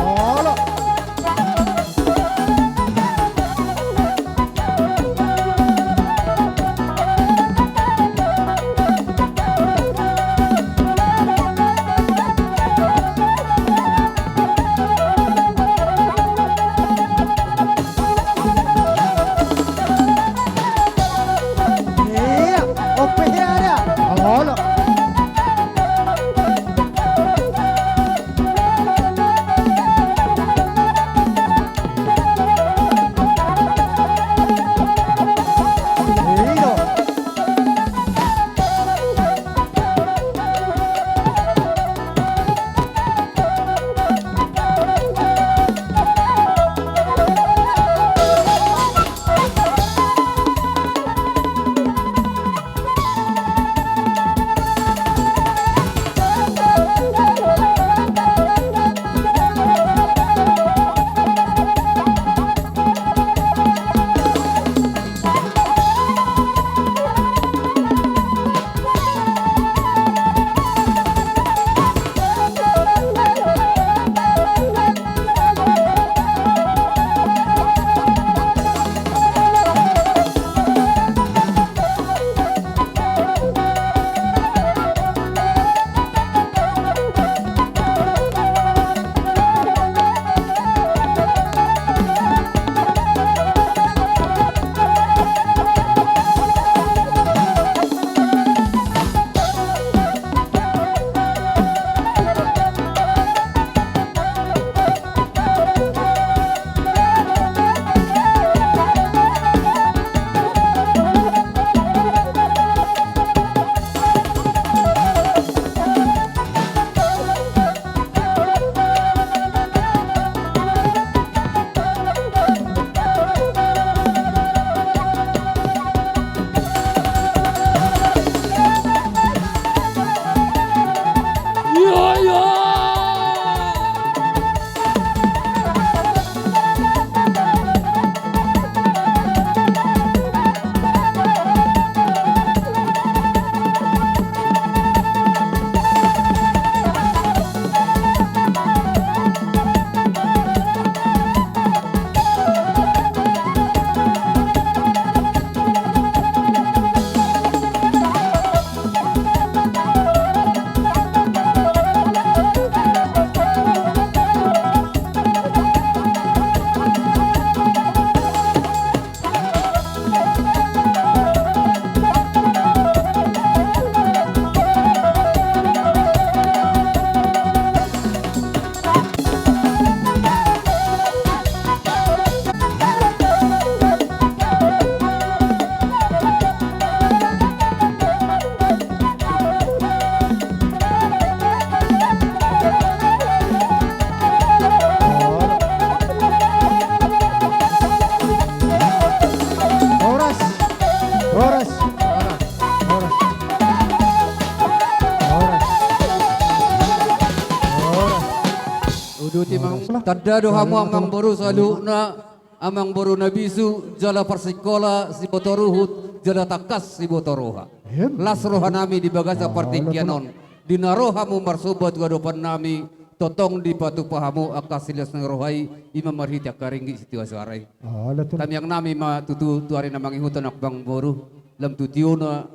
Olo. Uduti mang, tanda do hamu amang boru saluhutna, amang boru na bisu, jala parsikola siboto ruhut, jala tangkas siboto roha. Las rohanami di bagasan partingkian on, di na ro hamu marsomba tu adopannami, tongtong dipatupa hamu angka silas ni roha i, ima marhite angka ringgit sitio suara i. Tangiangnami ma tutu tu ari na mangihuthon amang boru, lam tu tiona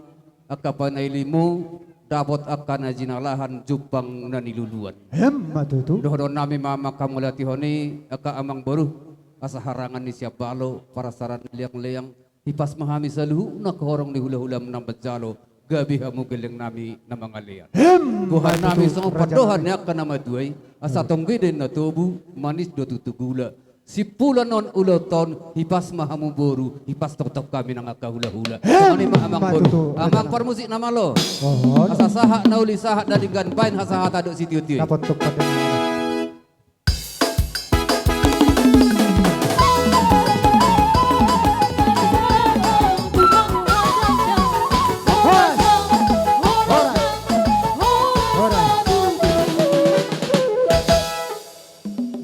angka panailimu, dapot angka na jinalahan, jumpang na niluluan. Emma tutu. Dohononnami ma angka mauliatehon i angka amang boru, asa harangan ni siambalo, parsaoran na leangleang, hipas ma hami saluhutna angka horong ni hulahulam na manjalo, gabe hamu gellengnami na mangalean. Emma tutu. Goarnami songon pandohan ni angka na matua i, asa tonggi do na tobu, manis do tutu gula. Simpulan on ulaonta on, hipas ma hamu boru, hipas tongtong hami nang angka hulahula. Songon i ma amang boru. Amang parmusik na malo. Asa sahat na uli, sahat na denggan, baen hasahatan dohot sitiotio i.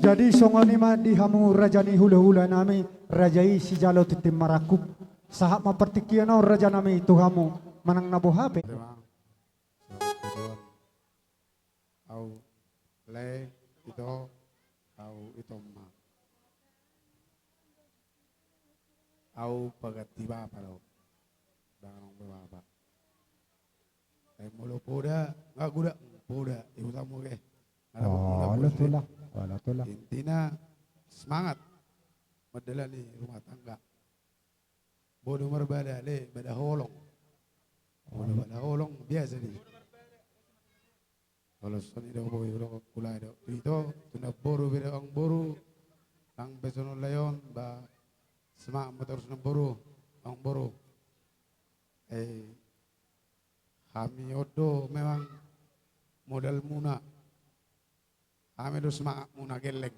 Jadi songon i ma di hamu raja ni hulahulanami, raja i sijalo tintin marangkup. Sahat ma partingkian on rajanami tu hamu manang na boha pe. Au lae ito, au ito ma. Au paganti bapa do. Dang adong be bapa. Ai molo poda, nga guda poda, ihuta mo ge. Ala tulang, ala tulang. Intina semangat mandalani rumah tangga. Bodo marbada le, bada holong. Bodo bada holong biasa di. Olo songon i do boi, olo kula do. Ito, tu namboru be do amangboru. Nang be songon lae on ba semangat ma torus namboru, amangboru. Eh, hami on do memang modalmuna. Hami do semangatmuna gelleng.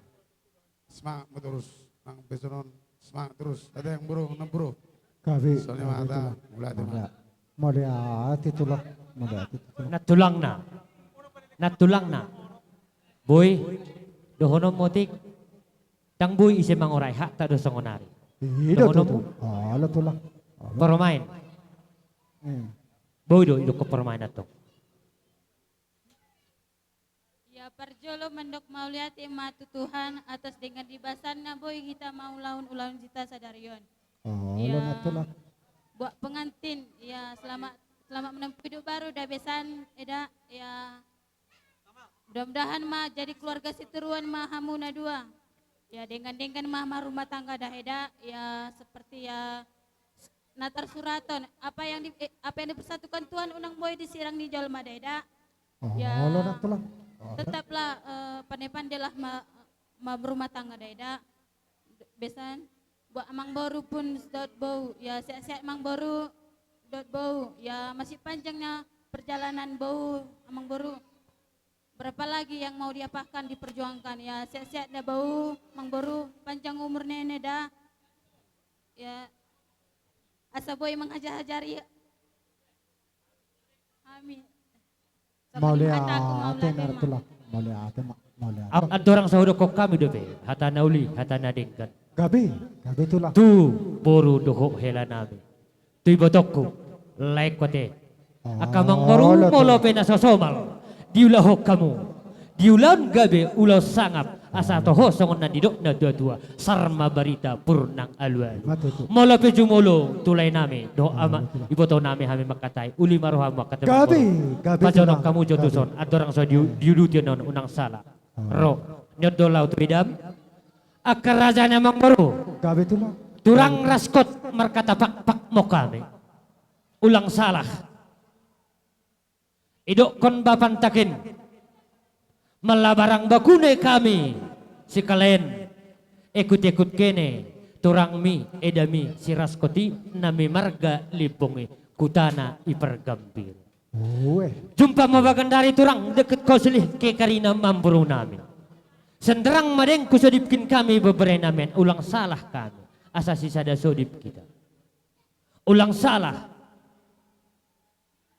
Semangat ma torus, nang be songon on, semangat torus. Ate amangboru, namboru. Gabe, songon i ma hata, mauliate ma. Mauliate tulang, mauliate tulang. Nantulangna. Nantulangna. Boi, dohononmu otik. Ndang boi ise mangorai, hakta do songon ari. Dohononmu. Ala tulang. Parumaen. Boi do idokkon parumaen antong. Ia parjolo mandok mauliate ma tu Tuhan atas denggan ni basanna boi hita maulahon ulaon hita sadari on. Ia buat pengantin, ia selamat, selamat menempuh hidup baru da besan eda, ia mudah-mudahan ma jadi keluarga sitiruon ma hamu na dua. Ia denggan-denggan ma marumah tangga da eda, ia seperti ia na tarsurathon, apa yang di, eh, apa yang dipersatukan Tuhan unang boi disirang ni jolma da eda. Ya, tetaplah, eh, pande-pandelah ma, ma berumah tangga da eda. Besan, buat amangboru pun dohot boru, ya sehat-sehat amangboru dohot boru, ya masih panjangnya perjalanan boru, amangboru. Berapa lagi yang mau diapakan, diperjuangkan, ya sehat-sehat da boru, amangboru, panjang umur nene da. Ya, asa boi manghajari-hajari hami. Mauliate ma tulang, mauliate ma, mauliate. Andorang so hudokkon hami dope hata na uli, hata na denggan. Gabe, gabe tulang. Tu boru dohot helanami. Tu ibotongku, laengku ate. Angka amangboru molo pe na so somal diulahon hamu, di ulaon gabe, ulaon sangap, asa toho songon na nidok na tua-tua, sar ma barita pur nang alualu. Molo pe jumolo tu laenami dohot ama, ibotonami hami mangkatai, uli ma rohamu angka amangboru. Pajonok hamu jo tuson, andorang so diuduti on unang sala. Ro, nion do laho tu idam. Angka raja ni amangboru. Gabe tulang. Turang raskot markata pakpak ma hami. Ulang salah. Idokkon bapa nangkin. Mala barang bakune hami sikalaen. Ekut-ekut kene turangmi, edami si raskot i, nami marga Limbong i, kutana i pargambir. Jumpa ma bagandari turang, deket ho silih ke karina amangborunami. Sendang madeng husodipkin hami beberenami, ulang salah hami. Asa sisada sodip hita. Ulang salah.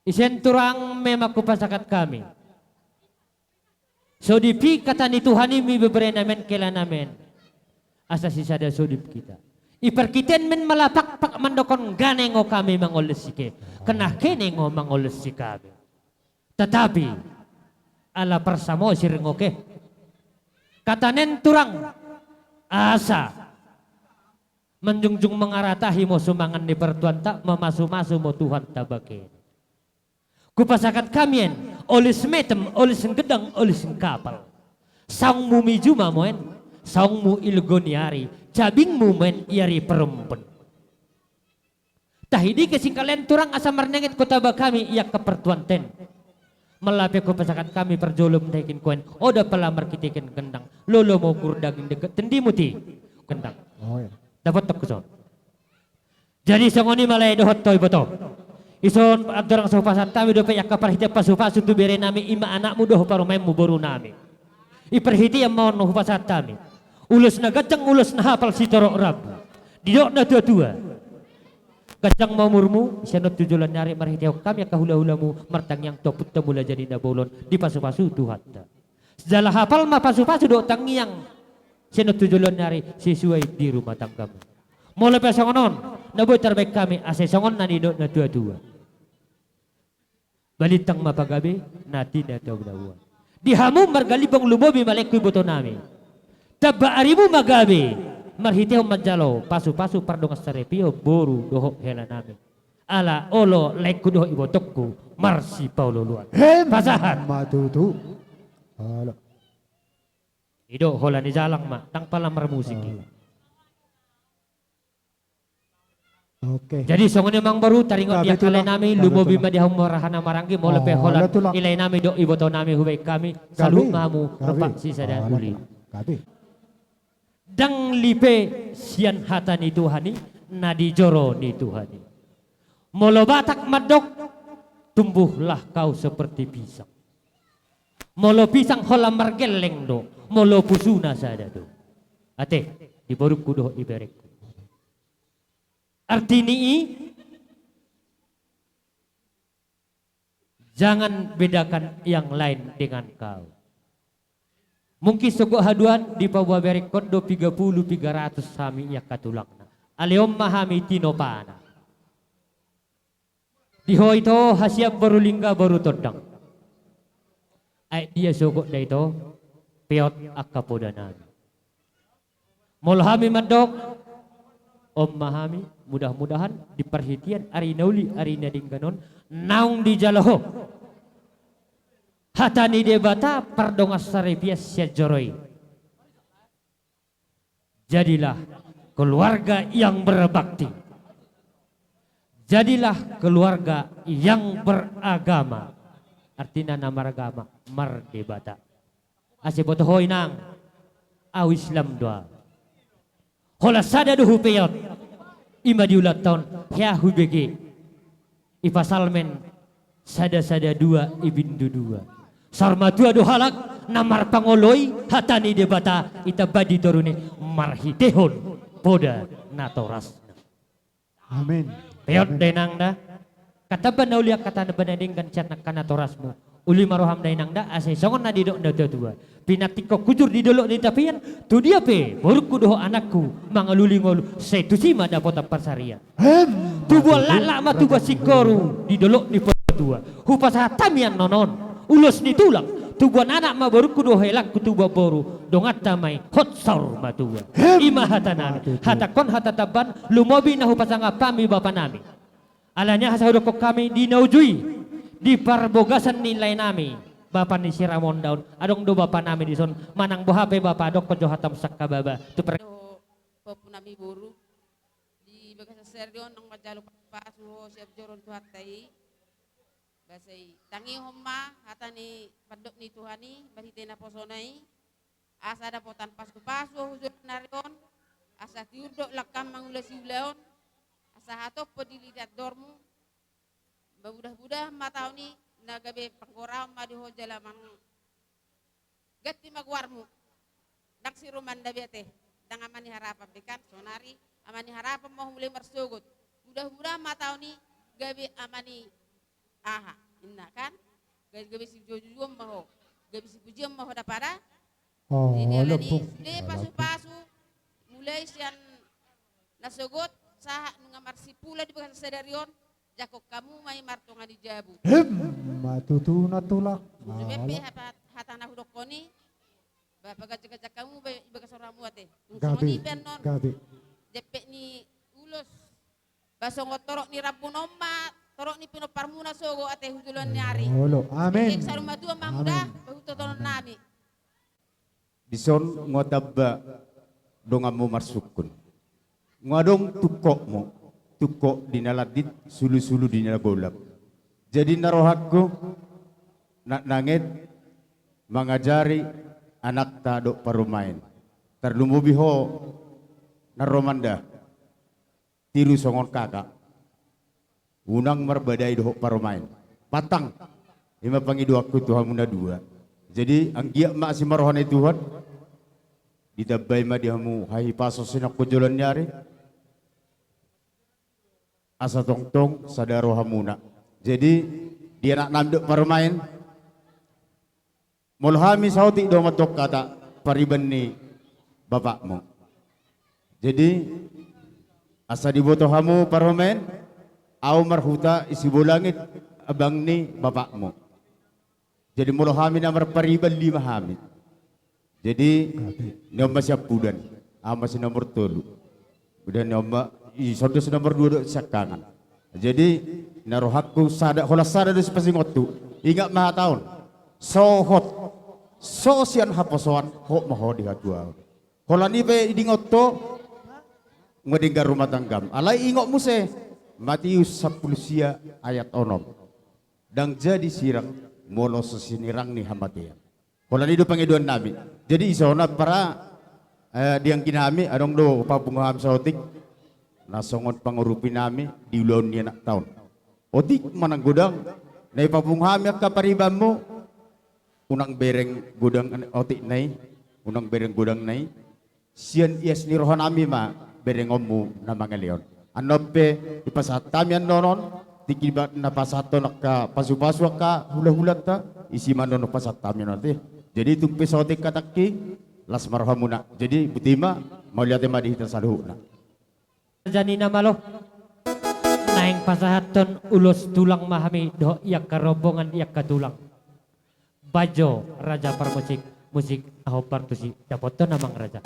Ise turang memang hupasahat hami. Sodip i hata ni Tuhan i ma ibebere nami on, hela nami on. Asa sisada sodip hita. I parhitean ma on malapakpak mandokhon gane ngo hami mangolesi ke. Kena kene ngo mangolesi hami. Tetapi ala parsamosir ngo ke. Hata ni turang asa manjungjung mangaratahi mo sumangan ni partuanta, mamasumasu mo Tuhanta bakeno. Hupasahat hami on, olis metem, olis gedang, olis kapal. Saungmu mijuma ma on, saungmu ilgo ni ari, cabingmu ma on i ari paromben. Tahi dike singkalen turang asa marnenget ho taba hami i angka partuanta on. Molo pe hupasahat hami parjolo mandahiken ho on, oda pala marhitehon gendang, lolo ma ukur daging dengke, tendimu ti gendang. Oh, iya. Dapothon ho son. Jadi songon i ma lae dohot ho iboto. Ison andorang so hupasahat hami dope i angka parhitean pasupasu tu bere nami i ma anakmu dohot parumaenmu boru nami. I parhitean ma on hupasahat hami. Ulos na ganjang ulos na hapal sitorop rambu. Didok na tuatua. Ganjang ma umurmu, sian on tu joloan ni ari marhitehon hami angka hulahulamu martangiang tu ompunta Mulajadi Nabolon dipasupasu Tuhanta. Jala hapal ma pasupasu dohot tangiang sian on tu joloan ni ari sesuai di rumah tanggamu. Molo pe songon on, na boi tarbaen hami asa songon na nidok na tuatua. Balintang ma pagabe, na tinatau dabuan. Di hamu margalimbong lumobi ma laengku iboto nami. Tamba arimu ma gabe, marhitehon manjalo pasupasu pardongan saripeon boru dohot hela nami. Ala olo laengku dohot ibotongku marsipaolooloan. Hem, pasahat. Ma tutu. Olo. Ido holan i jalang ma, ndang pala marmusik i. Olo. Oke. Jadi songon i amang boru, taringot di angka lae nami, lumobi ma di hamu marhaha na maranggi, molo pe holan i lae nami dohot iboto nami hubaen hami, saluhut ma hamu, rap sisada uli. Ndang lipe sian hata ni Tuhan i, na di joro ni Tuhan i. Molo Batak mandok, tumbuhlah kau seperti pisang. Molo pisang holan margelleng do, molo pusuna sada do. Ate, di borungku dohot iberengku. Arti ni i, jangan bedakan yang lain dengan kau. Mungkin sogot haduan dipaboa berengkon do piga pulu piga ratus hami i angka tulangna. Alai on ma hami tinopana. Di ho ito hasian boru Lingga boru Tondang. Aek dia sogot da ito peot angka poda nami. Molo hami mandok, on ma hami, mudah-mudahan di parhitean ari na uli ari na denggan on naung dijalo ho hata ni Debata pardongan saripeon sian joro i. Jadilah keluarga yang berbakti. Jadilah keluarga yang beragama. Artina na maragama, mardebata. Asa boto ho inang, ahu Islam do ahu. Holan sada do hupeot, i ma di ulaonta on, hea hubege. I pasal ma on sada-sada dua, i bindu dua. Saur matua do halak na marpangoloi hata ni Debata i tamba di toru ni marhitehon poda natorasna. Amin. Peot da inang da. Hata tamba na uli angka tamba na denggan sian angka natorasmu. Uli ma roham da inang da, asa songon na nidok na tuatua. Pinantikhon hujur di dolok ni tapian, tu dia pe borungku dohot anakku mangalului ngolu, sai tusi ma dapotan parsarian. Tubuan laklak ma tubuan singkoru di dolok ni patua. Hupasahat hami annon on ulos ni tulang. Tubuan anak ma borungku dohot helangku tubuan boru, donganta ma i hot saur matua. I ma hata nami. Hatangkon hata tamba, lumobi na hupasangap hami bapa nami. Alani aha sai hudokkon hami di na uju i, di parbogasan ni lae nami, bapa ni si Ramonda on, adong do bapa nami dison, manang boha pe bapa, dokkon jo hatamu sangkababa tu par- Pahompu nami boru, di bagasan sadari on naung manjalo pasupasu ho sian joro ni Tuhanta i. Boasa i, tangihon ma hata ni pandok ni Tuhan i marhite naposona i. Asa dapotan pasupasu ho hujur ni ari on, asa tiur dohot langkam mangula siulaon, asa hatop ho dililiat dormu. Mudah-mudahan ma taon i na gabe panggoraon ma di ho jala mangganti ma goarmu. Ndang si Rumanda be ate, ndang Ama ni Harapan be kan, sonari Ama ni Harapan ma ho mulai marsogot. Mudah-mudahan ma taon i gabe Ama ni aha, inna kan? Gabe, gabe sijojojuon ma ho. gabe sipujion ma ho da pada. Oh, jadi ala ni i, sude pasupasu, mulai sian nasogot sahat nunga marsimpulon di bagasan sadari on, jangkon hamu ma i martonga ni jabu. Emma tutu na tulang. Sude pe hata na hudokkon i, ba pagajagjag hamu ba i bagasan rohamu ate. Gabe, songon i pe annon. Gabe. Jempek ni ulos. Ba songon torop ni rambuna on ma torop ni pinomparmuna sogot ate tu joloan ni ari. Olo, amin. Saur matua ma hamu da, ba tu tontonan nami. Dison nga tamba donganmu marsungkun. Nga adong tungkotmu, tungkot di na landit, sulusulu di na golap. Jadi na rohangku, Naknanget, mangajari anakta dohot parumaen. Tarlumobi ho na ro manda. Tiru songon kakak. Unang marbadai dohot parumaen. Pantang. I ma pangidoanku tu hamu na dua. Jadi anggiat ma asi ma roha ni Tuhan. Ditambai ma di hamu hahipason sian joloan ni ari. Asa tongtong sada rohamuna. Jadi di anaknami dohot parumaen. Molo hami saotik do mantong hata pariban ni bapakmu. Jadi asa diboto hamu parumaen, ahu marhuta i Sibolangit, abang ni bapakmu. Jadi molo hami na marpariban lima hami. Jadi nion ma siampudan, ahu ma si nomor tolu. Kemudian nion ma i sondos nomor dua do siangkangan. Jadi na rohangku sada, holan sada do sipasingot tu. Ingat ma hata on. Sohot. So sian haposoan, hot ma ho di hatuaon. Holan i pe idingot ho. Nga denggan rumah tanggam. Alai ingot muse. Matius sampulu sia ayat onom. Ndang jadi sirang molo so sinirang ni hamatean. Holan i do pangidoan nami. Jadi isona para, eh, di anggi nami adong do papungu hami saotik. Na songon pangurupi nami di ulaon ni anakta on. Otik manang godang, na ipapungu hami angka paribanmu, unang bereng godang otik na i, unang bereng godang na i. Sian ias ni roha nami ma berengonmu na mangaleon. Annon pe dipasahat hami annon on, tingki na pasahathon angka pasupasu angka hulahulanta, isi ma annon pasahat hami annon ate. Jadi tung pe saotik hatangki, las ma rohamuna. Jadi botima, mauliate ma di hita saluhutna. Raja ni na malo, naeng pasahathon ulos tulang ma hami dohot i angka rombongan i angka tulang. Bajo raja parmusik, musik na hombar tusi, dapothon amang raja.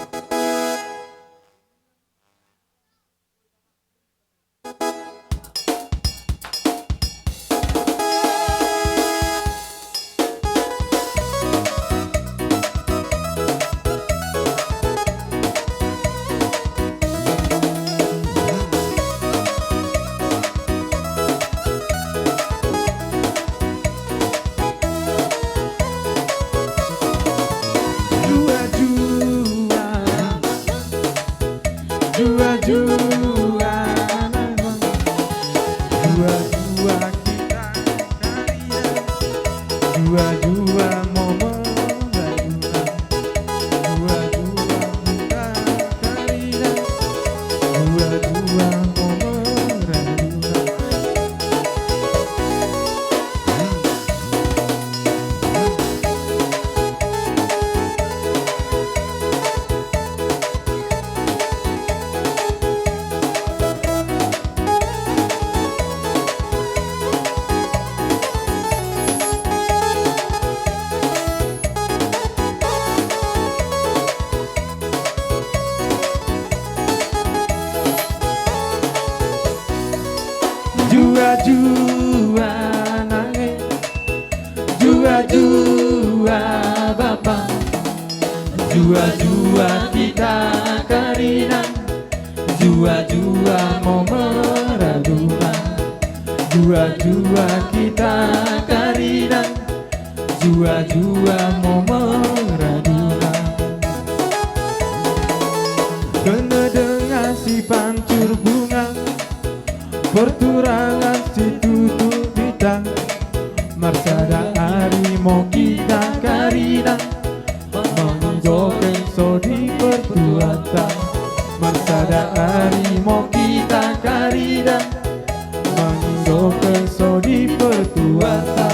Jua-jua, jua-jua, jua-jua kita. Jua-jua momo rajuna. Jua-jua kita karina. Jua-jua momo rajuna. Jua-jua nange, jua-jua bapa, jua-jua kita karina, jua-jua momo rajuna, jua-jua kita karina, jua-jua momo rajuna. Kena dengan si pancur bunga, perturangan si tutu bintang, marsada ari mo kita karina, manginggo penso di pertuanta, marsada ari mo kita karina, manginggo penso di pertuanta.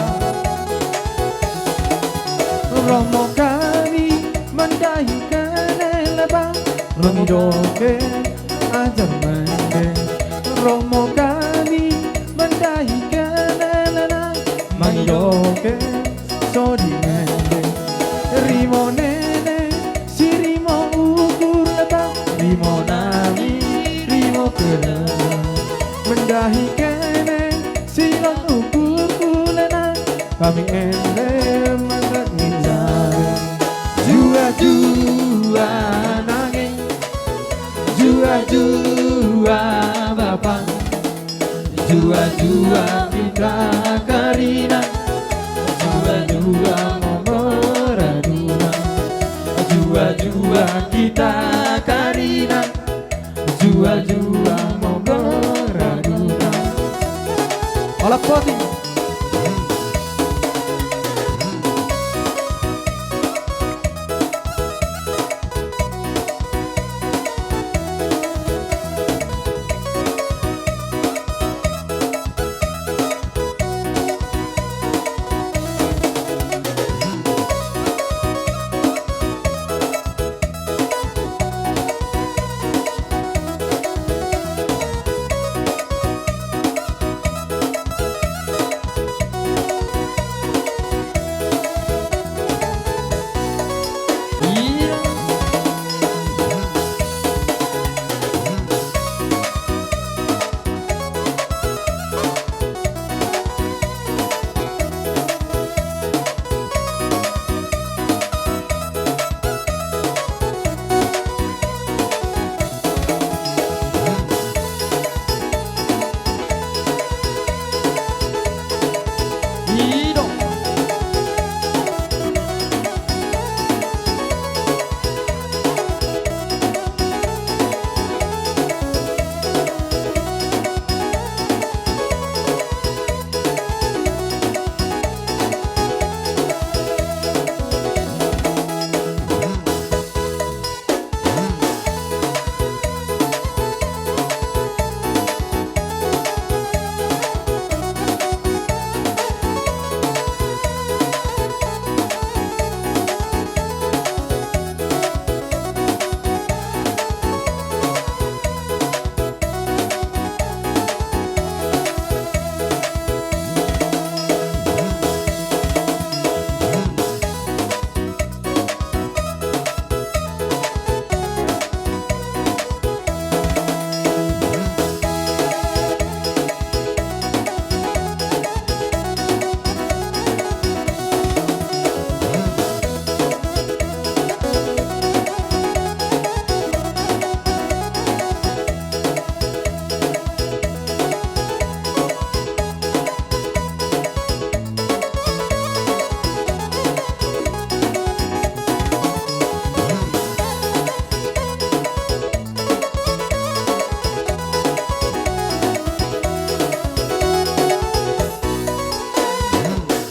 Mangidokke ajar mende, romo hami mandai hela-hela, mangidokke sodi mende. Rimo nene si rimo ukur laba, rimo nami rimo hela. Mandai hene silon ukur hela, hami ende mandai hela. Jua-jua nanging, jua-jua bapa, jua-jua hita karina, jua-jua monggo raduna, jua-jua hita karina, jua-jua monggo raduna. Olah poti.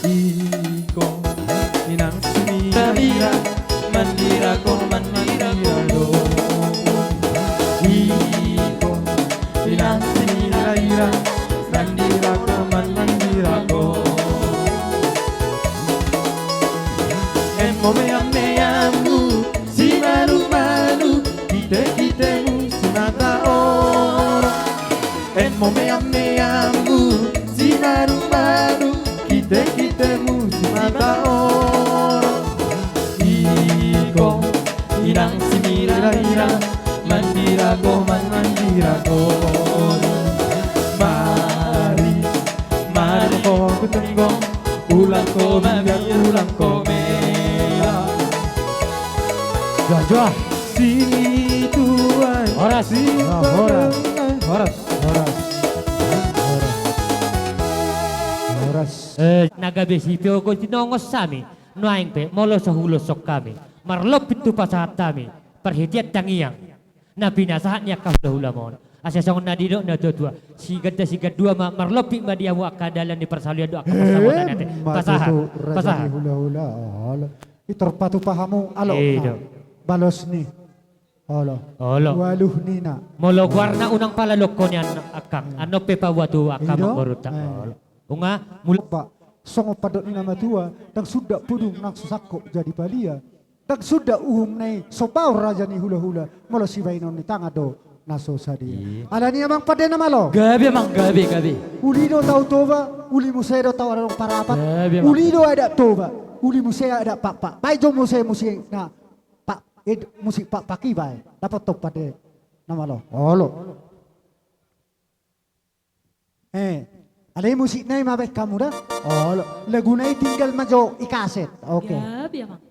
Iko inang sini ira, mandira ko mandira do. Iko inang sini ira, mandira ko mandira do. Emmo meam-meammu simalu-malu, hite-hitemu simata orok. Emmo meam-meammu simalu-malu, hite-hitemu simata orok. Iko inang simira-ira, mandira ko man-, mandira ko. Mari, mari ko kutenggong, ulang ko mami, ulang ko mela. Joah, joah. Situan. Horas. Nah, horas. Horas. Horas. Horas. Horas. Eh, na gabe sipiogo tinongos hami, nuaeng pe molo so hulos hami, marlompit tu pasahat hami parhitean tangiang na pinasahat ni angka hula-hula on. Asa songon na nidok ni natua-tua, siganda sigandua ma, marlompit ma di hamu angka dalan ni parsaulian dohot angka parsamotan i ate. Pasahat. Pasahat. Hula-hula, olo. I tarpatupa hamu, olo. Balos ni. Olo. Olo. Ualuh nina. Molo goarna unang pala lokkon i an-, angkang. Annon pe paboa tu angka amangborunta. Olo. Nunga mul- Ba, songon pandok ni na matua, ndang sundat pudung nang so sangkop jadi palia. Ndang sunda uhum na i, so paor raja ni hulahula, molo sibahenon ni tangan do na so sadia. Iya. Alani i amang pande na malo. Gabe amang, gabe, gabe. Uli do tau Toba, uli muse do tau Alang Parapat. Gabe amang. Uli do adat Toba, uli muse adat Pakpak. Baen jo muse musik na pak, ed, musik Pakpak i baen. Dapot tong pande na malo. Olo. Eh, alai musikna i ma baen hamu da? Olo, laguna i tinggal ma jo i kaset. Oke. Gabe amang.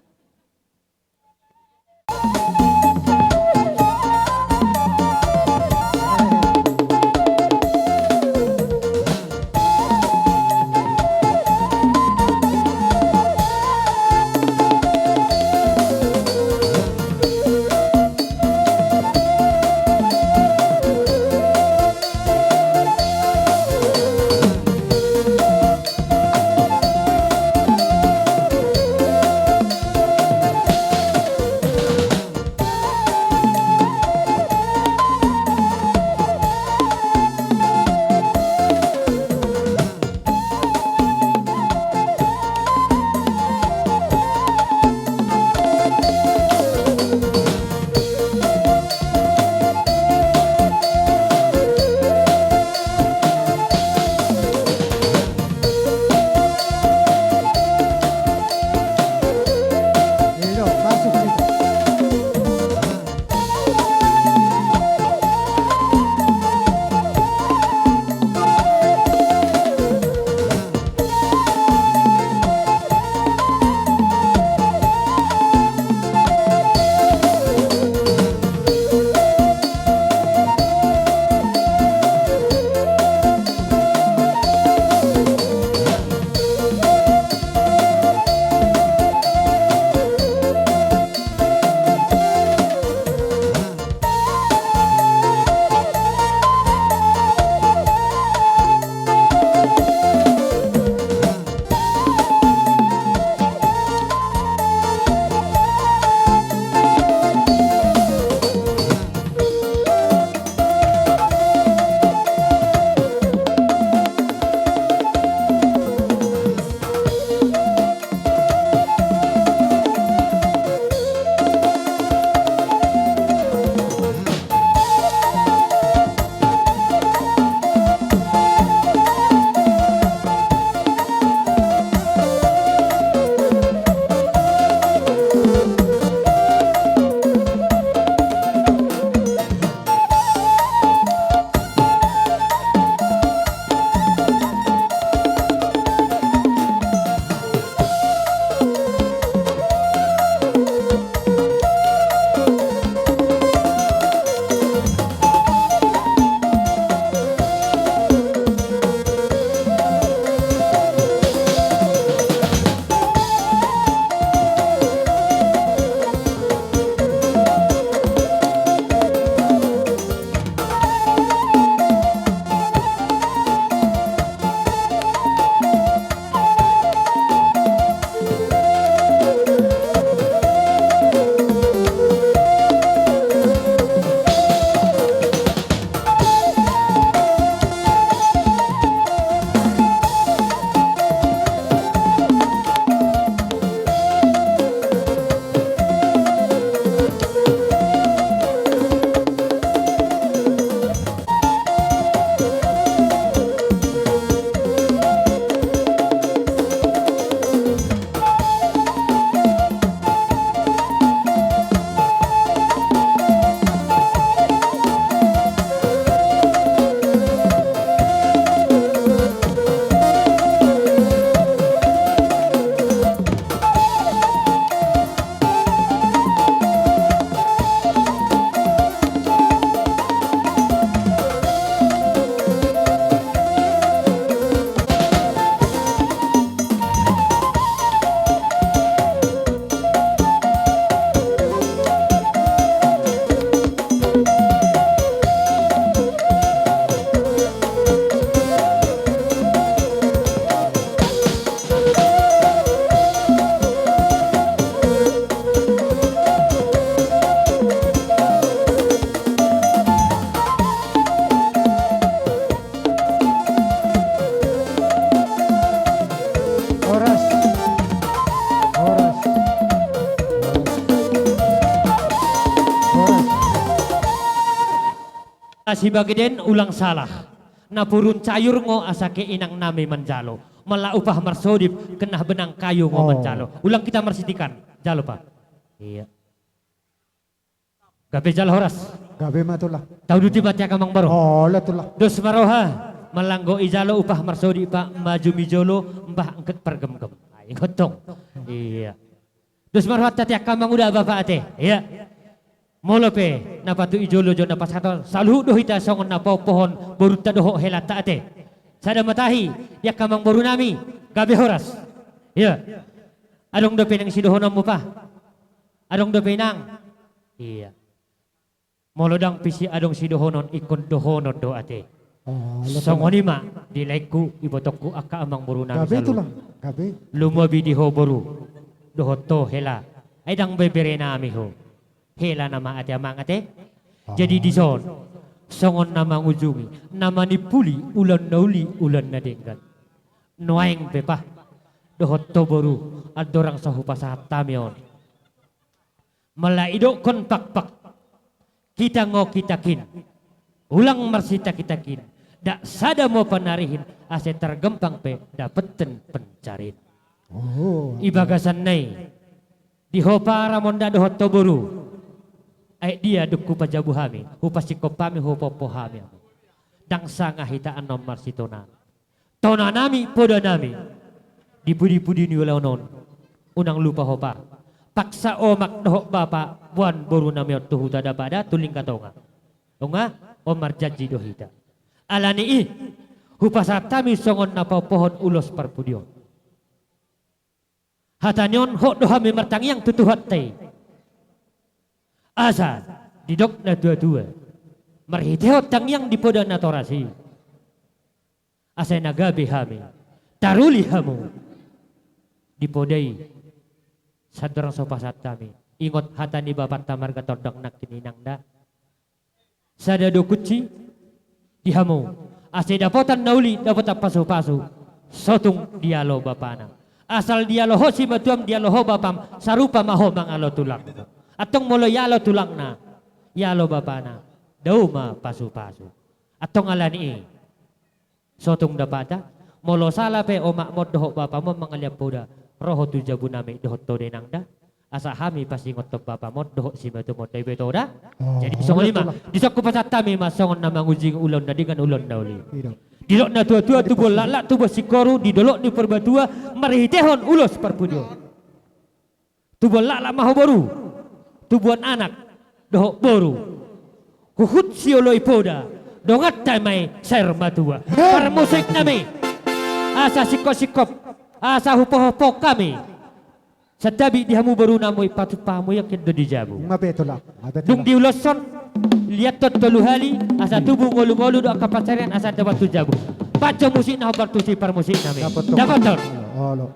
Sibageden ulang salah. Na purun cayur ngo asa ke inang nami manjalo. Mala upah marsodip kena benang kayu ngo manjalo. Ulang kita marsitikan. Jalo, Pak. Iya. Gabe jala horas. Gabe ma, Tulang. Tauduti ma, Tiang Amang Boru. Olo, Tulang. Dos ma roha, mala anggo ijalo upah marsodip, Pak, maju mi jolo, mbah angket pargemgem. Ai, gotong. Iya. Dos ma rohanta, Tiang Amang, uda, Bapak ate. Iya. Molo pe na patut i jolo jo na pasahaton, saluhut do hita songon na paopohon borunta dohot helanta ate. Sada ma tahi, Tiang Amang Boru nami, gabe horas. Iya. Adong dope nang sidohononmu, Pak? Adong dope, Inang? Iya. Molo ndang pe adong sidohonon, ingkon dohonon do ate. Songon i ma di laengku, ibotongku, angka Amang Boru nami saluhut. Gabe, Tulang, gabe. Lumobi di ho, Boru, dohot ho, Hela. Ai ndang be bere nami ho. Hela nama ate, Amang ate. Jadi dison, songon na mangujungi, na manimpuli ulaon na uli, ulaon na denggan. Nuaeng pe, Pak, dohot ho, Boru, andorang so hupasahat hami on. Mala idokkon pakpak, kita ngo kitakin, ulang marsitakitakin, ndak sada mo panarihin, asa targempang pe dapothon pansarian. Oh. I bagasan na i, di ho, Pak, ramonda dohot ho, Boru, aek dia dung hupajabu hami, hupasingkop hami, hupaopo hami. Ndang sanga hita annon marsitona. Tona nami, poda nami, di pudi-pudi ni ulaon on, unang lupa ho, Pak. Paksa omak dohot bapa, boan boru nami on tu huta Dapada, tu Linggatonga. Nunga on marjanji do hita. Ala ni i, hupasahat hami songon na paopohon ulos parpudi on. Hata ni on, hot do hami martangiang tu Tuhanta i, asa didok na tua-tua, marhitehon tangiang di poda natoras i, asa na gabe hami, taruli hamu di poda i. Sandorang so pasahat hami, ingot hata ni bapanta marga Tondang nangkin, Inang, da. Sada do kunci di hamu, asa dapotan na uli, dapotan pasu-pasu, so tung dialo bapana. Asal dialo ho simatuam, dialo ho bapam, sarupa ma ho mangalo tulang. Antong molo ialo tulangna, ialo bapana, dao ma pasu-pasu. Antong ala ni i, so tung dapata, molo sala pe omakmon dohot bapamon mangaliat poda, ro ho tu jabu nami dohot ho da, Inang, da. Asa hami pasingothon bapamon dohot simatuamon da, i ba ito da. Oh, jadi songon i ma, betul lah. Dison hupasahat hami ma songon na mangujungi ulaon na denggan, ulaon na uli. Iya. Didok na tua-tua, tubuan laklak, tubuan singkoru, di dolok ni Purbatua, marhitehon ulos parpudi on. Tubuan laklak ma ho, Boru, tubuan anak dohot boru. Huhut sioloi poda, donganta ma i saur matua. Parmusik nami, asa singkop-singkop, asa hupaopo-opo hami. Santabi di hamu boru nami, patumpak hamu, yakin do di jabu. Dung diuloshon, liathon tolu hali, asa tubu ngolu-ngolu dohot angka pansarian, asa dapotan tu jabu. Bahen jo musik na hombar tusi, parmusik nami. Dapotan. Dapotan. Olo.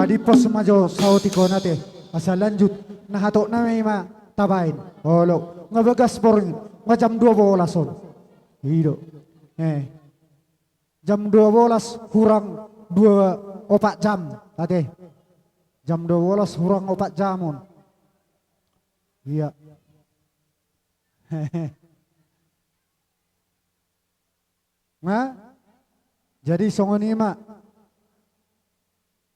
Di pos ma jo saotik on ate, asa lanjut, na hatop nami ma tabaen. Olo, nga bagas borngin, nga jam dua bolas on. I do. Eh. Jam dua bolas hurang dua, opat jam, ate. Jam dua bolas hurang opat jam on. Iya. Nga? Jadi songon i ma.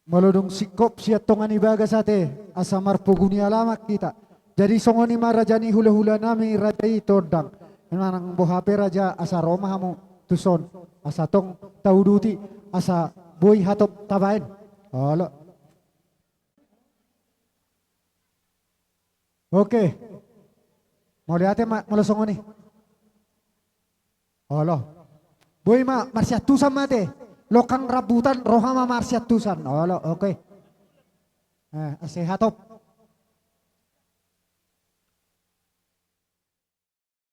Molo dung singkop sian tonga ni bagas ate, asa marpogu ni alaman hita. Jadi songon i ma raja ni hulahula nami, raja i tondang. Manang boha pe raja, asa ro ma hamu tuson, asa tong tauduti, asa boi hatop tabaen. Olo. Oke. Mauliate ma, molo songon i. Olo. Boi ma marsiantusan ma ate. Lokang rambutan, roha ma marsiantusan. Olo, oke. Eh, asa hatop.